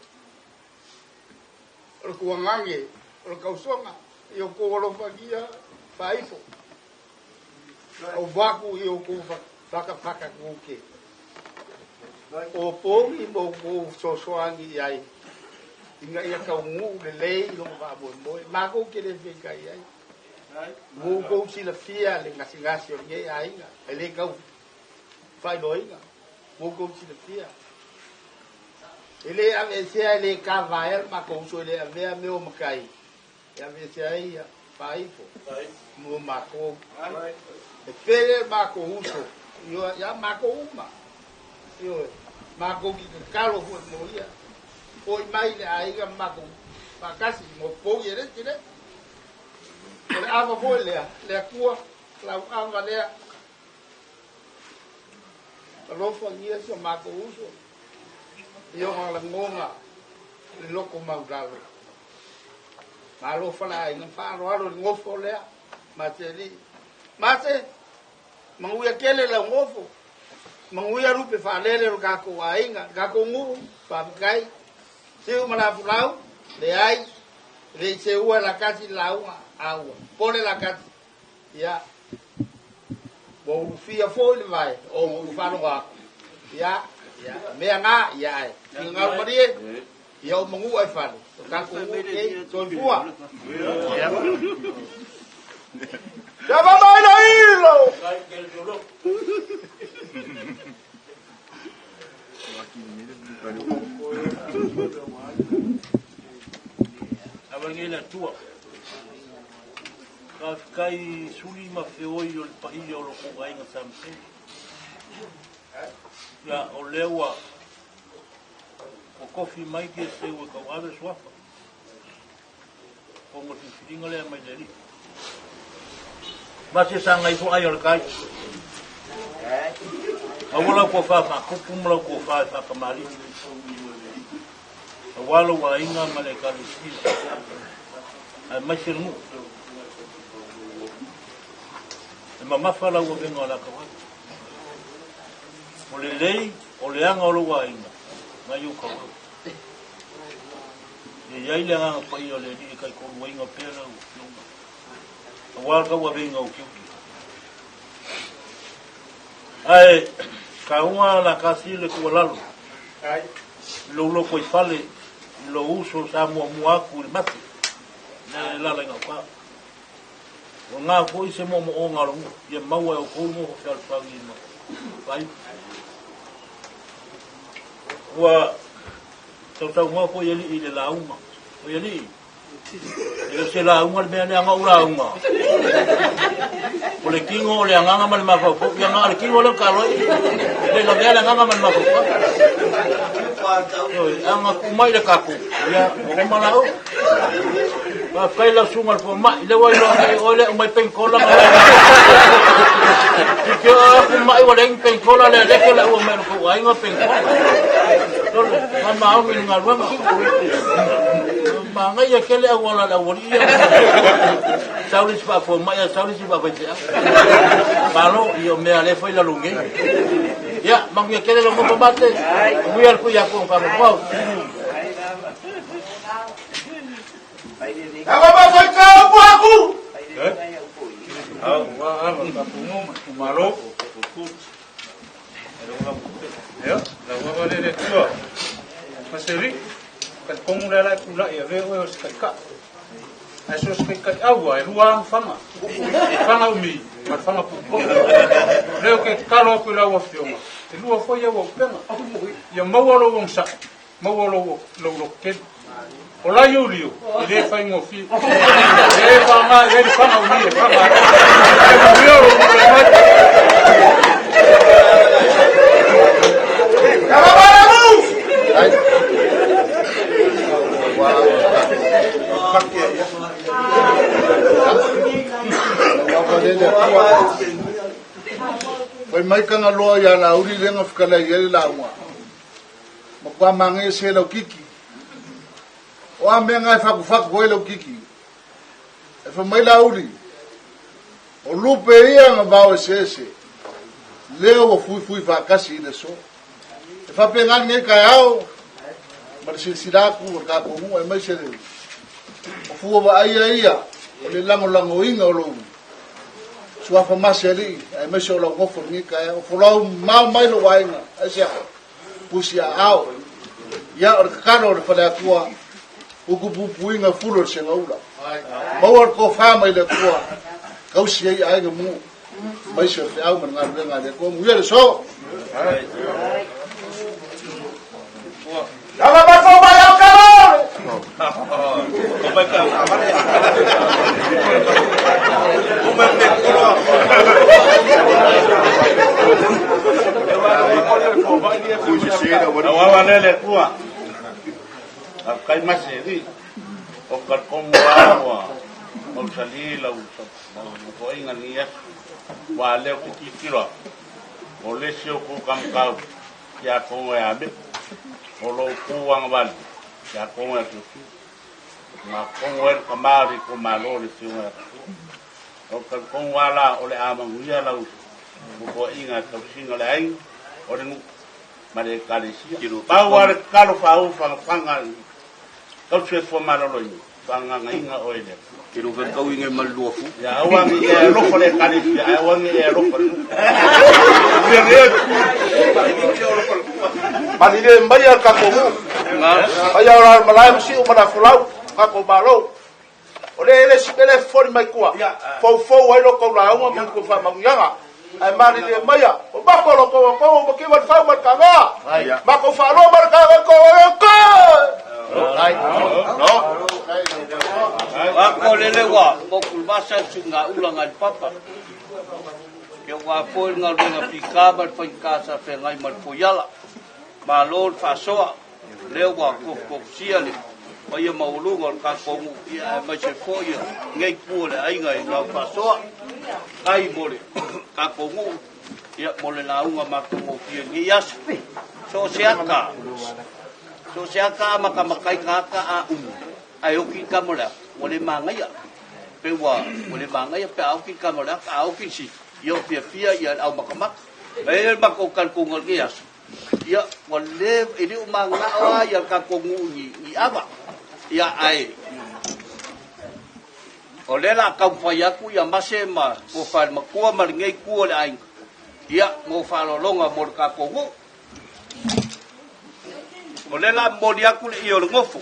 o le tuagage, o le tausoga, i outou alofagia faaifo. O vaku i outou fatafata tou te opogi ma outou fesoasoani i ai ina ia taunuu lelei lona faamoemoe. Matou te le feitai ai. Ua outou silafia le gasegase o lenei aiga, e le tau faailoaina. Ua outou silafia. E le aveesea, e le kavaea le matou uso, e le avea mea o matai e aveesea ai ia faaifo mo matou. E pele le matou uso, ia matou uma. Ioe, matou te tatalo foi mo ia. Foi mai le aiga ma matou faatasi mo pou e le tele. O le ava foi lea, le Atua, lau ava lea. Alofagia si o matou uso i ona lagona le loto maulalo. Malo faleaiga faaaloalo i le nofo lea, Mase alii. Mase, manuia tele lau nofo. Manuia lupe faalele o le tatou aiga, le tatou nuu, faafetai. Siu ma lafulau, leai, e le i seua e lakasi le lauga, a ua pole lakasi. Ia, ua ulufia foi le vae o ua faalogo atu. Ia, ia, mea na, ia ae, finagalo malie, ia o manu ai fale, o tatou nuu nei, soifua. Ia mai le ilo! Avalgia le Atua. Faafetai i suli ma feoi o le paia o lo kou aiga Samsei. Ia, o lea ua totofi mai kia seu e tauave suafa. Ona o le filifiliga lea mai le Alii. Ma se saga ifo ai o le kai. Aua lau tofa faatupu ma lau tofa e faatamalii. Aua lou aiga ma le Ekalesia, aemaise le nuu. E mamafa lau avega o le ata atu. O lelei, o le aga o lou aiga, nai ou tauau. Ia i ai le agaga paia o le Alii e taitoluaina pea lau afioga, aua le tauavega o tiute. Ae taua la kasi le tuualalo i lou lotoifale, i lou uso sa muamua atu i le mate, lea e lala i gauta. Ua na foi se moomooga o le nuu, ia maua e outou le nofo fealofani ma fai. Ua tautaunoa foi alii i le lauga. Oi alii, e le o se lauga le mea lea na ou lauga. O le tino o le agaga ma le mafaufau. Ia na o le tino lea o talo ai. E le lavea le agaga ma le mafaufau. Oi, aga tuu mai le tatou. Ia, ua uma lau. Faafetai lau susuga i le fomai. Lea ua iloa nei oe le aumai penikola ma Titi o aku mai ua leai ni penikola lea leke la ua mai lo kou aiga penikola. Tole, faamaoni i le galuega. Manaia tele auala le aualii ia. Sau le isi faafomai, a sau le isi faafaifeau. Malo, ia o mea lea foi lalo nei. Ia, manuia tele lau nofo mate. Manuia le kui aku o whangapuau. Malo. Ia, lau ava le le tua. Maseri, ka kongu le ala e kula'i avea oe o se taita'i. Ae so o se taita'i aua e lua lava fana. Fana umi ma le fana puupuu. O lea ou te tatalo atu i lau Afioga, e lua foi au auupega. Ia maua lou onosai, maua lou lototele. O la Iulio, e le faigofie. E le faaaoga i ai le fana umi e fana ai. Ae manuia lou tulai mai. Fai mai Kangaloa ia Laauli lea na fetalai ai le lauga. Matua manaia se lau kiki. O a mea na e fatufatu ai lau kiki. E fai mai Laauli, o lupe ia na vao eseese, lea ua fuifui faatasi i le aso. E faapena lenei taeao ma le silasila atu o le tatou nuu aemaise le o fua vaaia ia o le lagolagoina o lou suafa mase alii aemaise o lau nofo lenei taeao. Folau mamao mai lou aiga, aisea? Pusi aao. Ia, o le tatalo o le Faleatua, utupupuina fulu o le segaula. Maua le tofa mai le Atua, tausi ai aiga mu, maise o le feau ma le galuega a le Atua. Manuia le aso. Lava mai fo mai au kalo! Awawa lele kua. Kai mase ri. O ka komu awa. O sali lau ko inga ni asu. Wa leo ki titiro. O le si o ku kamkau. Kia kongo e ame. O lou ku anga wali. Kia kongo e tutu. Nga kongo e ka maori ko malo le fiunga e O ka kongo ala o le amanguia lau ko inga tausinga le ai o le nu ma le ekalesia. Pau a le tatalo faauu fagafaga tausi e fua malolo i faagagaina oe le Atua. Tino fetauiga ma le lua fu. Ia aua ne i e alofa le ekalesia, ae aua ne i e alofa le nuu. Malile mai a le tatou nuu. Mai a o malae ma siu ma na folau, tatou malo. O le ele si mele foli mai tua. Foufou ai lo kou lauga ma kou faamanuiaga. Ae malilie maia, o mako lo kou kou ma kiwa le fau ma le kavea. Mako whaaloa ma le kavea ko e ko! Ako lele wa moku masa tu ngā ula ngā papa. Kia wā foi ngā luenga pika ma le whaika sa whengai ma le poiala. Ma lo le whasoa. Lea ua kofukofusia le paia maualuga o le tatou nuu, ia aemaise foi ia nei pua o le aiga i lau faasoa, ai mo le tatou nuu, ia mo le lauga matagofie i lenei aso. So o se aka, so o se aka a makamakai ka aka a umu, ae oki i kama o le aka, ua le manaia. Pe ua, ua le manaia pe a oki i kama o le aka, a oki i le sifo, ia ua fiafia ia le aumakamaka. Ae i ai le matou talitonuga i lenei aso, Ia, ua le, e le o mananao lava ia le tatou nuu i ni ava. Ia, ae, o lea o le a taumafai atu ia Mase ma Tofa le Matua ma lenei itu o le aiga, ia, mo faaaloaloga mo le tatou nuu. O lea o le a momoli atu le ie o le nofo.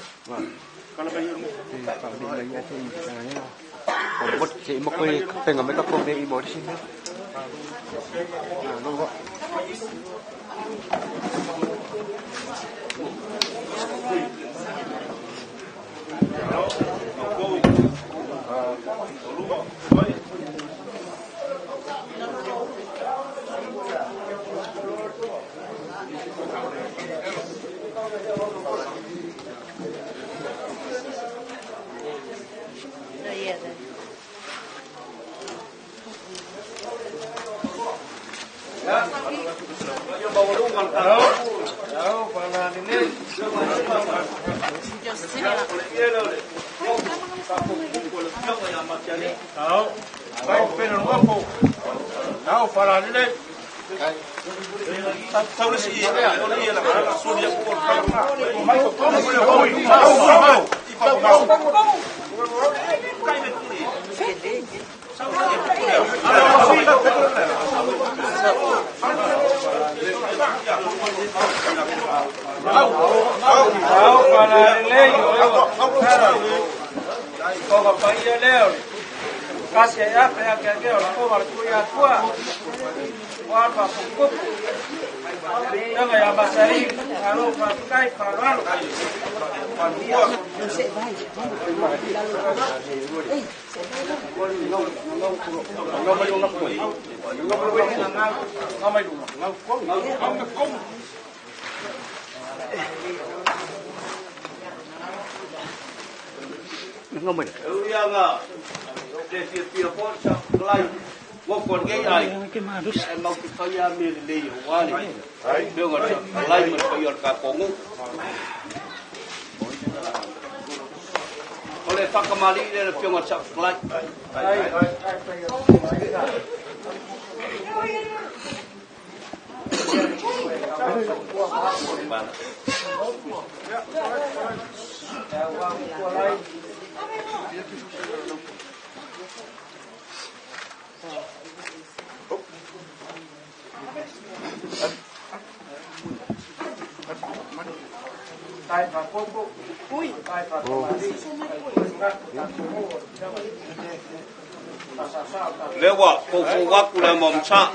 Lewa foufou aku le maumasa.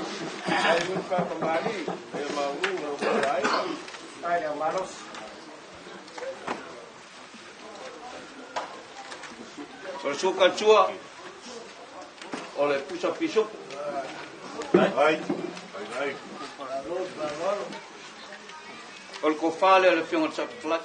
O le sukalsua o le pusa pisupu. O le kofā lea o le Afioga i le Saofetalai.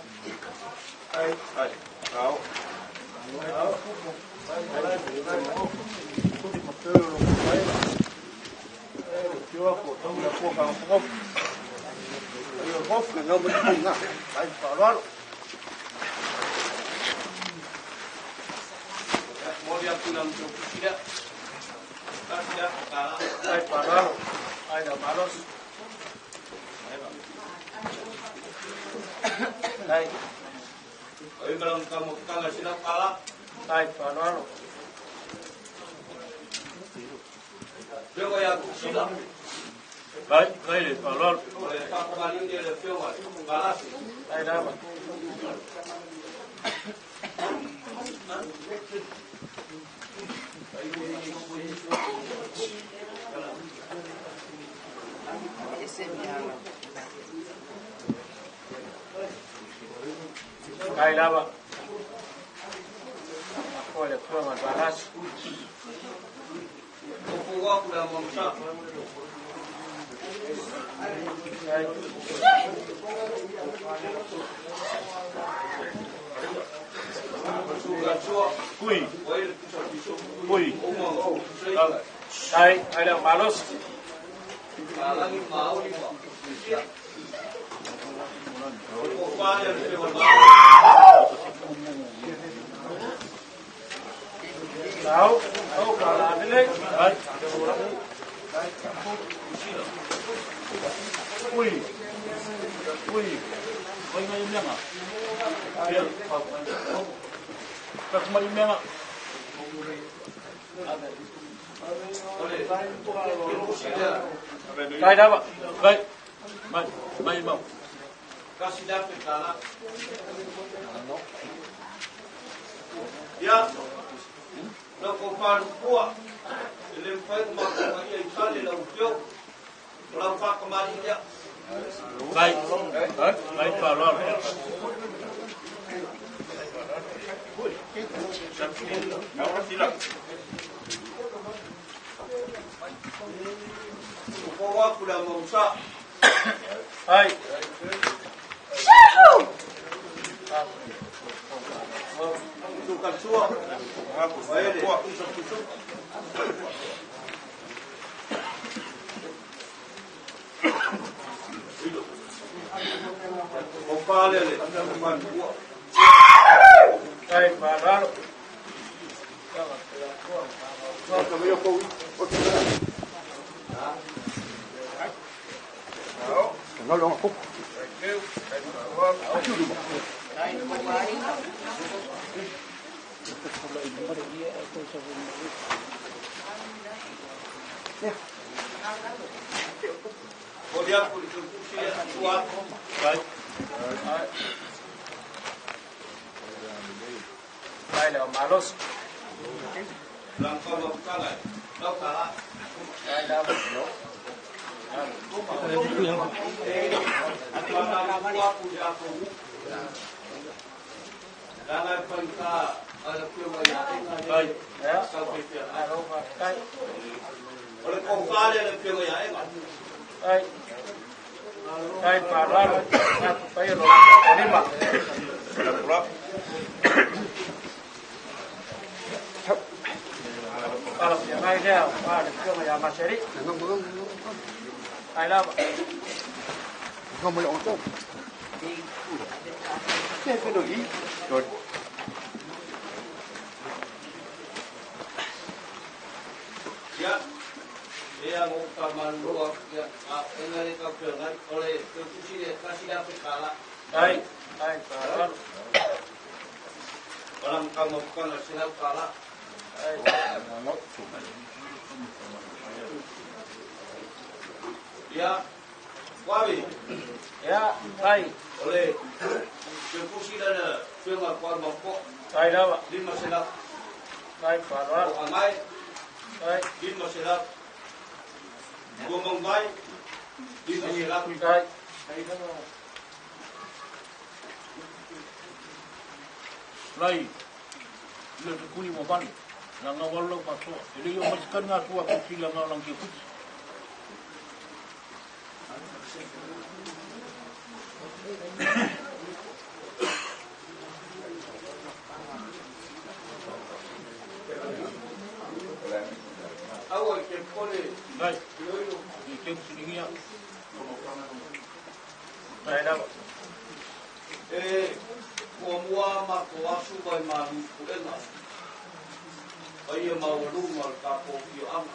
Momoli atu i lau tusi lea. Ai ma ka mo kanga sila pala. Tai fa'aloalo. Fioga ia Tusila. Vai, vai le fa'aloalo. O le fa'afagalini e le Afioga Palasi. Tai lava. Tai lava. O le Afioga Palasi. Foufou aku le Mamusa. Kui. Kui. Tai, ai le malosi. Tau, tau ka la lele. Ai. Ui. Ui. Oi ngai mea. Ia. Ka mai mea. Tai lava. Vai. Mai, mai mau. Kasi dafe kala. Ia. Na ko whanupua. E le mwhai o mātou ia i tale lau whio. O lau whakamari ia. Vai. Vai, vai fa'aloalo. O kō aku le mamusa. Ai. Ai, paralo. Ai le malos. Ai. Ai paralo. Ai lo lima. Ala pia ngai lea, a le pia mai a maseri. Ai lava. Ia, ia mo ka malua ia a enga le ka pia ngai ole te kusi le kasi la pe kala. Ai, ai paralo. Ola ka mo kana se la kala. Ai. Ia, wabi. Ia, ai. Ole te kusi le le pia kwa ma ko. Ai lava. Lima se la. Ai paralo. O angai. Ai. Lima se la. Ko mong vai. Lima se la. Ai. Lai, le te kuni mo vale. La nga walau pa soa. E le yo mas kan nga tua ku fila nga lang ke kuti. Aua ke pole. Lai, i ke silingia. Ai lava. E kua mua ma ko asu vai malu puenga. Ai e maualunga o le tatou afioaga.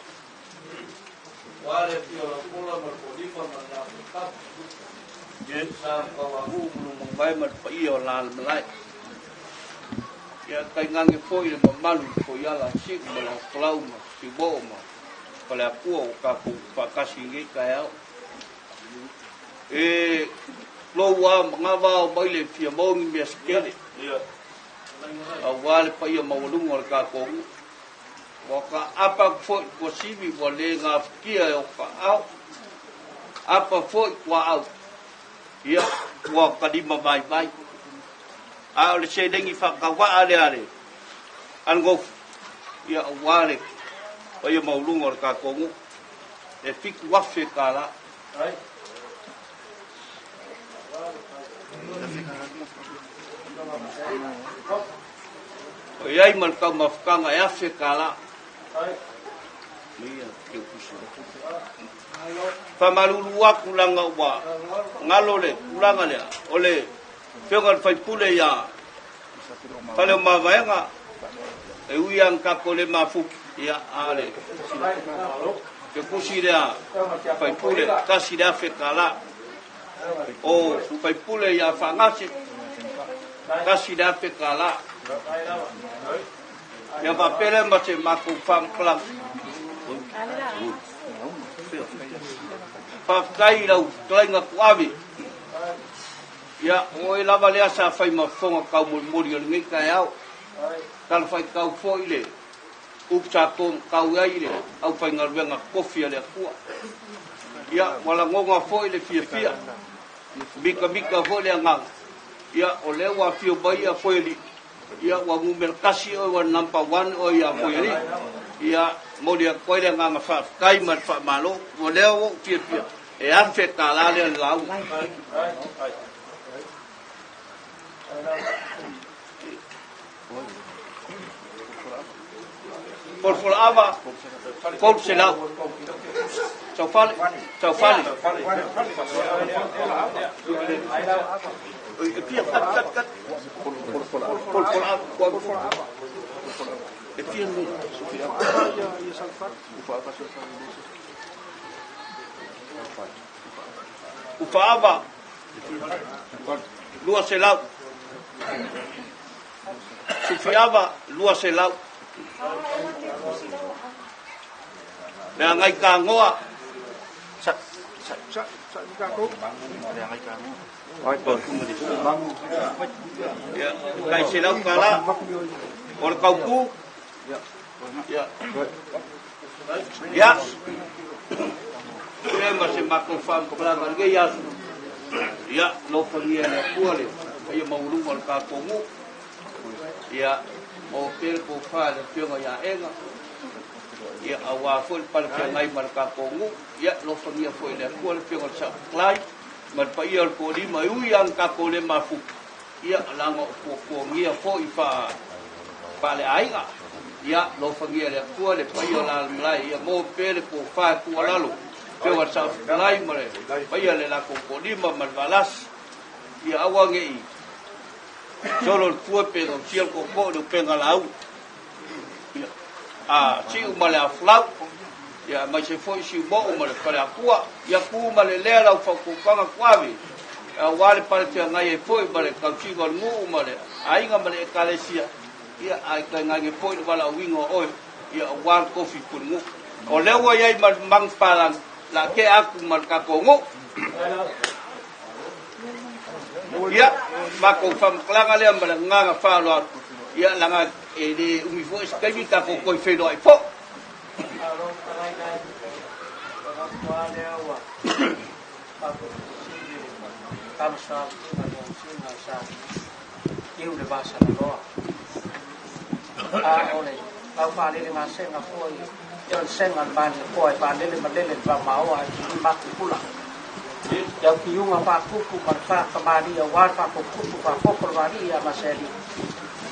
Ua le afio o lapola ma le kolima ma le lafotapu. Sa kauagu ma lumagae ma le paia o la le malae. Ia taigage foi le mamalu i foiala siu ma le afolau ma siuoo ma faleakua ua tatou faatasi i lenei taeao. E lou a magava o mai le fia maua ni mea se tele. Auā le paia maualuga o le tatou nuu. Ua taapa atu foi i le tuasivi ua lē gafatia e o taao. Apa foi tuaau. Ia, ua talima vaivai. A o le seleni faatauaa lea a le algofu. Ia, auā le paia maualuga o le tatou nuu. E $7,000. Ai. O iai ma le taumafataga e $1,000. Ai. Ia, ke kusi. Faamalulu atu laga ua galo le tulaga lea o le afioga i le faipule ia fale o mavaega e ui lava ina tatou le mafutu ia a o le ke kusi lea faipule $1,000. O faipule ia Faagase $1,000. Ia faapea lea ma se matou faamatalaga. Faafetai i lau fetalaiga Tuavi. Ia, o oe lava lea sa fai ma fofoga taumolimoli o lenei taeao. Tala faitau foi le upu sa tau ai le aufaigaluega tofi a le Atua. Ia, ua lagona foi le fiafia. Mitamita foi le agaga. Ia, o lea ua afio mai ia Foialii. Ia, ua numera 1 oe, ua number 1 oe ia Foialii. Ia, momoli atu ai le agaga faafetai ma le faamalo. O lea ua ou fiafia. E $1,000 lea le lauga. Folafolaava, 300. Saufale, saufale. E fia, kat, kat, kat. Folafolaava, e fia nei. Ufaava, 200. Sufiava, 200. Le agai kagoa. Sa, sa, sa, Ia, tai selau tala. O le kaupu. Ia. Ia. Le ma se matou faamatalaga i lenei aso. Ia, alofagia e le Atua le paia maualuga o le tatou nuu. Ia, maua pea le tofa i le Afioga ia Ega. Ia, aua foi le palefeagai ma le tatou nuu. Ia, alofagia foi e le Atua le Afioga i le Saofetalai ma le paia o le toalima e ui lava ina tatou le mafuta. Ia, leaga o puapuagia foi faaleaiga. Ia, alofagia e le Atua le paia o la malae, ia maua pea le tofa e tuualalo, Afioga i le Saofetalai ma le paia o le latou toalima ma le Valasi. Ia aua ne i solo le fua pe gausia le tootoo i le upega laau. Ia, a siu ma le afolau, ia aemaise foi Siumoo ma le Faleatua, ia tu ma le lea lau faautautaga tuave, aua le palefeagai ai foi ma le tausiga o le nuu ma le aiga ma le ekalesia, ia ae tainane foi le valaauina o oe, ia aua le tofi pulenuu. O lea ua i ai ma le manupapalagi, o le a tea atu ma le tatou nuu. Ia, matou faamatalaga lea ma le agaga faaaloalo, ia leaga e le umi foi se taimi tatou toe feiloai foi.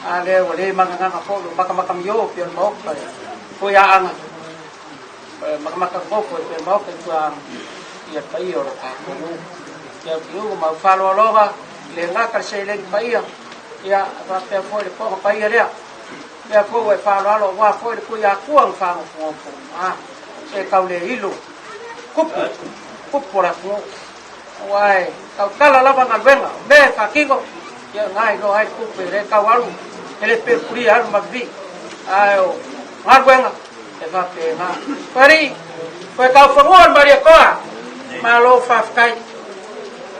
A lea ua le magagaga foi ua makamakamio pei o le Maota e Tuiaaga, makamakagofo e pei o le Maota i Tuiaaga, ia le paia o lo tatou nuu. Ia kiuga ma faaaloaloga le gata le seleni paia, ia faapea foi le toga paia lea. Lea foi ua e faaaloalo aua foi le Tuiatua na faagofogofu. A, se tau le ilo, kupu, kupu o le atunuu. Aua e tautala lava galuega, o mea e faatino, ia na iloa ai le tupe, e le tau alu, e le pepulia alu ma vivii, ae o galuega e faapena. Koe alii, koe taufanua le Malietoa, malo faafetai.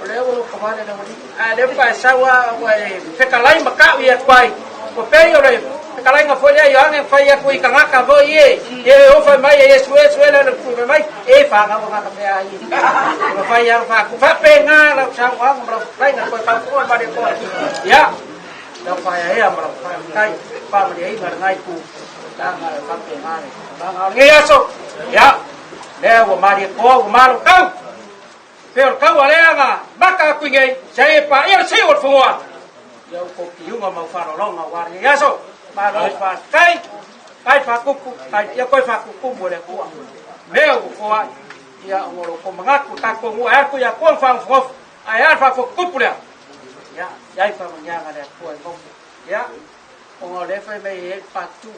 O lea ua lotovale le alii, ae lea ua e sau lava ua e fetalai ma tau i atu ai. Ua pei o le fetalaiga foi lea a Ioane na fai atu i tagata foi ie, e o fai mai e Iesu e sue le fai mai e whanau ngā ka pea ai. Ua fai au whāku whapena lau saunoaga ma lau fetalaiga koe tautoa ma le koe. Ia, lau whaea ea ma lau whaekai, whamariaina le ngai ku, langa e whapena le tulaga o lenei aso. Ia, lea ua malie koa, ua malo tau. Pei o le taua lea na maka atu i nei, se i paia le siu o le fanua. Ia outou piuga ma faaaloaloga aua lenei aso. Malo faafetai, tai faatupu, tai ia toe faatutumu e le Atua. Mea ua foai, ia ona o lo outou manatu, tatou nuu ae atu i Atua ma faagofogofu, ae a le faafotutupu lea. Ia, i ai faamanuiaga a le Atua i nofo. Ia, ona o lea fai mai e i ai le patu,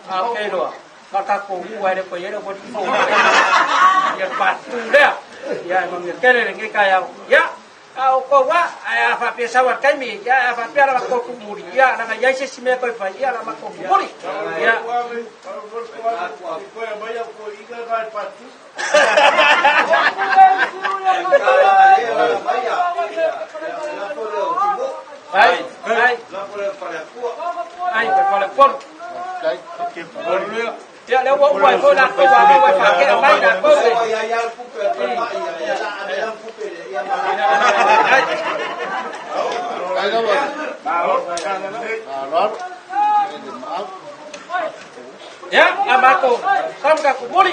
a ou te iloa, na o tatou nuu ae le toe i ai le aualii fou. Ia le patu lea. Ia, e manuia tele lenei taeao. Ia, a outou lava, ae a faapea sau lava le taimi, ia, a faapea lava tou tumuli, ia, leaga e i ai se isi mea toe fai, ia, la matou tumuli. Ia. Ai, ai. Ai, fale polu. Ia, lea ua uma ai foi latou a lea ua e faatea mai latou e. Ia, a matou sau ma tatou muli.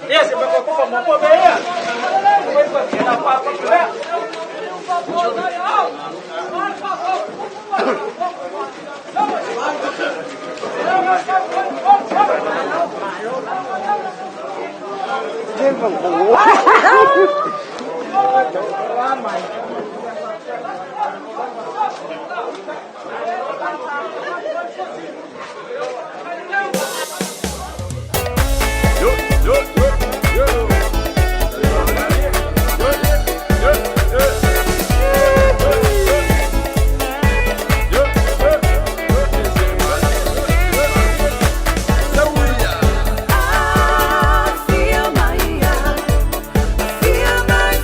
Ia, se matou tufa muamua mea ia. Afia mai, afia mai.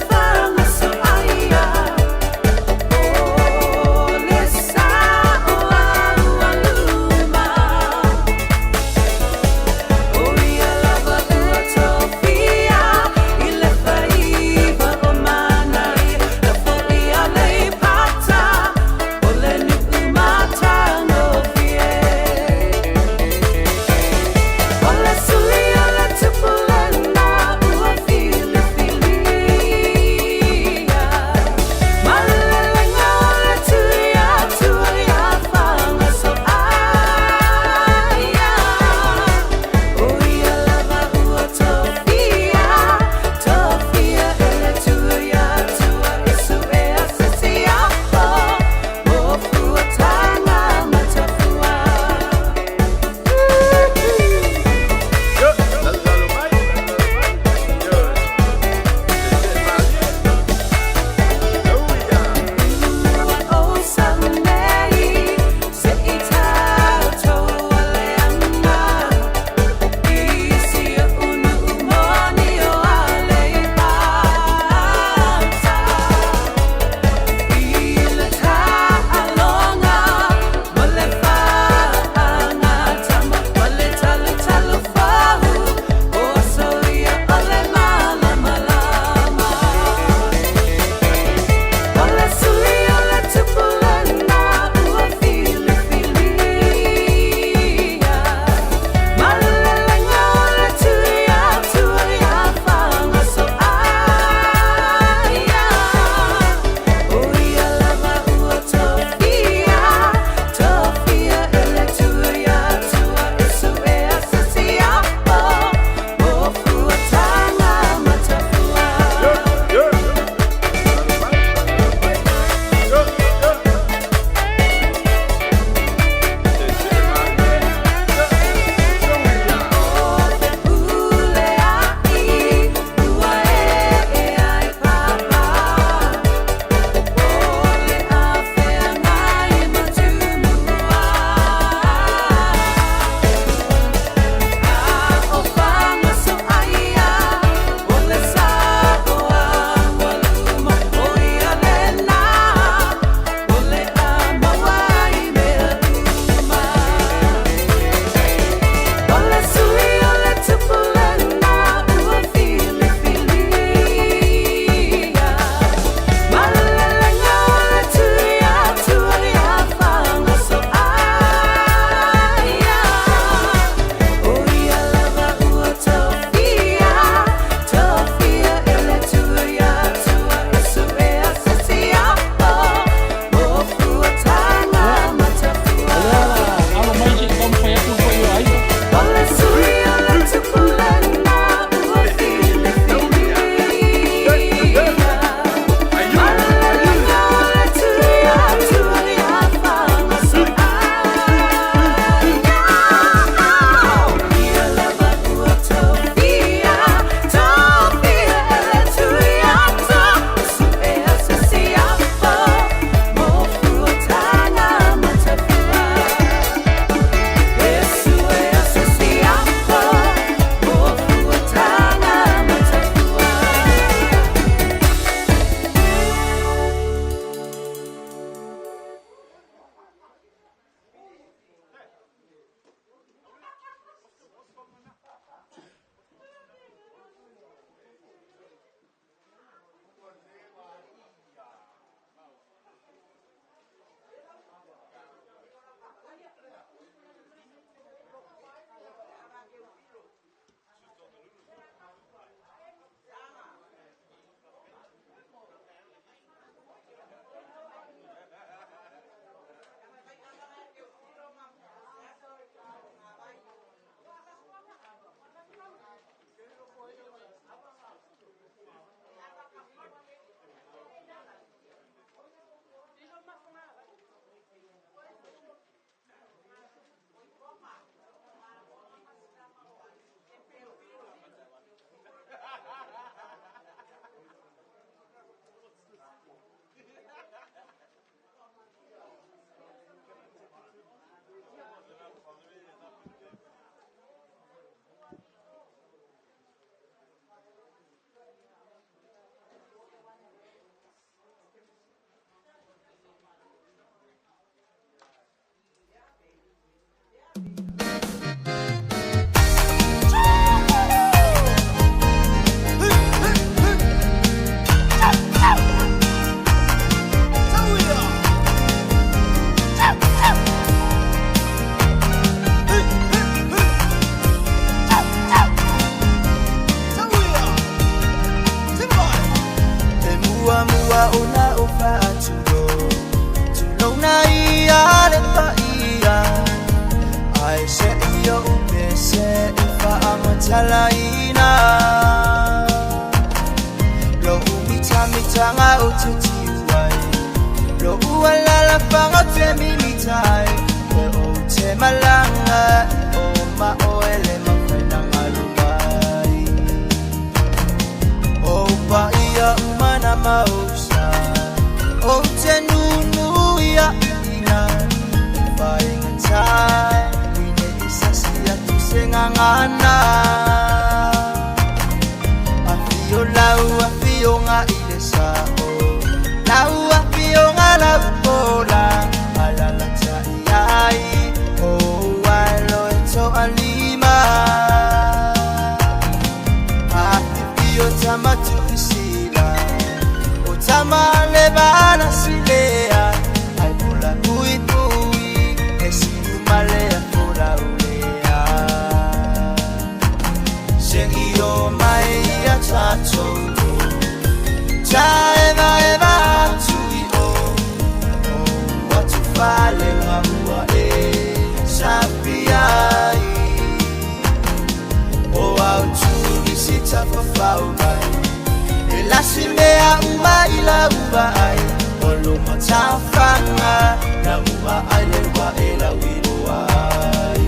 faatulo Tulona ia le paia Ai se i o upese i faamatalaina Lo umitamitanga o te tiuai Lo ualalafanga te mimitai E o te malanga o ma o ele mafainanga lumai O paia umana mausa O te nunu ia ina Whainga Ine isasi atu se ngangana Afio lau afio ngā ile sao Lau afio ngā lau pola Alala tai ai O alo e to alima Afifio tamatu isila O tama le bana silea Ai pula pui pui E siu malea fura ulea Se i o mai ia tātou Ta eva eva atu i o O atu whale ngā ua e Sapi ai O au tū si tawhawhau mai E lasi mea uma i la ua ai O loma tawhanga Na ua ai le ua e la wiro ai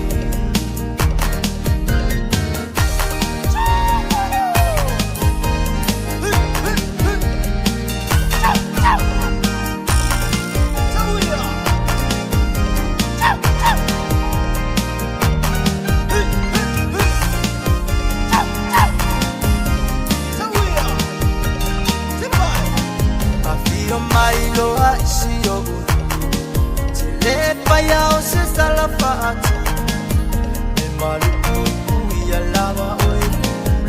Afio mai loa isi o Te le paia o se sala faata E malu pui pui a lava o e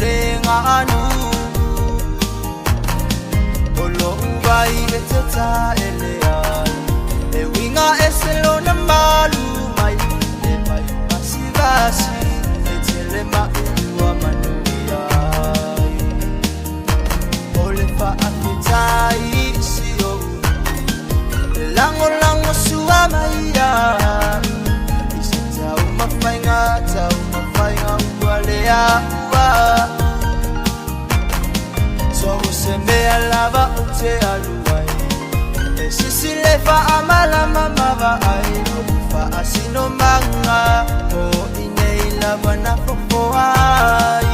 le ngā anu O lo uai e te ta e le ai E winga e se lona malu mai E mai vasi vasi E te le ma e ua manu ai O le faafetai isi o E lango lango sua mai ia I se tau mawhainga, tau mawhainga ua lea ua So o se mea lava o te aluai E sisi le faamalama mava ai O faasino manga O inei lava na fofo ai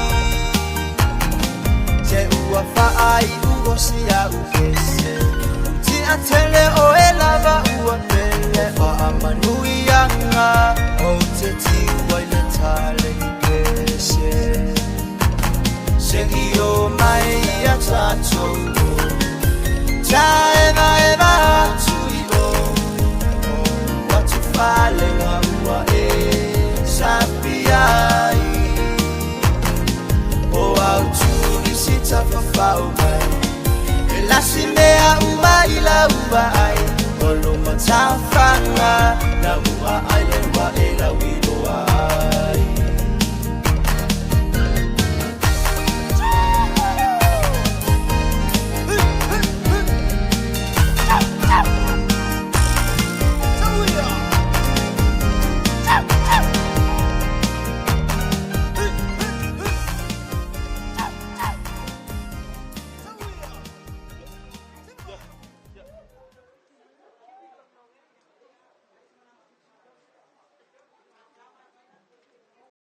Te ua faai u o si a u kese Ti a tele o e lava ua pele Faamanui anga O te tiu ai le tale i pese Se i o mai ia tātou Ta eva eva atu i o O atu whale ngā ua e Sapi ai O au tū si tawhawhau mai E lasi mea uma i la ua ai O loma tawhanga Na ua ai le